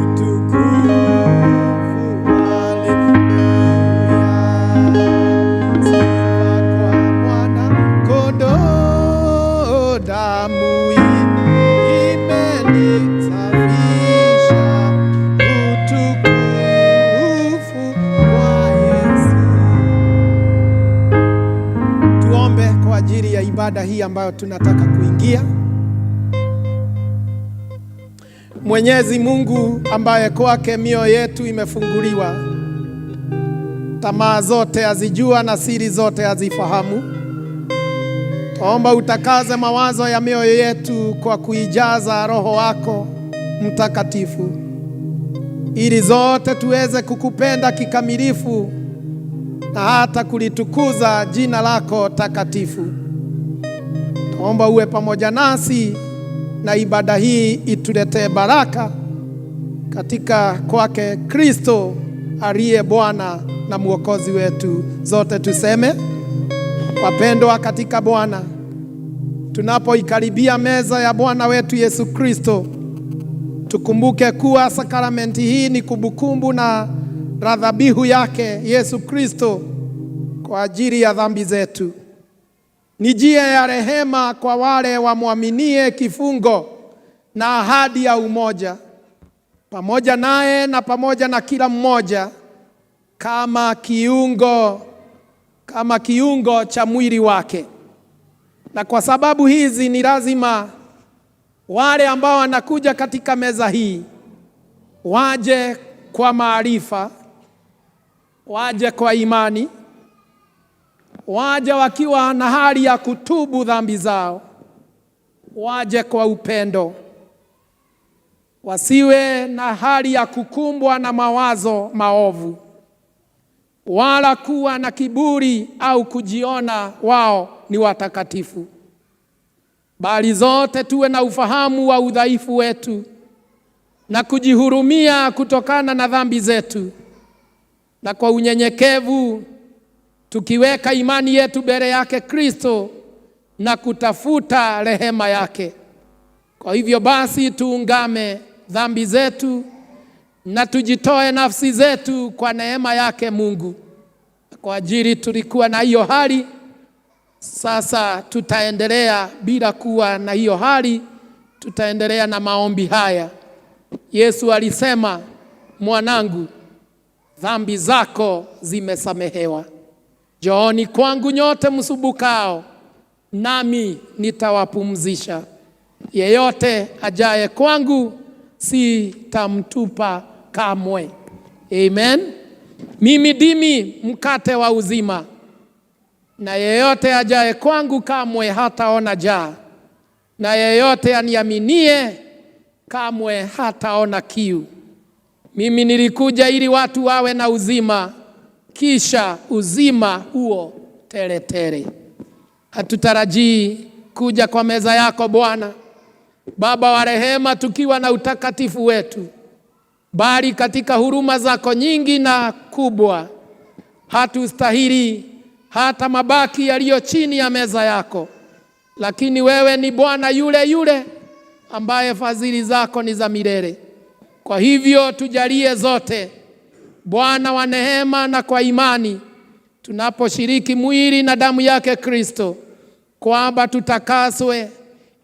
Utukufu, haleluya. Sifa kwa mwana kondoo, damu imenisafisha, utukufu kwa Yesu. Tuombe kwa ajili ya ibada hii ambayo tunataka kuingia. Mwenyezi Mungu ambaye kwake mioyo yetu imefunguliwa, tamaa zote azijua na siri zote azifahamu. Twaomba utakaze mawazo ya mioyo yetu kwa kuijaza Roho wako Mtakatifu, ili zote tuweze kukupenda kikamilifu na hata kulitukuza jina lako takatifu. Twaomba uwe pamoja nasi na ibada hii ituletee baraka katika kwake Kristo aliye Bwana na Mwokozi wetu. Zote tuseme, wapendwa katika Bwana, tunapoikaribia meza ya Bwana wetu Yesu Kristo, tukumbuke kuwa sakramenti hii ni kumbukumbu na dhabihu yake Yesu Kristo kwa ajili ya dhambi zetu. Ni njia ya rehema kwa wale wamwaminie, kifungo na ahadi ya umoja pamoja naye na pamoja na kila mmoja kama kiungo cha mwili wake. Na kwa sababu hizi ni lazima wale ambao wanakuja katika meza hii waje kwa maarifa, waje kwa imani, waje wakiwa na hali ya kutubu dhambi zao, waje kwa upendo, wasiwe na hali ya kukumbwa na mawazo maovu, wala kuwa na kiburi au kujiona wao ni watakatifu, bali zote tuwe na ufahamu wa udhaifu wetu na kujihurumia kutokana na dhambi zetu, na kwa unyenyekevu tukiweka imani yetu mbele yake Kristo na kutafuta rehema yake. Kwa hivyo basi tuungame dhambi zetu na tujitoe nafsi zetu kwa neema yake Mungu. Kwa ajili tulikuwa na hiyo hali, sasa tutaendelea bila kuwa na hiyo hali, tutaendelea na maombi haya. Yesu alisema, mwanangu, dhambi zako zimesamehewa. Njooni kwangu nyote msumbukao, nami nitawapumzisha. Yeyote ajaye kwangu sitamtupa kamwe. Amen. Mimi ndimi mkate wa uzima, na yeyote ajaye kwangu kamwe hataona njaa, na yeyote aniaminie kamwe hataona kiu. Mimi nilikuja ili watu wawe na uzima, kisha uzima huo tele tele. Hatutarajii kuja kwa meza yako Bwana Baba wa rehema tukiwa na utakatifu wetu, bali katika huruma zako nyingi na kubwa hatustahili hata mabaki yaliyo chini ya meza yako, lakini wewe ni Bwana yule yule ambaye fadhili zako ni za milele. Kwa hivyo tujalie zote, Bwana wa neema, na kwa imani tunaposhiriki mwili na damu yake Kristo, kwamba tutakaswe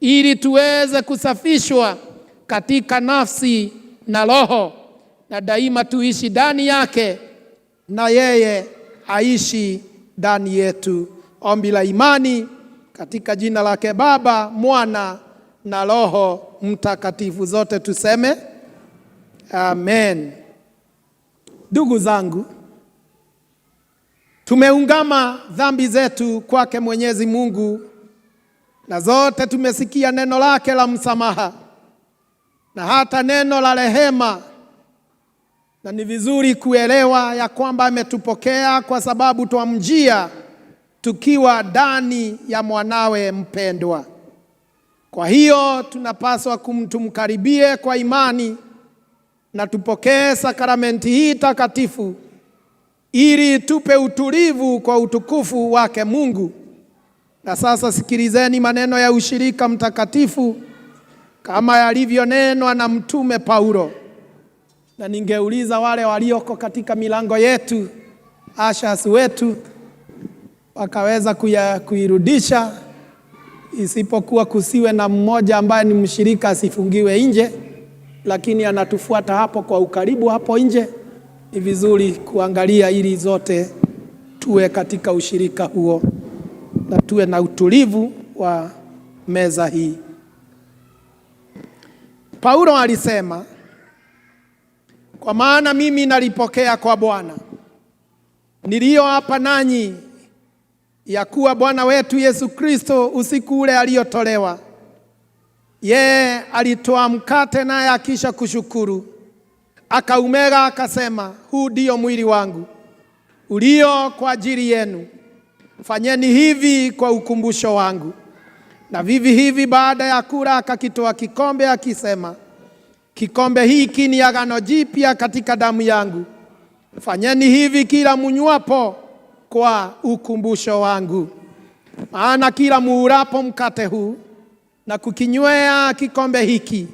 ili tuweze kusafishwa katika nafsi na roho, na daima tuishi ndani yake na yeye aishi ndani yetu. Ombi la imani katika jina lake Baba, Mwana na Roho Mtakatifu. Zote tuseme amen. Ndugu zangu, Tumeungama dhambi zetu kwake Mwenyezi Mungu, na zote tumesikia neno lake la msamaha na hata neno la rehema, na ni vizuri kuelewa ya kwamba ametupokea kwa sababu twamjia tukiwa ndani ya mwanawe mpendwa. Kwa hiyo tunapaswa tumkaribie kwa imani na tupokee sakramenti hii takatifu ili tupe utulivu kwa utukufu wake Mungu. Na sasa sikilizeni maneno ya ushirika mtakatifu kama yalivyonenwa na Mtume Paulo. Na ningeuliza wale walioko katika milango yetu, ashas wetu, wakaweza kuirudisha, isipokuwa kusiwe na mmoja ambaye ni mshirika asifungiwe nje, lakini anatufuata hapo kwa ukaribu hapo nje. Ni vizuri kuangalia ili zote tuwe katika ushirika huo na tuwe na utulivu wa meza hii. Paulo alisema, kwa maana mimi nalipokea kwa Bwana niliyo hapa nanyi, ya kuwa Bwana wetu Yesu Kristo usiku ule aliyotolewa, yeye alitoa mkate, naye akisha kushukuru akaumega, akasema, huu ndio mwili wangu ulio kwa ajili yenu, fanyeni hivi kwa ukumbusho wangu. Na vivi hivi baada ya kula akakitoa kikombe akisema, kikombe hiki ni agano jipya katika damu yangu, fanyeni hivi kila munywapo kwa ukumbusho wangu. Maana kila muulapo mkate huu na kukinywea kikombe hiki,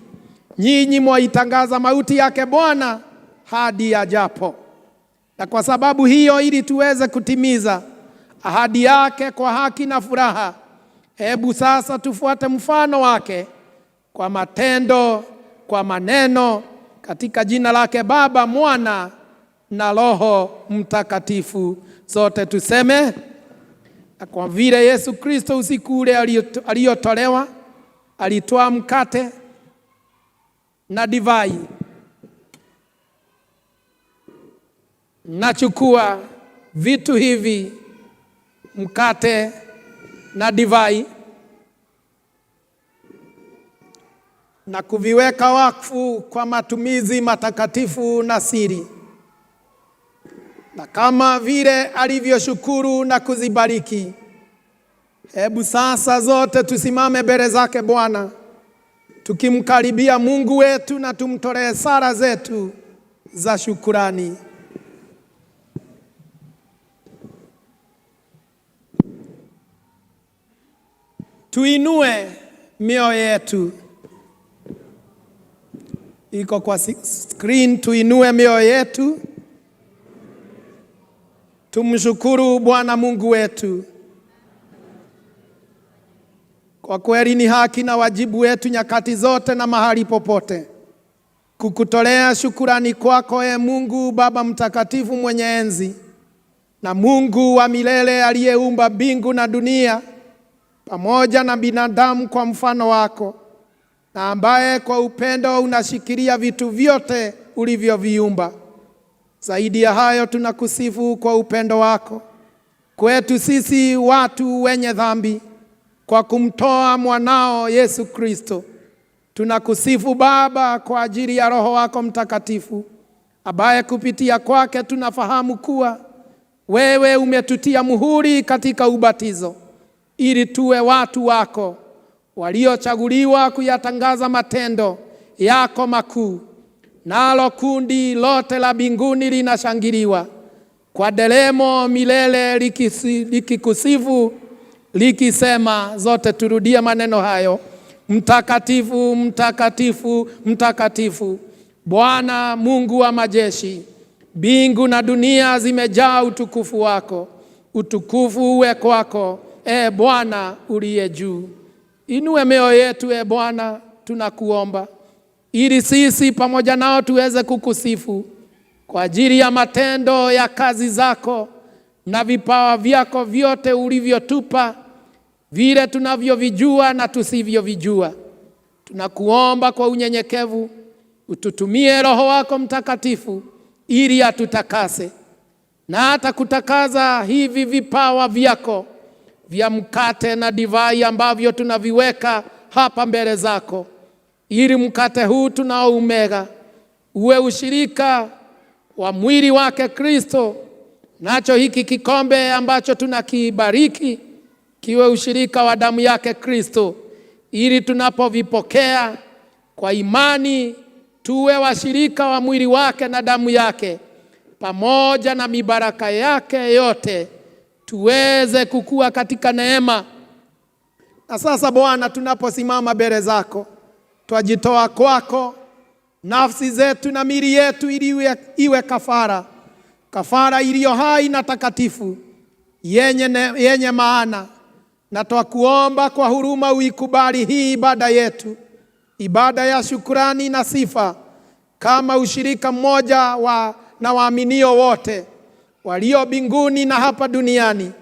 nyinyi mwaitangaza mauti yake Bwana hadi ajapo. Na kwa sababu hiyo, ili tuweze kutimiza ahadi yake kwa haki na furaha, hebu sasa tufuate mfano wake kwa matendo, kwa maneno, katika jina lake Baba, Mwana na Roho Mtakatifu. Sote tuseme. Na kwa vile Yesu Kristo usiku ule aliyotolewa, alitoa mkate na divai. Nachukua vitu hivi, mkate na divai, na kuviweka wakfu kwa matumizi matakatifu na siri, na kama vile alivyoshukuru na kuzibariki, hebu sasa zote tusimame mbele zake Bwana, tukimkaribia Mungu wetu na tumtolee sala zetu za shukurani. Tuinue mioyo yetu, iko kwa screen. Tuinue mioyo yetu, tumshukuru Bwana Mungu wetu. Kwa kweli ni haki na wajibu wetu nyakati zote na mahali popote kukutolea shukurani kwako, e Mungu Baba mtakatifu mwenye enzi na Mungu wa milele aliyeumba mbingu na dunia pamoja na binadamu kwa mfano wako, na ambaye kwa upendo unashikilia vitu vyote ulivyoviumba. Zaidi ya hayo, tunakusifu kwa upendo wako kwetu sisi watu wenye dhambi kwa kumtoa mwanao Yesu Kristo. Tunakusifu Baba kwa ajili ya Roho wako Mtakatifu ambaye kupitia kwake tunafahamu kuwa wewe umetutia muhuri katika ubatizo ili tuwe watu wako waliochaguliwa kuyatangaza matendo yako makuu. Nalo kundi lote la mbinguni linashangiliwa kwa nderemo milele likikusifu likisema, zote turudie maneno hayo: Mtakatifu, mtakatifu, mtakatifu, Bwana Mungu wa majeshi, mbingu na dunia zimejaa utukufu wako. Utukufu uwe kwako, e Bwana uliye juu. Inue mioyo yetu, e Bwana, tunakuomba, ili sisi pamoja nao tuweze kukusifu kwa ajili ya matendo ya kazi zako na vipawa vyako vyote ulivyotupa, vile tunavyovijua na tusivyovijua. Tunakuomba kwa unyenyekevu ututumie Roho wako Mtakatifu ili atutakase. na hata kutakaza hivi vipawa vyako vya mkate na divai ambavyo tunaviweka hapa mbele zako, ili mkate huu tunaoumega uwe ushirika wa mwili wake Kristo, nacho hiki kikombe ambacho tunakibariki kiwe ushirika wa damu yake Kristo, ili tunapovipokea kwa imani tuwe washirika wa mwili wake na damu yake, pamoja na mibaraka yake yote, tuweze kukua katika neema. Na sasa Bwana, tunaposimama mbele zako, twajitoa kwako nafsi zetu na miili yetu, ili iwe kafara, kafara iliyo hai na takatifu, yenye maana. Na twakuomba kwa huruma uikubali hii ibada yetu, ibada ya shukrani na sifa, kama ushirika mmoja na waaminio wote walio mbinguni na hapa duniani.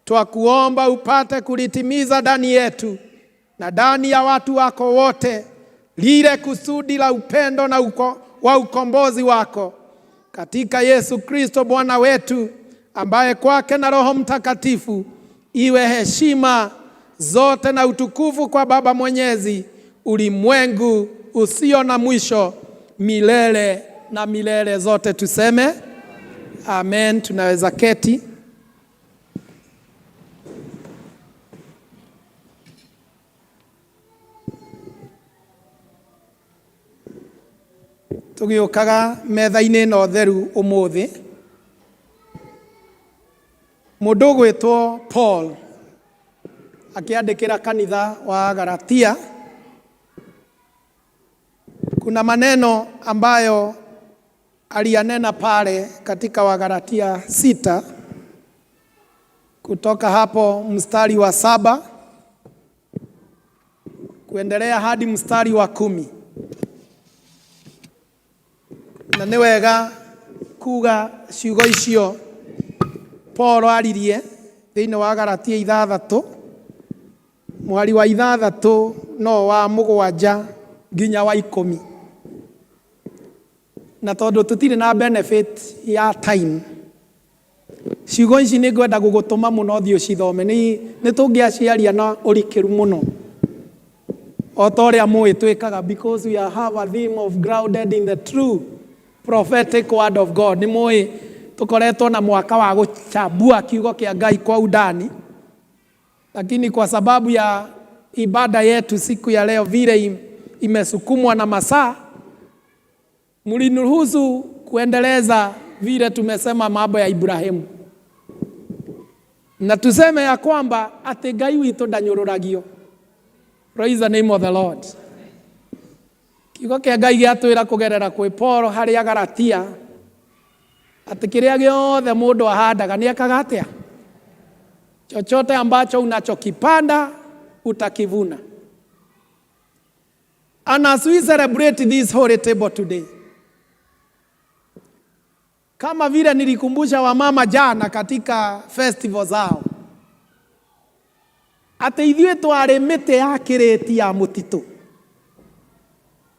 Twakuomba upate kulitimiza ndani yetu na ndani ya watu wako wote lile kusudi la upendo na wa ukombozi wako katika Yesu Kristo Bwana wetu, ambaye kwake na Roho Mtakatifu iwe heshima zote na utukufu kwa Baba Mwenyezi, ulimwengu usio na mwisho, milele na milele zote. Tuseme amen. Tunaweza keti. Tũgĩũkaga metha-inĩ ĩno theru ũmũthĩ, mũndũ ũgwĩtwo Paul akĩandĩkĩra kanitha wa Galatia, kuna maneno ambayo aliyanena pale katika Wagalatia 6 kutoka hapo mstari wa 7 kuendelea hadi mstari wa 10. Na nĩ wega kuga ciugo icio Paul aririe thĩinĩ wa Galatia 6 mwari wa 6 no wa 7 nginya wa 10. Na tondũ tũtirĩ na benefit ya time, ciugo ici nĩ ngwenda gũgũtũma mũno ũthiĩ ũcithome. Nĩ tũngĩaciaria na ũrikĩru mũno o ta ũrĩa mũĩ twĩkaga, because we have a theme of grounded in the true prophetic word of God. Nĩ mũĩ tũkoretwo na mwaka wa gũchambua kiugo kĩa Ngai kwa undani, lakini kwa sababu ya ibada yetu siku ya leo vile imesukumwa na masaa, mliniruhusu kuendeleza vile tumesema mambo ya Ibrahimu. Na tuseme ya kwamba atĩ Ngai witũ ndanyũrũragio. Praise the name of the Lord. Kiugo kĩa Ngai gĩatwĩra kũgerera kwĩ Paul harĩ Agalatia atĩ kĩrĩa gĩothe mũndũ ahandaga nĩ ekaga atĩa? Chochote ambacho unachokipanda utakivuna. And as we celebrate this holy table today, kama vile nilikumbusha wamama jana katika festival zao, atĩ ithuĩ twarĩ mĩtĩ ya kĩrĩti ya mũtitũ.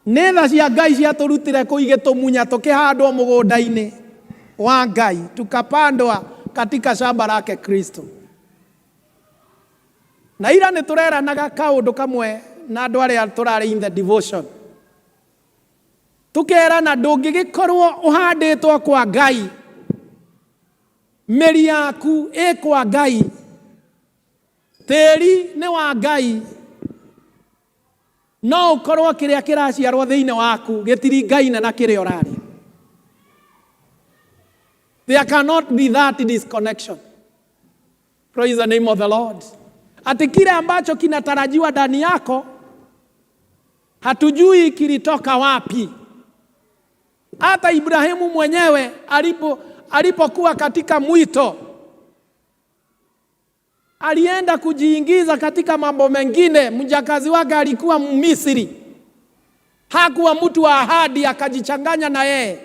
Nĩ tha cia Ngai ciatũrutire kũu igĩtũmunya tũkĩhandwo mũgũnda-inĩ wa Ngai, tukapandwa katika shamba lake Kristo. Na ira nĩ tũreranaga kaũndũ kamwe na andũ arĩa tũrarĩ in the devotion, tukerana ndũngĩgĩkorwo ũhandĩtwo kwa Ngai, mĩri yaku ĩ kwa Ngai, tĩri nĩ wa Ngai, no ũkorwo kĩrĩa kĩraciarwo thĩinĩ waku gĩtiringaine na kĩrĩa ũrarĩa. There cannot be that disconnection. Praise the name of the Lord. Ati kile ambacho kinatarajiwa ndani yako hatujui kilitoka wapi. Hata Ibrahimu mwenyewe alipokuwa katika mwito alienda kujiingiza katika mambo mengine. Mjakazi wake alikuwa Mmisri, hakuwa mtu wa ahadi, akajichanganya na yeye,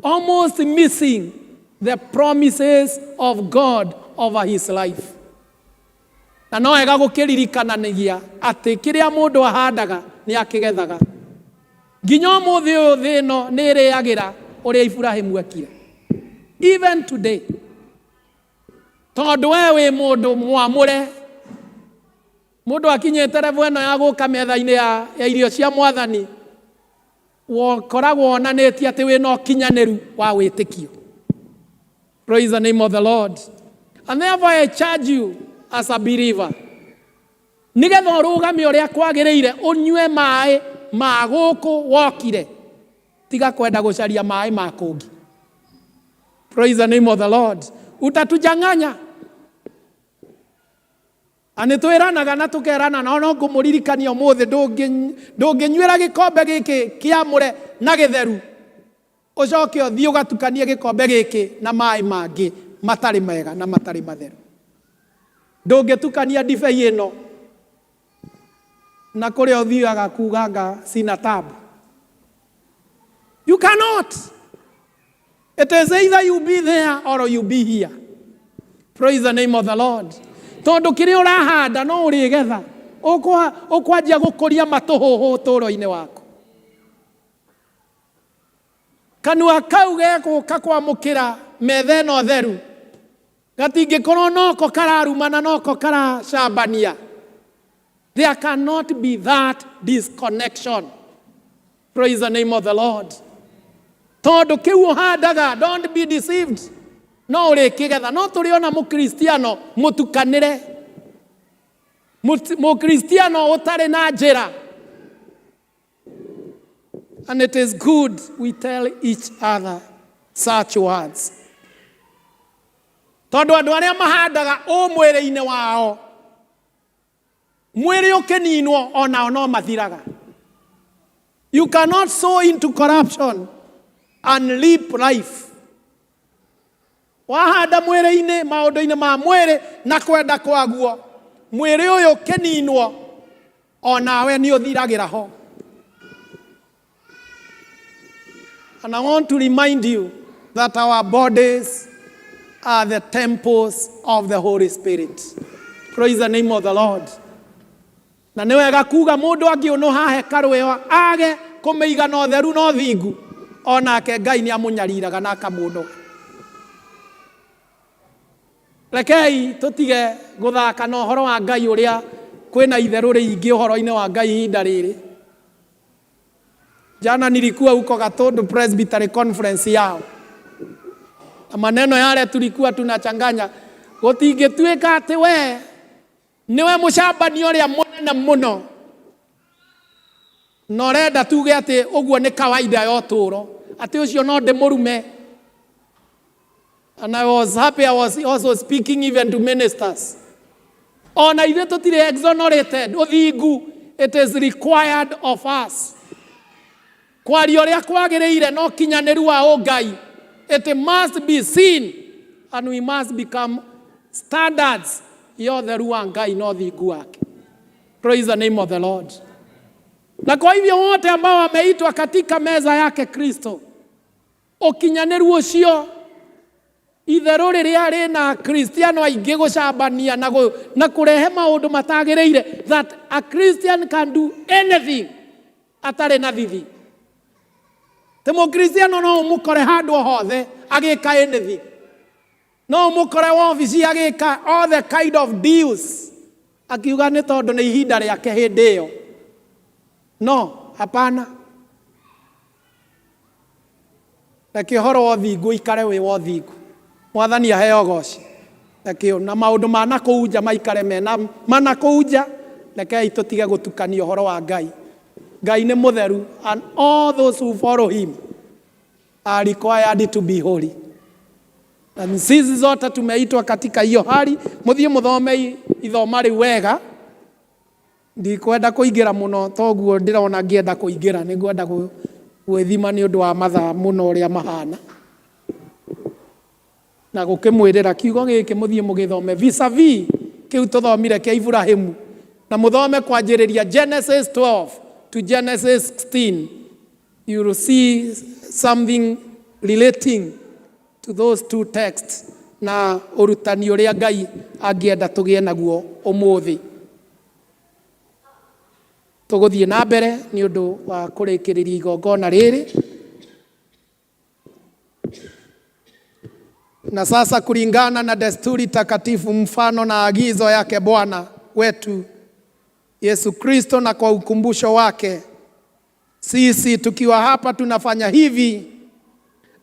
almost missing the promises of God over his life. Na no wega gũkĩririkananagia atĩ kĩrĩa mũndũ ahandaga nĩ akĩgethaga. Nginya ũmũthĩ ũyũ thĩ ĩno nĩ ĩrĩagĩra Ũrĩa Iburahĩmu ekire. Even today. Tondũ we wĩ mũndũ mwamũre. Mũndũ akinyĩte level ĩno ya gũka metha-inĩ ya, ya irio cia mwathani, wokoragwo wonanĩtie atĩ wĩna ũkinyanĩru wa wĩtĩkio. Praise the name of the Lord. And therefore I charge you as a believer. Nĩgetha ũrũgame ũrĩa kwagĩrĩire ũnyue maĩ ma gũkũ wokire. Tiga kwenda gũcaria maĩ ma kũngĩ. Praise the name of the Lord. Utatujang'anya. Na nĩ twĩranaga na tũkerana na no ngũmũririkania ũmũthĩ ndũngĩnyuĩra gĩkombe gĩkĩ kĩamũre na gĩtheru ũcoke ũthiĩ ũgatukanie gĩkombe gĩkĩ na maĩ mangĩ matarĩ mega na matarĩ matheru. Ndũngĩtukania ndibei ĩno na kũrĩa ũthiaga kuganga sina tabu. You cannot. It is either you be there or you be here. Praise the name of the Lord. Tondũ kĩrĩa ũrahanda no ũrĩgetha. Ũkwanjia gũkũria matũhũhũ ũtũũro-inĩ waku. Kanua kau gegũka kwamũkĩra metha ĩno theru gatingĩkorwo noko kararumana noko karacambania. There cannot be that disconnection. Praise the name of the Lord. Tondũ kĩu ũhandaga, don't be deceived. No ũrĩkĩgetha. No tũrĩ ona mũkristiano mũtukanĩre. Mũkristiano ũtarĩ na njĩra. And it is good we tell each other such words. Tondũ andũ arĩa mahandaga ũ mwĩrĩ-inĩ wao, mwĩrĩ ũkĩninwo onao no mathiraga. You cannot sow into corruption and reap life. Wahanda mwĩrĩ-inĩ maũndũ-inĩ ma mwĩrĩ na kwenda kwaguo, mwĩrĩ ũyũ ũkĩninwo onawe nĩ ũthiragĩra ho. And I want to remind you that our bodies are the temples of the Holy Spirit. Praise the name of the Lord. Na nĩ wega kuga mũndũ angĩũnũha hekarũ ĩyo age kũmĩiga na ũtheru na ũthingu, onake Ngai nĩ amũnyariraga na akamũnũha. Rekei tũtige gũthaka na ũhoro wa Ngai ũrĩa kwĩna itherũ rĩingĩ ũhoro-inĩ wa Ngai ihinda rĩrĩ. Jana nilikuwa huko Gatundu Presbytery Conference yao, na maneno yale tulikuwa tunachanganya, gũtingĩtuĩka atĩ we niwe mũcambania ũrĩa mũnene mũno na ũrenda tuge atĩ ũguo nĩ kawaida ya ũtũũro, atĩ ũcio no ndĩmũrume. And I was happy I was also speaking even to ministers. Ona ithuĩ tũtirĩ exonerated ũthingu, it is required of us. Kwaria ũrĩa kwagĩrĩire no kinyanĩru wa ũngai. It must be seen and we must become standards ya ũtheru wa Ngai na ũthingu wake. Praise the name of the Lord. Na kwa hivyo wote ambao wameitwa katika meza yake Kristo, ũkinyanĩru ũcio itherũ rĩrĩa rĩna Kristiano aingĩ gũcambania na, na kũrehe maũndũ matagĩrĩire, that a Christian can do anything atarĩ na thithi. Tĩ mũkristiano no ũmũkore handũ o hothe agĩka anything, no ũmũkore wabici agĩka all the kind of deals, akiuga nĩ tondũ nĩ ihinda rĩake hĩndĩ ĩyo. No hapana, reke ũhoro wa ũthingu ũikare wĩ wa ũthingu. Mwathani aheo goci. Reke na maũndũ ma nakũu nja maikare mena ma nakũu nja. Rekei tũtige gũtukania ũhoro wa Ngai. Ngai nĩ mũtheru, and all those who follow him are required to be holy. Na sisi zote tumeitwa katika hiyo hali. Mũthiĩ mũthome ithoma rĩu wega. Ndikwenda kũingĩra mũno toguo ndĩrona ngĩenda kũingĩra, nĩ ngwenda gwĩthima nĩ ũndũ wa mathaa mũno ũrĩa mahana. Na gũkĩmwĩrĩra kiugo gĩkĩ mũthiĩ mũgĩthome vis-a-vis kĩu tũthomire kĩa Iburahĩmu, na mũthome kwanjĩrĩria Genesis 12 to Genesis 16. You will see something relating to those two texts na ũrutani ũrĩa Ngai angĩenda tũgĩe naguo ũmũthĩ. Tũgũthiĩ na mbere nĩ ũndũ wa kũrĩkĩrĩria igongona rĩrĩ. Na sasa kulingana na desturi takatifu, mfano na agizo yake Bwana wetu Yesu Kristo, na kwa ukumbusho wake, sisi tukiwa hapa tunafanya hivi,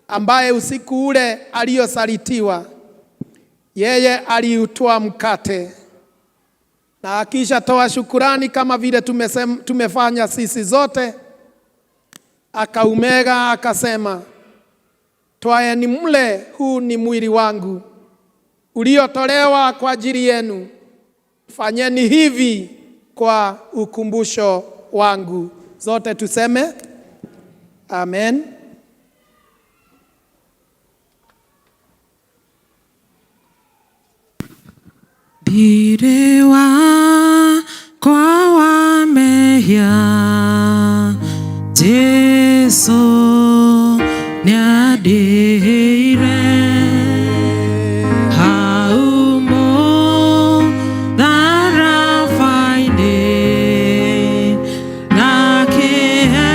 ambaye usiku ule aliyosalitiwa, yeye aliutoa mkate na akisha toa shukurani kama vile tumefanya sisi zote, akaumega akasema, twaeni mle, huu ni mwili wangu uliotolewa kwa ajili yenu, fanyeni hivi kwa ukumbusho wangu. Zote tuseme amen. Thirĩ wakwa wa mehia Jesu nĩandĩhĩire hau mũtharaba-inĩ na akĩhe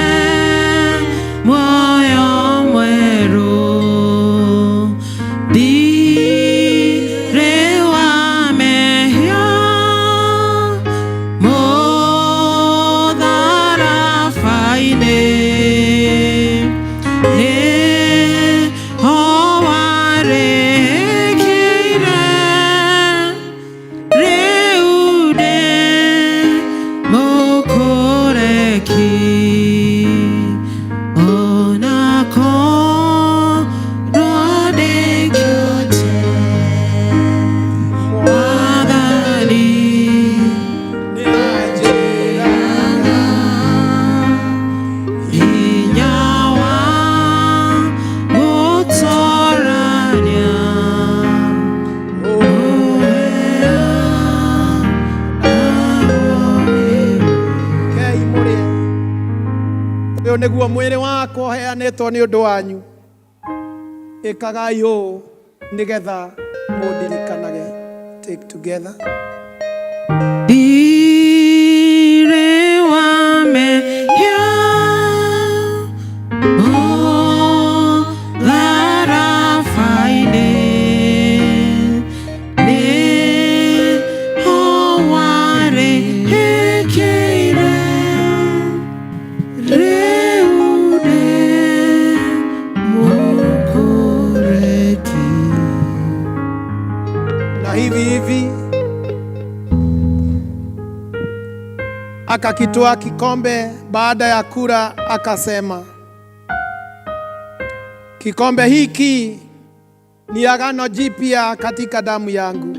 muoyo mwerũ Thirĩ wa mehia mũtharaba-inĩ nĩho warĩkĩire rĩu ndĩ mũkũreki onakorwo ndĩkĩte Mwathani nĩanjĩraga hinya wa gũtũrania Kei mũrĩe. Ũyũ nĩguo mwĩrĩ wakwa ũheanĩtwo nĩ ũndũ wanyu, ĩkagai ũũ nĩgetha mũndirikanage. Take together. Thirĩ wa mehia mũtharaba-inĩ nĩho warĩkĩire rĩu ndĩ mũkũreki. Na hivi hivi akakitoa kikombe baada ya kula, akasema, kikombe hiki ni agano jipya katika damu yangu.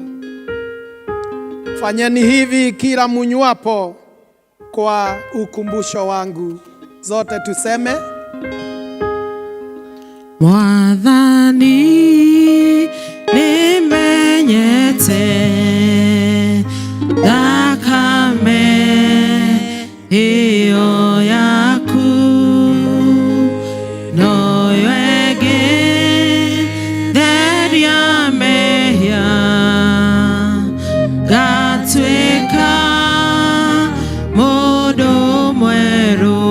Fanyeni hivi kila munywapo kwa ukumbusho wangu. Zote tuseme Mwathani nĩmenyete thakame ĩyo yaku noyo ĩngĩtheria mehia ngatuĩka mũndũ mwerũ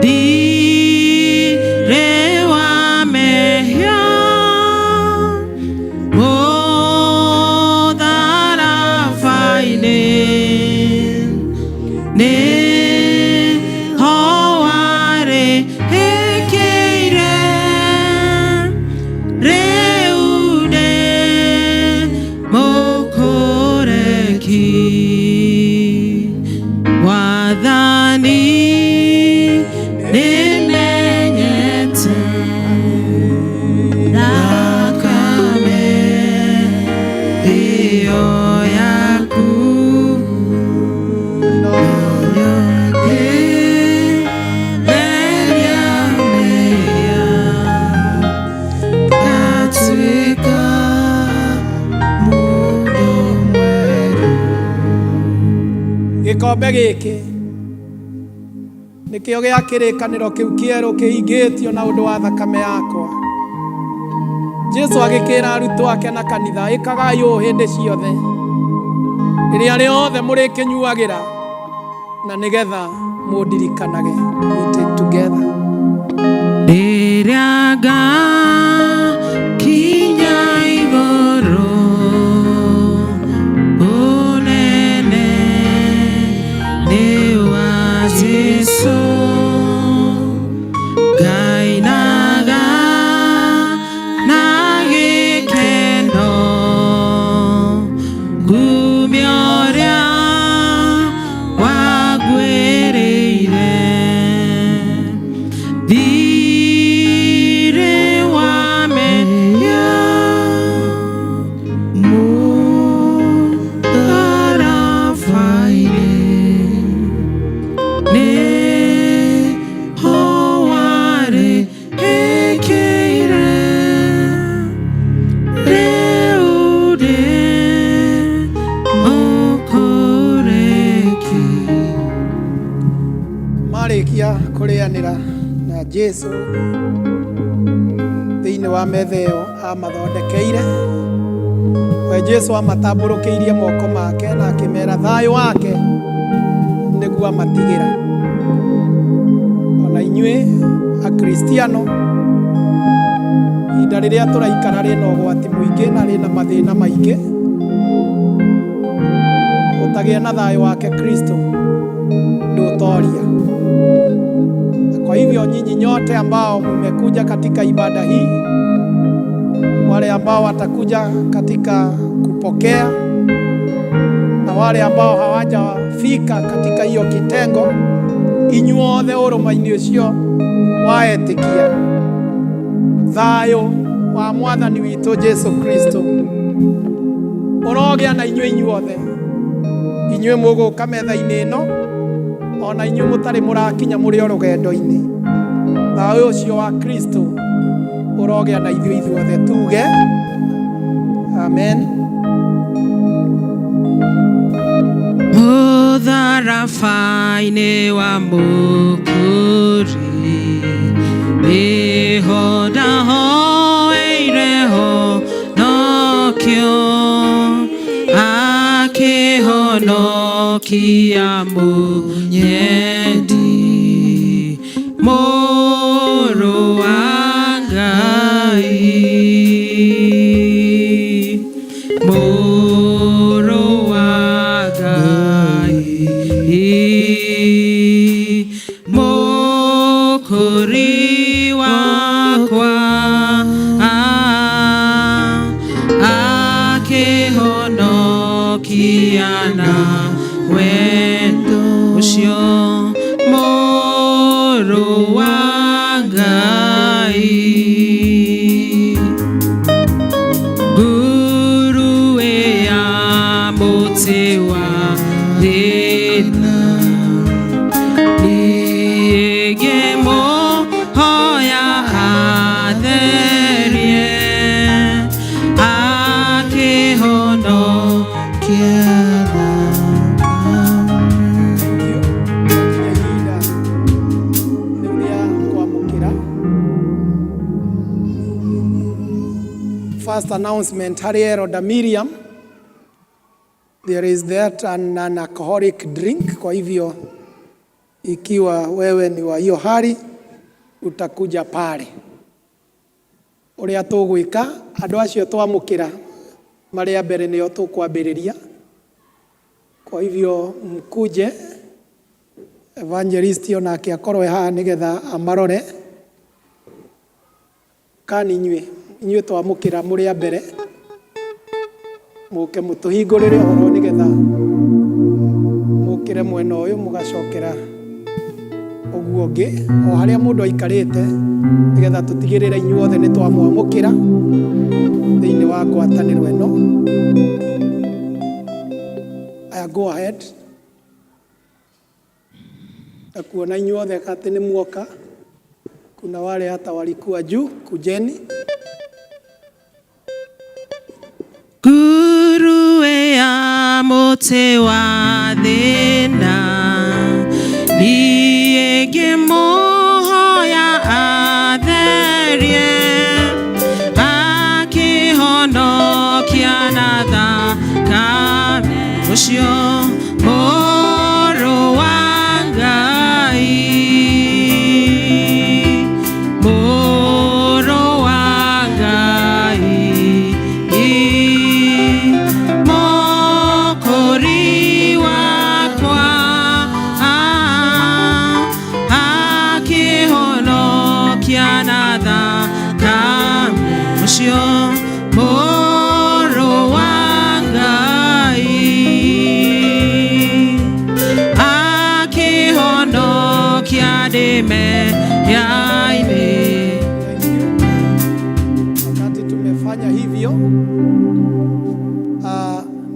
Thirĩ wa mehia mũtharaba-inĩ nĩho warĩkĩire rĩu ndĩ mũkũreki Mwathani nĩmenyete thakame ĩyo yaku noyo ĩtheria mehia ngatuĩka mũndũ mwerũ. Gĩkombe gĩkĩ nĩkĩo gĩa kĩrĩkanĩro kĩu kĩerũ kĩhingĩtio na ũndũ wa thakame yakwa. Jesu agĩkĩra arutwo ake na kanitha, ĩkagai ũũ hĩndĩ ciothe rĩrĩa rĩothe mũrĩkĩnyuagĩra na nĩgetha mũndirikanage. We take together. Rĩrĩa Kinya igũrũ ũnene nĩ wa Jesũ ngainaga na gĩkeno ngumia ũrĩa wangwĩrĩire thirĩ wa mehia mũtharaba-inĩ nĩho warĩhĩkĩire rĩu ndĩ mũkũrĩki. Marĩkia kũrĩanĩra na Jesu thĩinĩ wa metha ĩyo amathondekeire, we Jesu amatambũrũkĩirie moko make na akĩmera thayũ wake nĩguo amatigĩra. Ona inyuĩ Akristiano, ihinda rĩrĩa tũraikara rĩna ũgwati mũingĩ na rĩna mathĩna maingĩ, ũtagĩa na thayũ wake Kristo ndũtoria. Kwa hivyo nyinyi nyote ambao mmekuja katika ibada hii, wale ambao watakuja katika kupokea na wale ambao hawajafika katika hiyo kitengo, inyuothe ũrũma-inĩ ũcio wa etĩkia, thayũ wa mwathani witũ Jesu Kristo ũrogĩa na inyuĩ inyuothe, inyuĩ mũgũka metha-inĩ ĩno ona inyuĩ mũtarĩ mũrakinya mũrĩ o rũgendo-inĩ, thayũ ũcio wa Kristo ũrogĩa na ithuĩ ithuothe, tuge amen. Mũtharaba-inĩ wa mũkũri nĩho ndahoeire honokio akĩhonokia mũnyendi mũrũ wa Ngai mũrũ wa Ngai mũkũri wakwa akĩhonokia na wendo ũcio mũrũ wa Ngai nguruwe ya mũtĩ wa thĩna nĩngĩmũhoya atherie akĩhonokia. Ihinda rĩu rĩa kwamũkĩra first announcement harĩ Elder Miriam, there is that an alcoholic drink. Kwa hivyo ikiwa wewe ni wa hiyo hali utakuja pale. Ũrĩa tũgwĩka, andũ acio twamũkĩra marĩa mbere nĩo tũkwambĩrĩria. Kwa hivyo mkuje, evangelist onake akorwo e haha nĩgetha amarore kani inyuĩ twamũkĩra mũrĩ a mbere mũke mũtũhingũrĩre ũhoro nĩgetha mũkĩre mwena ũyũ mũgacokera ũguo ũngĩ o harĩa mũndũ aikarĩte nĩgetha tũtigĩrĩre inyuothe nĩ twamwamũkĩra thĩinĩ wa ngwatanĩro ĩno. Aya, go ahead. Na kuona inyuothe atĩ nĩ muoka, kuna wale hata walikuwa juu, kujeni. Nguruwe ya mũtĩ wa thĩna niĩ ngĩmũhoya atherie akĩhonokia na thakame ũcio mũrũ wa Ngai mũrũ wa Ngai.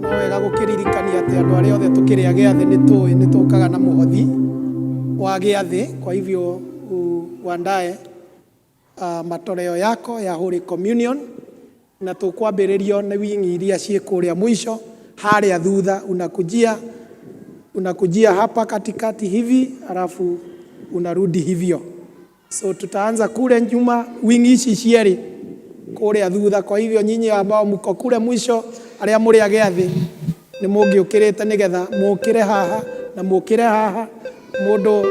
No wega gũkĩririkania atĩ andũ arĩa othe tũkĩrĩa gĩathĩ nĩ tũĩ nĩ tũkaga na mũhothi wa gĩathĩ. Kwa hivyo uandae matoleo yako ya Holy Communion, na tũkwambĩrĩrio nĩ wingi iria ciĩ kũrĩa mũico harĩa thutha. Unakujia hapa katikati hivi, alafu unarudi hivyo. So tutaanza kule nyuma, wingi ici cierĩ kũrĩa thutha. Kwa hivyo nyinyi ambao mko kule mwisho, arĩa mũrĩ a gĩathĩ, nĩ mũngĩũkĩrĩte nĩgetha mũkĩre haha na mũkĩre haha, mũndũ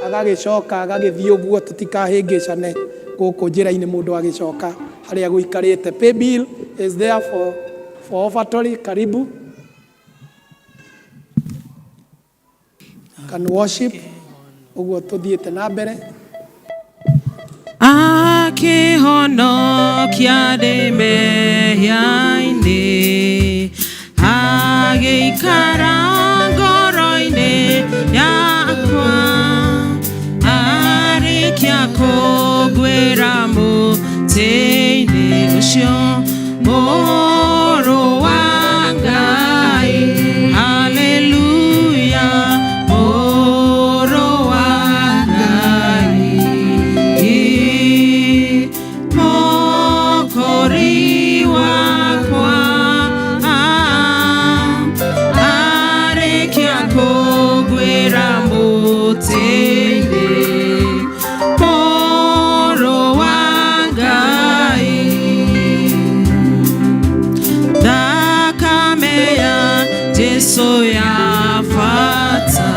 agagĩcoka agagĩthiĩ ũguo, tũtikahĩngĩcane gũkũ njĩra-inĩ mũndũ agĩcoka harĩa gũikarĩte. Pay bill is there for offertory. Karibu can worship ũguo tũthiĩte na mbere. Akĩhonokia ndĩ mehia-inĩ, agĩikara ngoro-inĩ yakwa, arĩkia kũngwĩra mũtĩ-inĩ ũcio, Mũrũ wa Ngai, haleluya, Mũrũ wa Ngai, Mokori wakwa, arĩkia kũngwĩra mũtĩ-inĩ, Mũrũ wa Ngai. Thakame ya Jesu ya bata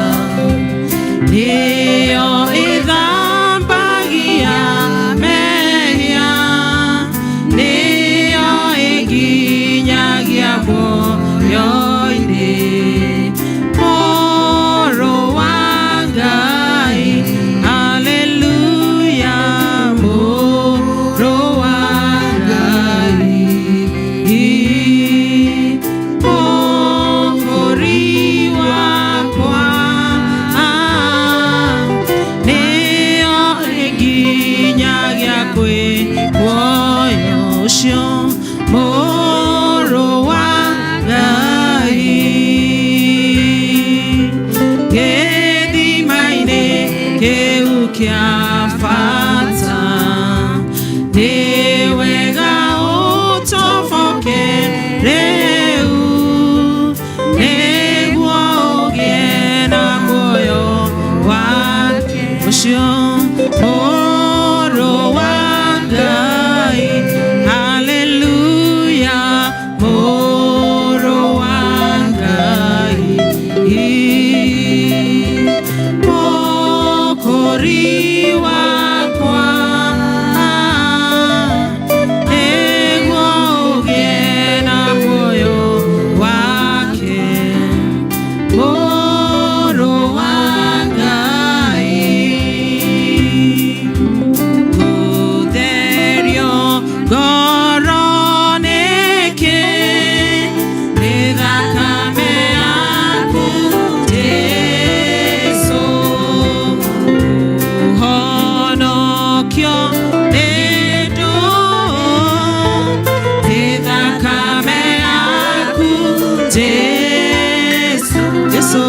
nĩyo ĩthambagia mehia, nĩyo ĩnginyagia muoyo-inĩ, Mũrũ wa Ngai, haleluya, Mũrũ wa Ngai, Mokori wakwa, nĩyo ĩnginyagia kwĩ muoyo ũcio, Mũrũ wa Ngai. Gĩthima-inĩ kĩu kĩa bata nĩ wega ũtoboke rĩu, nĩguo ũgĩe na muoyo wake ũcio, Mũrũ wa Ngai, haleluya, Mũrũ wa Ngai, Mokori wakwa, nĩguo ũgĩe na muoyo wake, Mũrũ wa Ngai. Gũtherio ngoro nĩkĩ nĩ thakame yaku Jesu, ũhonokio nĩ ndũ nĩ thakame yaku Jesu, Jesu,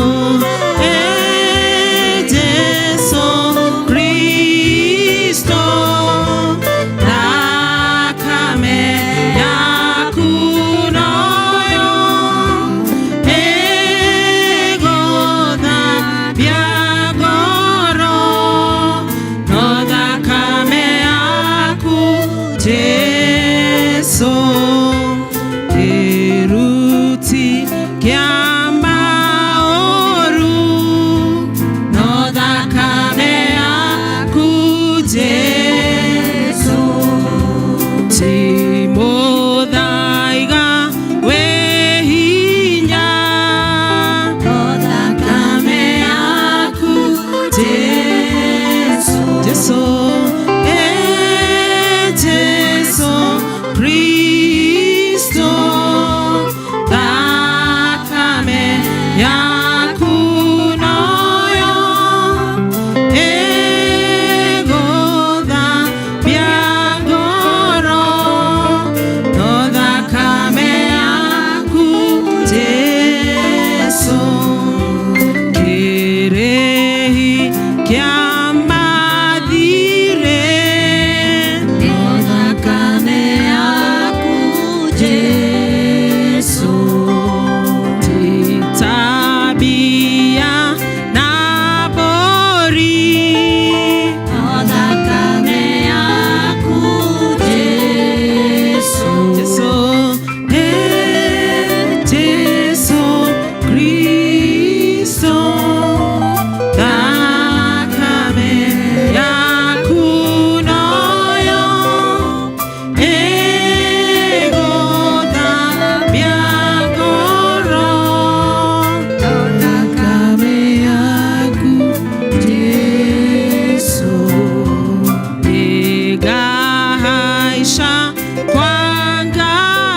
eh, Jesu Kristo, thakame yaku noyo ĩgũthambia ngoro, no thakame yaku Jesu, kĩruti kĩa maũru, no thakame yaku Jesu, ti mũthaiga wĩ hinya, no thakame yaku Jesu, Jesu, eh, Jesu Kristo.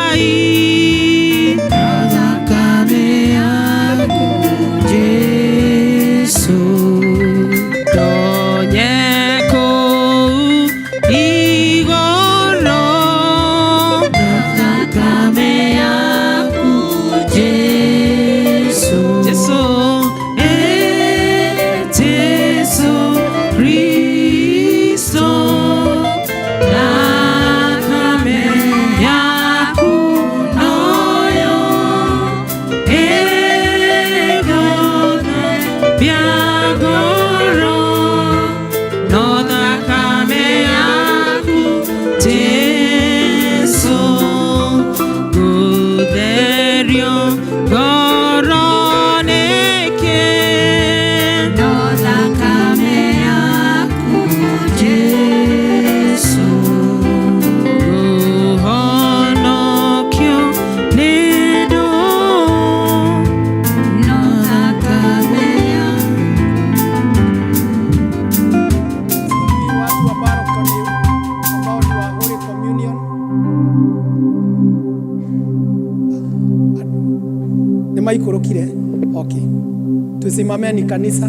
Ngai Thakame yaku Jesu Ndonye kũu igũrũ Thakame yaku Jesu Jesu eh Jesu Kristo Thakame yaku noyo ĩgũthambia ngoro no thakame yaku Jesu gũtherio ngoro nĩkĩ no thakame yaku Jesu ngũhonokio nĩ ndũ no thakame yaku Watu wa balcony ambao ni wa Holy Communion nĩ maikũrũkire. Okay, tusimameni kanisa.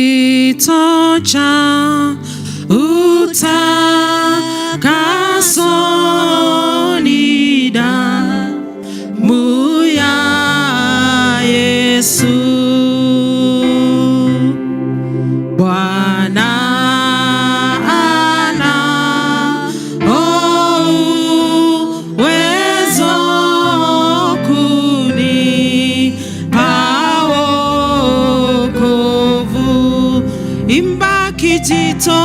Kijito cha utakaso ni damu ya Yesu. Bwana ana uwezo kunipa wokovu. Imba kijito,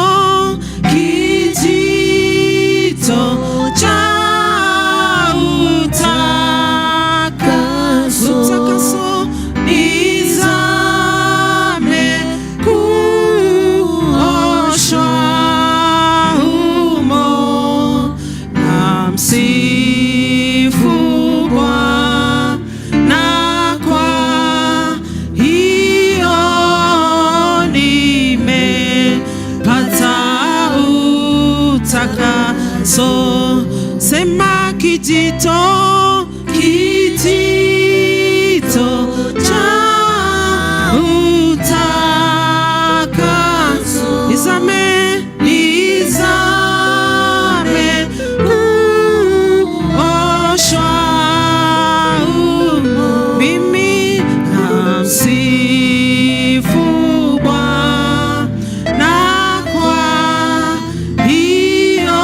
kijito cha utakaso, utakaso nizame kuoshwa humo na msifu Bwana kwa hiyo nimepata utakaso. Sema kijito, kijito cha utakaso, nizame, nizame kuoshwa humo. Mimi namsifu Bwana kwa hiyo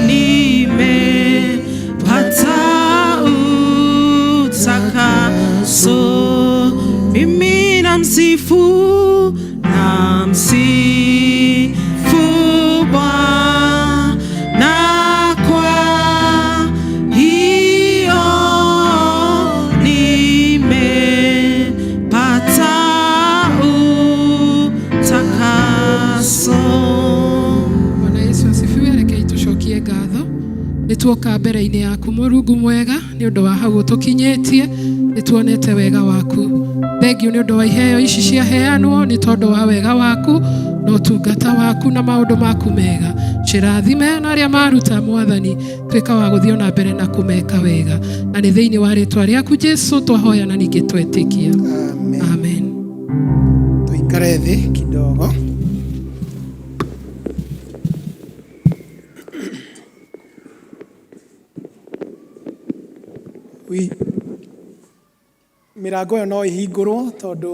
nimepata utakaso. Mimi namsifu, namsifu Bwana kwa hiyo nimepata utakaso. Bwana Yesu asifiwe. Rekei tucokie ngatho nä tuoka mbere-inä yaku Mũrungu mwega nä å ndå wa hau ũtũkinyĩtie nä tuonete wega waku thengio nä å ndå wa iheo ici ciaheanwo nä tondå wa wega waku na ũtungata waku na maũndũ maku mega cirathime na arĩa maruta mwathani tuĩka wa gũthiĩ ona mbere na kũmeka wega na nĩ thĩinĩ wa rĩtwa rĩaku Jesu twahoya na ningĩ twetĩkia amen. Tuikare thĩ kidogo. Wi mĩrango ĩyo no ĩhingũrwo tondũ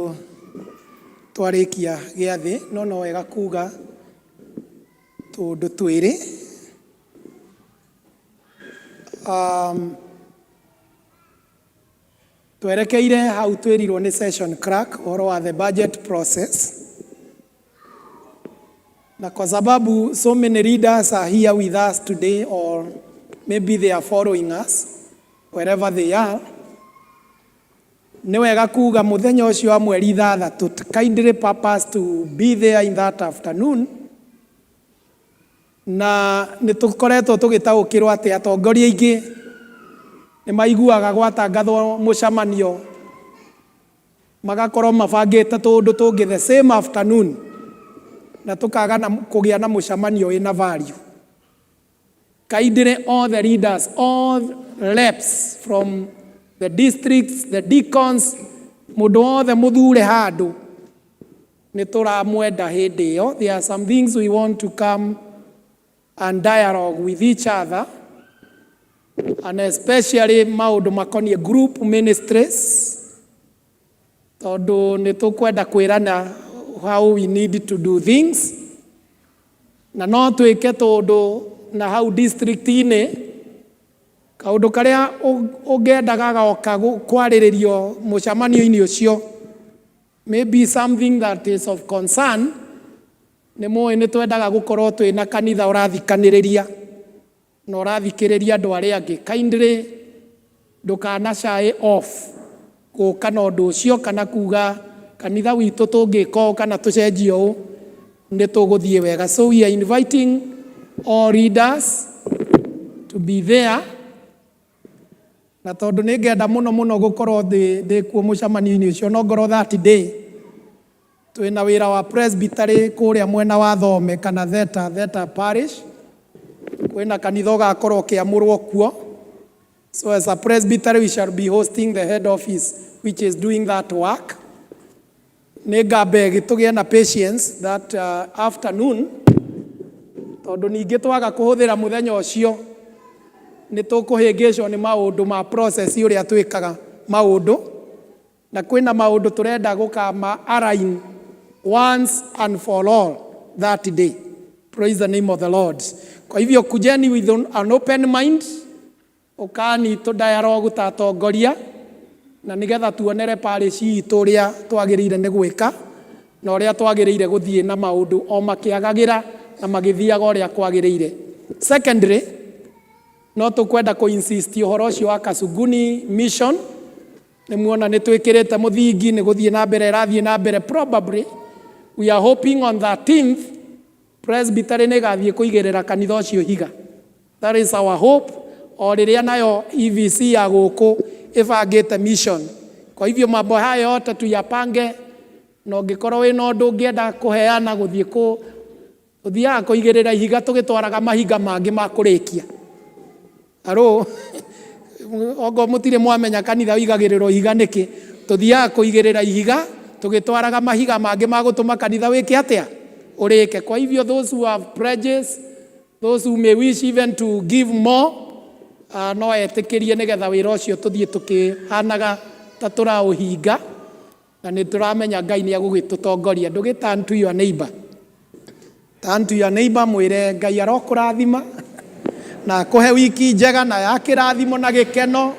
twarĩkia gĩathĩ no no wega kuga tũndũ twĩrĩ. Twerekeire hau twĩrirwo nĩ session clerk ũhoro wa the budget process, na kwa sababu so many leaders are here with us today or maybe they are following us wherever they are. Nĩ wega kuga mũthenya ũcio wa mweri ithathatũ, kindly purpose to be there in that afternoon. Na nĩ tũkoretwo tũgĩtaũkĩrwo atĩ atongoria aingĩ nĩ maiguaga gwatangathwo mũcemanio magakorwo mabangĩte tũũndũ tũngĩ the same afternoon, na tũkaga na kũgĩa na mũcemanio wĩna value. Kindly all the leaders, all reps from the districts, the deacons, mũndũ wothe mũthure handũ nĩ tũramwenda hĩndĩ ĩyo. There are some things we want to come and dialogue with each other, and especially maũndũ makoniĩ group ministries, tondũ nĩ tũkwenda kwĩrana how we need to do things, na no twĩke tũndũ na hau district-inĩ kaũndũ karĩa ũngĩendaga goka kwarĩrĩrio mũcemanio-inĩ ũcio, maybe something that is of concern. Nĩ mũĩ nĩ twendaga gũkorwo twĩna kanitha ũrathikanĩrĩria na ũrathikĩrĩria andũ arĩa angĩ. Kindly ndũkana shy off gũka na ũndũ ũcio, kana kuga kanitha witũ tũngĩka ũũ kana tũcenjie ũũ nĩ tũgũthiĩ wega. So we are inviting all leaders to be there, na tondũ nĩ ngenda mũno mũno gũkorwo ndĩ kuo mũcemanio-inĩ ũcio, no ngorwo that day twĩna wĩra wa presbytery kũrĩa mwena wa Thome kana Theta Parish, kwĩna kanitha ũgakorwo ũkĩamũrwo kuo. So as a presbytery we shall be hosting the head office which is doing that work. Nĩ ngambe tũgĩe na patience that afternoon, tondũ ningĩ twaga kũhũthĩra mũthenya ũcio nĩ tũkũhĩngĩcwo nĩ maũndũ ma process ũrĩa twĩkaga maũndũ, na kwĩna maũndũ tũrenda gũkama align once and for all that day. Praise the name of the Lord. Kwa hivyo kujeni with an open mind, ũkani tũ dialogue ta atongoria, na nĩgetha tuonere parish itũ ũrĩa twagĩrĩire nĩ gwĩka na ũrĩa twagĩrĩire gũthiĩ na maũndũ o makĩagagĩra na magĩthiaga ũrĩa kwagĩrĩire. Secondly, no tũkwenda kũ insist ũhoro ũcio wa Kasuguni mission. Nĩ muona nĩ twĩkĩrĩte mũthingi, nĩ gũthiĩ na mbere ĩrathiĩ na mbere. Probably we are hoping on 13th presbytery nĩ ĩgathiĩ kũigĩrĩra kanitha ũcio ihiga. That is our hope, o rĩrĩa nayo EVC ya gũkũ ĩbangĩte mission. Kwa hivyo mambo haya yote tuyapange, na ũngĩkorwo wĩna ũndũ ũngĩenda kũheana gũthiĩ kũ tũthiaga kũigĩrĩra ihiga, tũgĩtwaraga mahiga mangĩ ma kũrĩkia. Aro ongo mũtirĩ mwamenya kanitha ũigagĩrĩrwo ihiga nĩkĩ, tũthiaga kũigĩrĩra ihiga tũgĩtwaraga mahiga mangĩ ma gũtũma kanitha wĩke atĩa, ũrĩke. Kwa hivyo those who have pledges, those who may wish even to give more, no etĩkĩrie nĩgetha wĩra ũcio tũthiĩ tũkĩhanaga ta tũraũhinga, na nĩ tũramenya Ngai nĩ egũgĩtũtongoria. Ndũgĩ turn to your neighbor, turn to your neighbor, mwĩre Ngai arokũrathima na akũhe wiki njega na ya kĩrathimo na gĩkeno,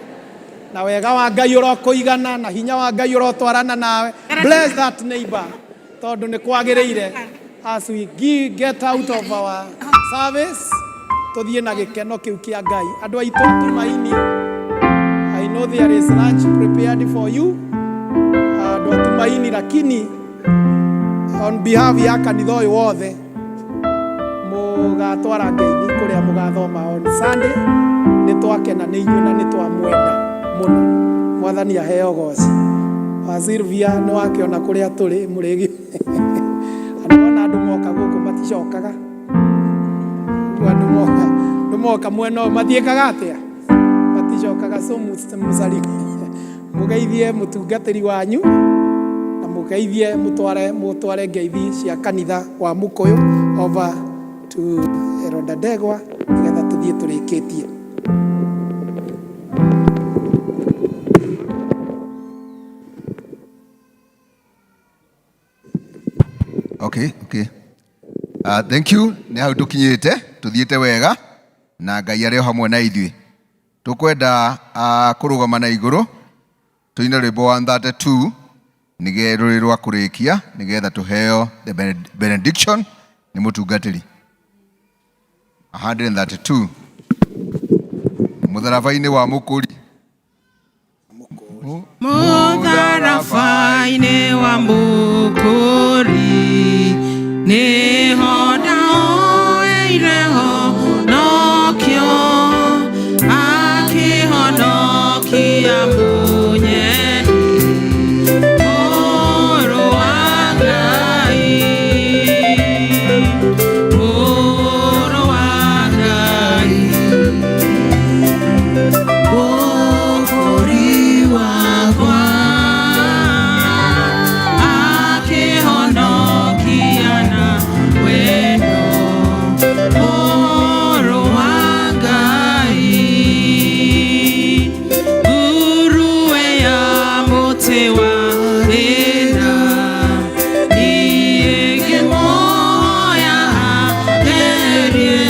na wega wa Ngai ũrokũigana na hinya wa Ngai ũrotwarana nawe. Bless that neighbor, tondũ nĩ kwagĩrĩire as we get out of our service tũthiĩ na gĩkeno kĩu kĩa Ngai. Andũ aitũ Tumaini, I know there is lunch prepared for you, andũ a Tumaini, lakini on behalf ya kanitha ũyũ wothe mũgatwara ngeithi kũrĩa mũgathoma on Sunday. Nĩ twakena nĩ inyuĩ na nĩ twamwenda mũno. Mwathani aheo goci. Wa Sylvia, nĩ wakĩona kũrĩa tũrĩ mũrĩgi andũ ona andũ moka gũkũ maticokaga. Rĩu andũ moka, andũ moka mwena ũyũ matiĩkaga atĩa, maticokaga. So mũgeithie mũtungatĩri wanyu na mũgeithie mũtware ngeithi cia kanitha wa Mũkũyũ. Over to Elder Ndegwa nĩgetha tũthiĩ tũrĩkĩtie. Okay. Thank you. Nĩ hau tũkinyĩte, tũthiĩte wega na Ngai arĩ o hamwe na ithuĩ. Tũkwenda kũrũgama na igũrũ tũine rwĩmbo 132 nĩge rũrĩ rwa kũrĩkia nĩgetha tũheo the benediction nĩ mũtungatĩri. 132, mũtharaba-inĩ wa mũkũri. Mũtharaba-inĩ wa Mũkũri nĩho ndaoeire honokio, akĩhonokia mũnyendi, Mũrũ wa Ngai, Mũrũ wa Ngai, Mũkũri wakwa, akĩhonokia na wendo, Mũrũ wa Ngai. Nguruwe ya mũtĩ wa thĩna, niĩ ngĩmuoya atherie,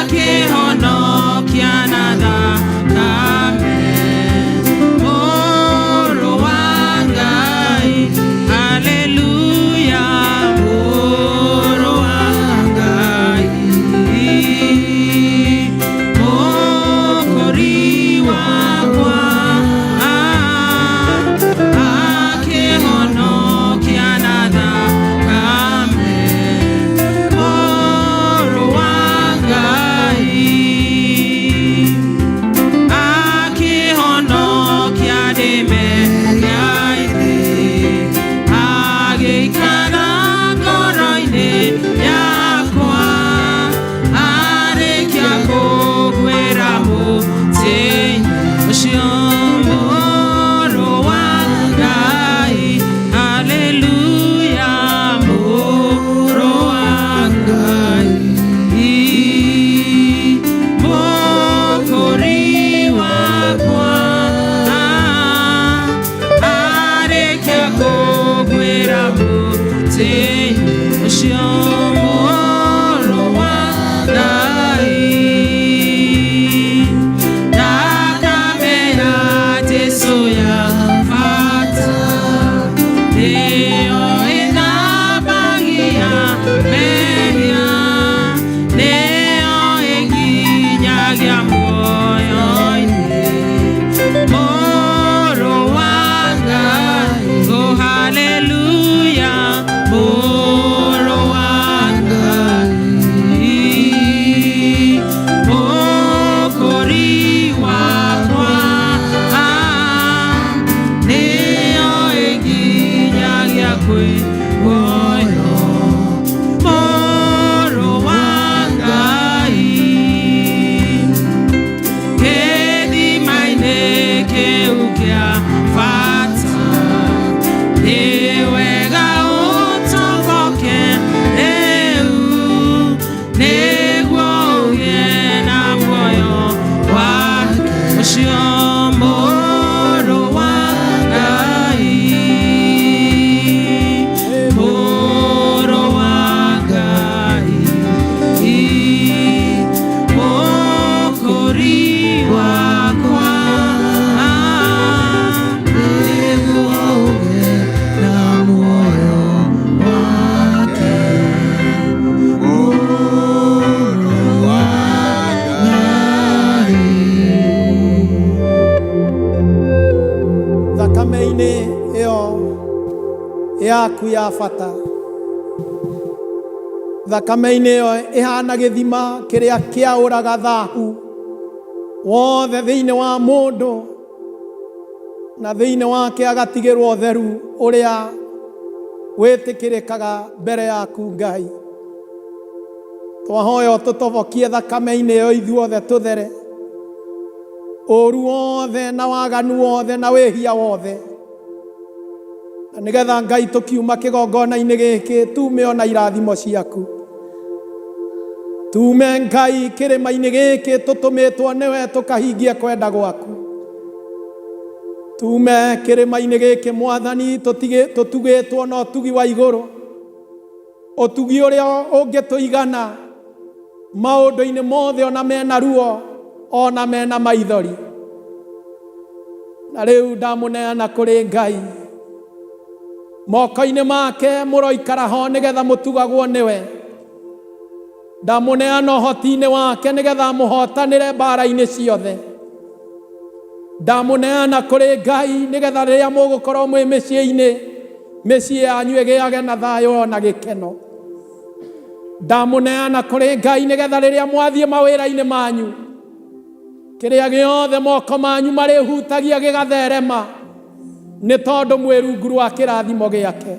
akĩhonokia na thakame, Mũrũ wa Ngai, haleluya, Mũrũ wa Ngai, Mũkũri wakwa, akĩhonokia na thakame, Mũrũ wa Ngai, akĩhonokia ndĩmehia-inĩ, agĩikara ngoro-inĩ yakwa, arĩkia kũgwĩra mũtĩ-inĩ ũcio, Mũrũ wa Ngai, haleluya, Mũrũ wa Ngai, Mũkũri wakwa, arĩkia kũgwĩra mũtĩ-inĩ ũcio, Mũrũ wa Ngai. Thakame ya Jesu ya bata, nĩyo ĩthambagia mehia, nĩyo ĩnginyagia muoyo-inĩ, Mũrũ wa Ngai, oh haleluya, Mũrũ wa Ngai, Mũkũri wakwa, nĩyo ĩnginyagia kwĩ muoyo, Mũrũ wa Ngai. Gĩthima-inĩ kĩu kĩa bata, nĩ wega ũtoboke rĩu, nĩguo ũgĩe na muoyo wake ũcio, Mũrũ wa Ngai, Mũrũ wa Ngai, Mũkũri wakwa, nĩguo ũgĩe na muoyo wake, Mũrũ wa Ngai. Thakame-inĩ ĩyo yaku ya bata, thakame-inĩ ĩyo ĩhana gĩthima kĩrĩa kĩaũraga thahu wothe thĩinĩ wa mũndũ, na thĩinĩ wake agatigĩrwo ũtheru ũrĩa wĩtĩkĩrĩkaga mbere yaku Ngai. Twahoya ũtũtobokie thakame-inĩ ĩyo ithuothe tũthere ũru wothe na waganu wothe na wĩhia wothe, na nĩgetha Ngai tũkiuma kĩgongona-inĩ gĩkĩ tume ona irathimo ciaku, tume Ngai kĩrĩma-inĩ gĩkĩ tũtũmĩtwo nĩwe tũkahingie kwenda gwaku, tume kĩrĩma-inĩ gĩkĩ Mwathani tũtugĩtwo na ũtugi wa igũrũ, ũtugi ũrĩa ũngĩtũigana maũndũ-inĩ mothe ona mena ruo ona mena maithori. Na rĩu ndamũneana kũrĩ Ngai, moko-inĩ make mũroikara ho nĩgetha mũtugagwo nĩwe. Ndamũneana ũhoti-inĩ wake nĩgetha mũhotanĩre mbara-inĩ ciothe. Ndamũneana kũrĩ Ngai nĩgetha rĩrĩa mũgũkorwo mwĩ mĩciĩ-inĩ, mĩciĩ yanyu ĩgĩage na thayũ ona gĩkeno. Ndamũneana kũrĩ Ngai nĩgetha rĩrĩa mwathiĩ mawĩra-inĩ manyu, kĩrĩa gĩothe moko manyu marĩhutagia gĩgatherema, nĩ tondũ mwĩ rungu rwa kĩrathimo gĩake.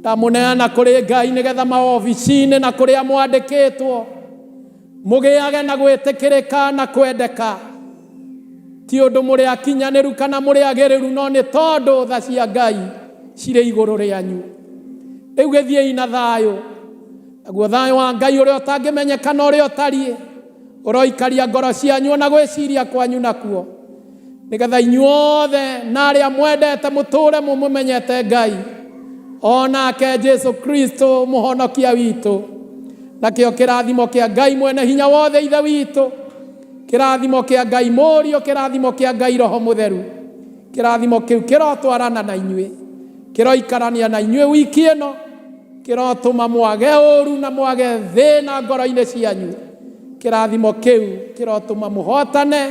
Ndamũneana kũrĩ Ngai nĩgetha maobici-inĩ na kũrĩa mwandĩkĩtwo mũgĩage na gwĩtĩkĩrĩka na kwendeka, ti ũndũ mũrĩ akinyanĩru kana mũrĩ agĩrĩru, no nĩ tondũ tha cia Ngai cirĩ igũrũ rĩanyu. Rĩu gĩthiĩi na thayũ, naguo thayũ wa Ngai ũrĩa ũtangĩmenyeka na ũrĩa ũtariĩ ũroikaria ngoro cianyu ona gwĩciria kwanyu nakuo, nĩgetha inyuothe na arĩa mwendete mũtũre mũmũmenyete Ngai onake Jesu Kristo mũhonokia witũ. Nakĩo kĩrathimo kĩa Ngai mwene hinya wothe Ithe witũ, kĩrathimo kĩa Ngai Mũriũ, kĩrathimo kĩa Ngai Roho Mũtheru, kĩrathimo kĩu kĩrotwarana na inyuĩ, kĩroikarania na inyuĩ wiki ĩno, kĩrotũma mwage ũru na mwage thĩna ngoro-inĩ cianyu. Kĩrathimo kĩu kĩrotũma mũhotane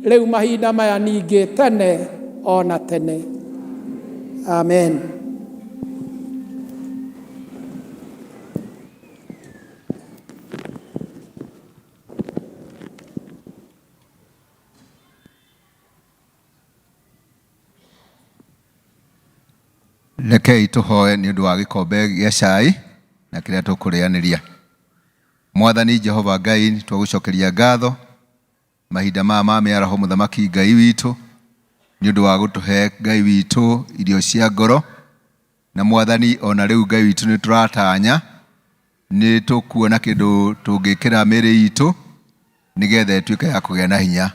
rĩu mahinda maya ningĩ tene ona tene. Amen. Rekei tũhoe nĩ ũndũ wa gĩkombe gĩa cai na kĩrĩa tũkũrĩanĩria. Mwathani Jehova Ngai, nĩ twagũcokeria ngatho mahinda maya ma mĩaraho, mũthamaki Ngai witũ, nĩ ũndũ wa gũtũhe Ngai witũ irio cia ngoro. Na Mwathani, ona rĩu Ngai witũ nĩ tũratanya nĩ tũkuona kĩndũ tũngĩkĩra mĩĩrĩ itũ nĩgetha ĩtuĩke ya kũgĩa na hinya.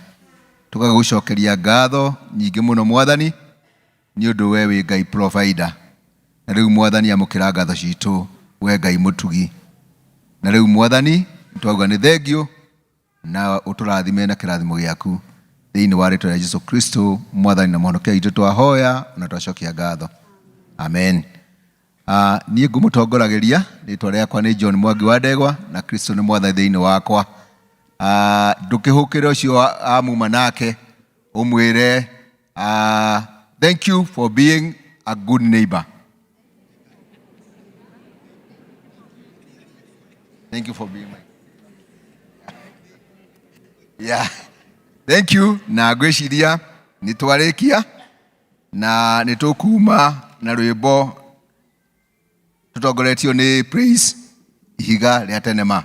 Tũgagũcokeria ngatho nyingĩ mũno Mwathani, nĩ ũndũ we wĩ Ngai provider. Na rĩu Mwathani, amũkĩra ngatho citũ, we Ngai mũtugi. Na rĩu Mwathani, twauga nĩ thengiũ na ũtũrathime na kĩrathimo gĩaku thĩinĩ wa rĩtwa rĩa Jesu Kristo Mwathani na Mũhonokia witũ, twahoya na twacokia ngatho, amen. Niĩ ngũmũtongoragĩria, rĩtwa rĩakwa nĩ John Mwangi wa Ndegwa, na Kristo nĩ Mwathani thĩinĩ wakwa. Ndũkĩhũkĩre ũcio amuma nake ũmwĩre, thank you for being a good neighbor. Thank you for being my yeah. Thank you. Na ngwĩciria nĩ twarĩkia na nĩ tũkuma na rwĩmbo tũtongoretio nĩ Praise Ihiga rĩa Tene Ma.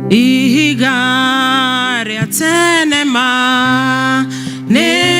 Ihiga rĩa tene ma nĩ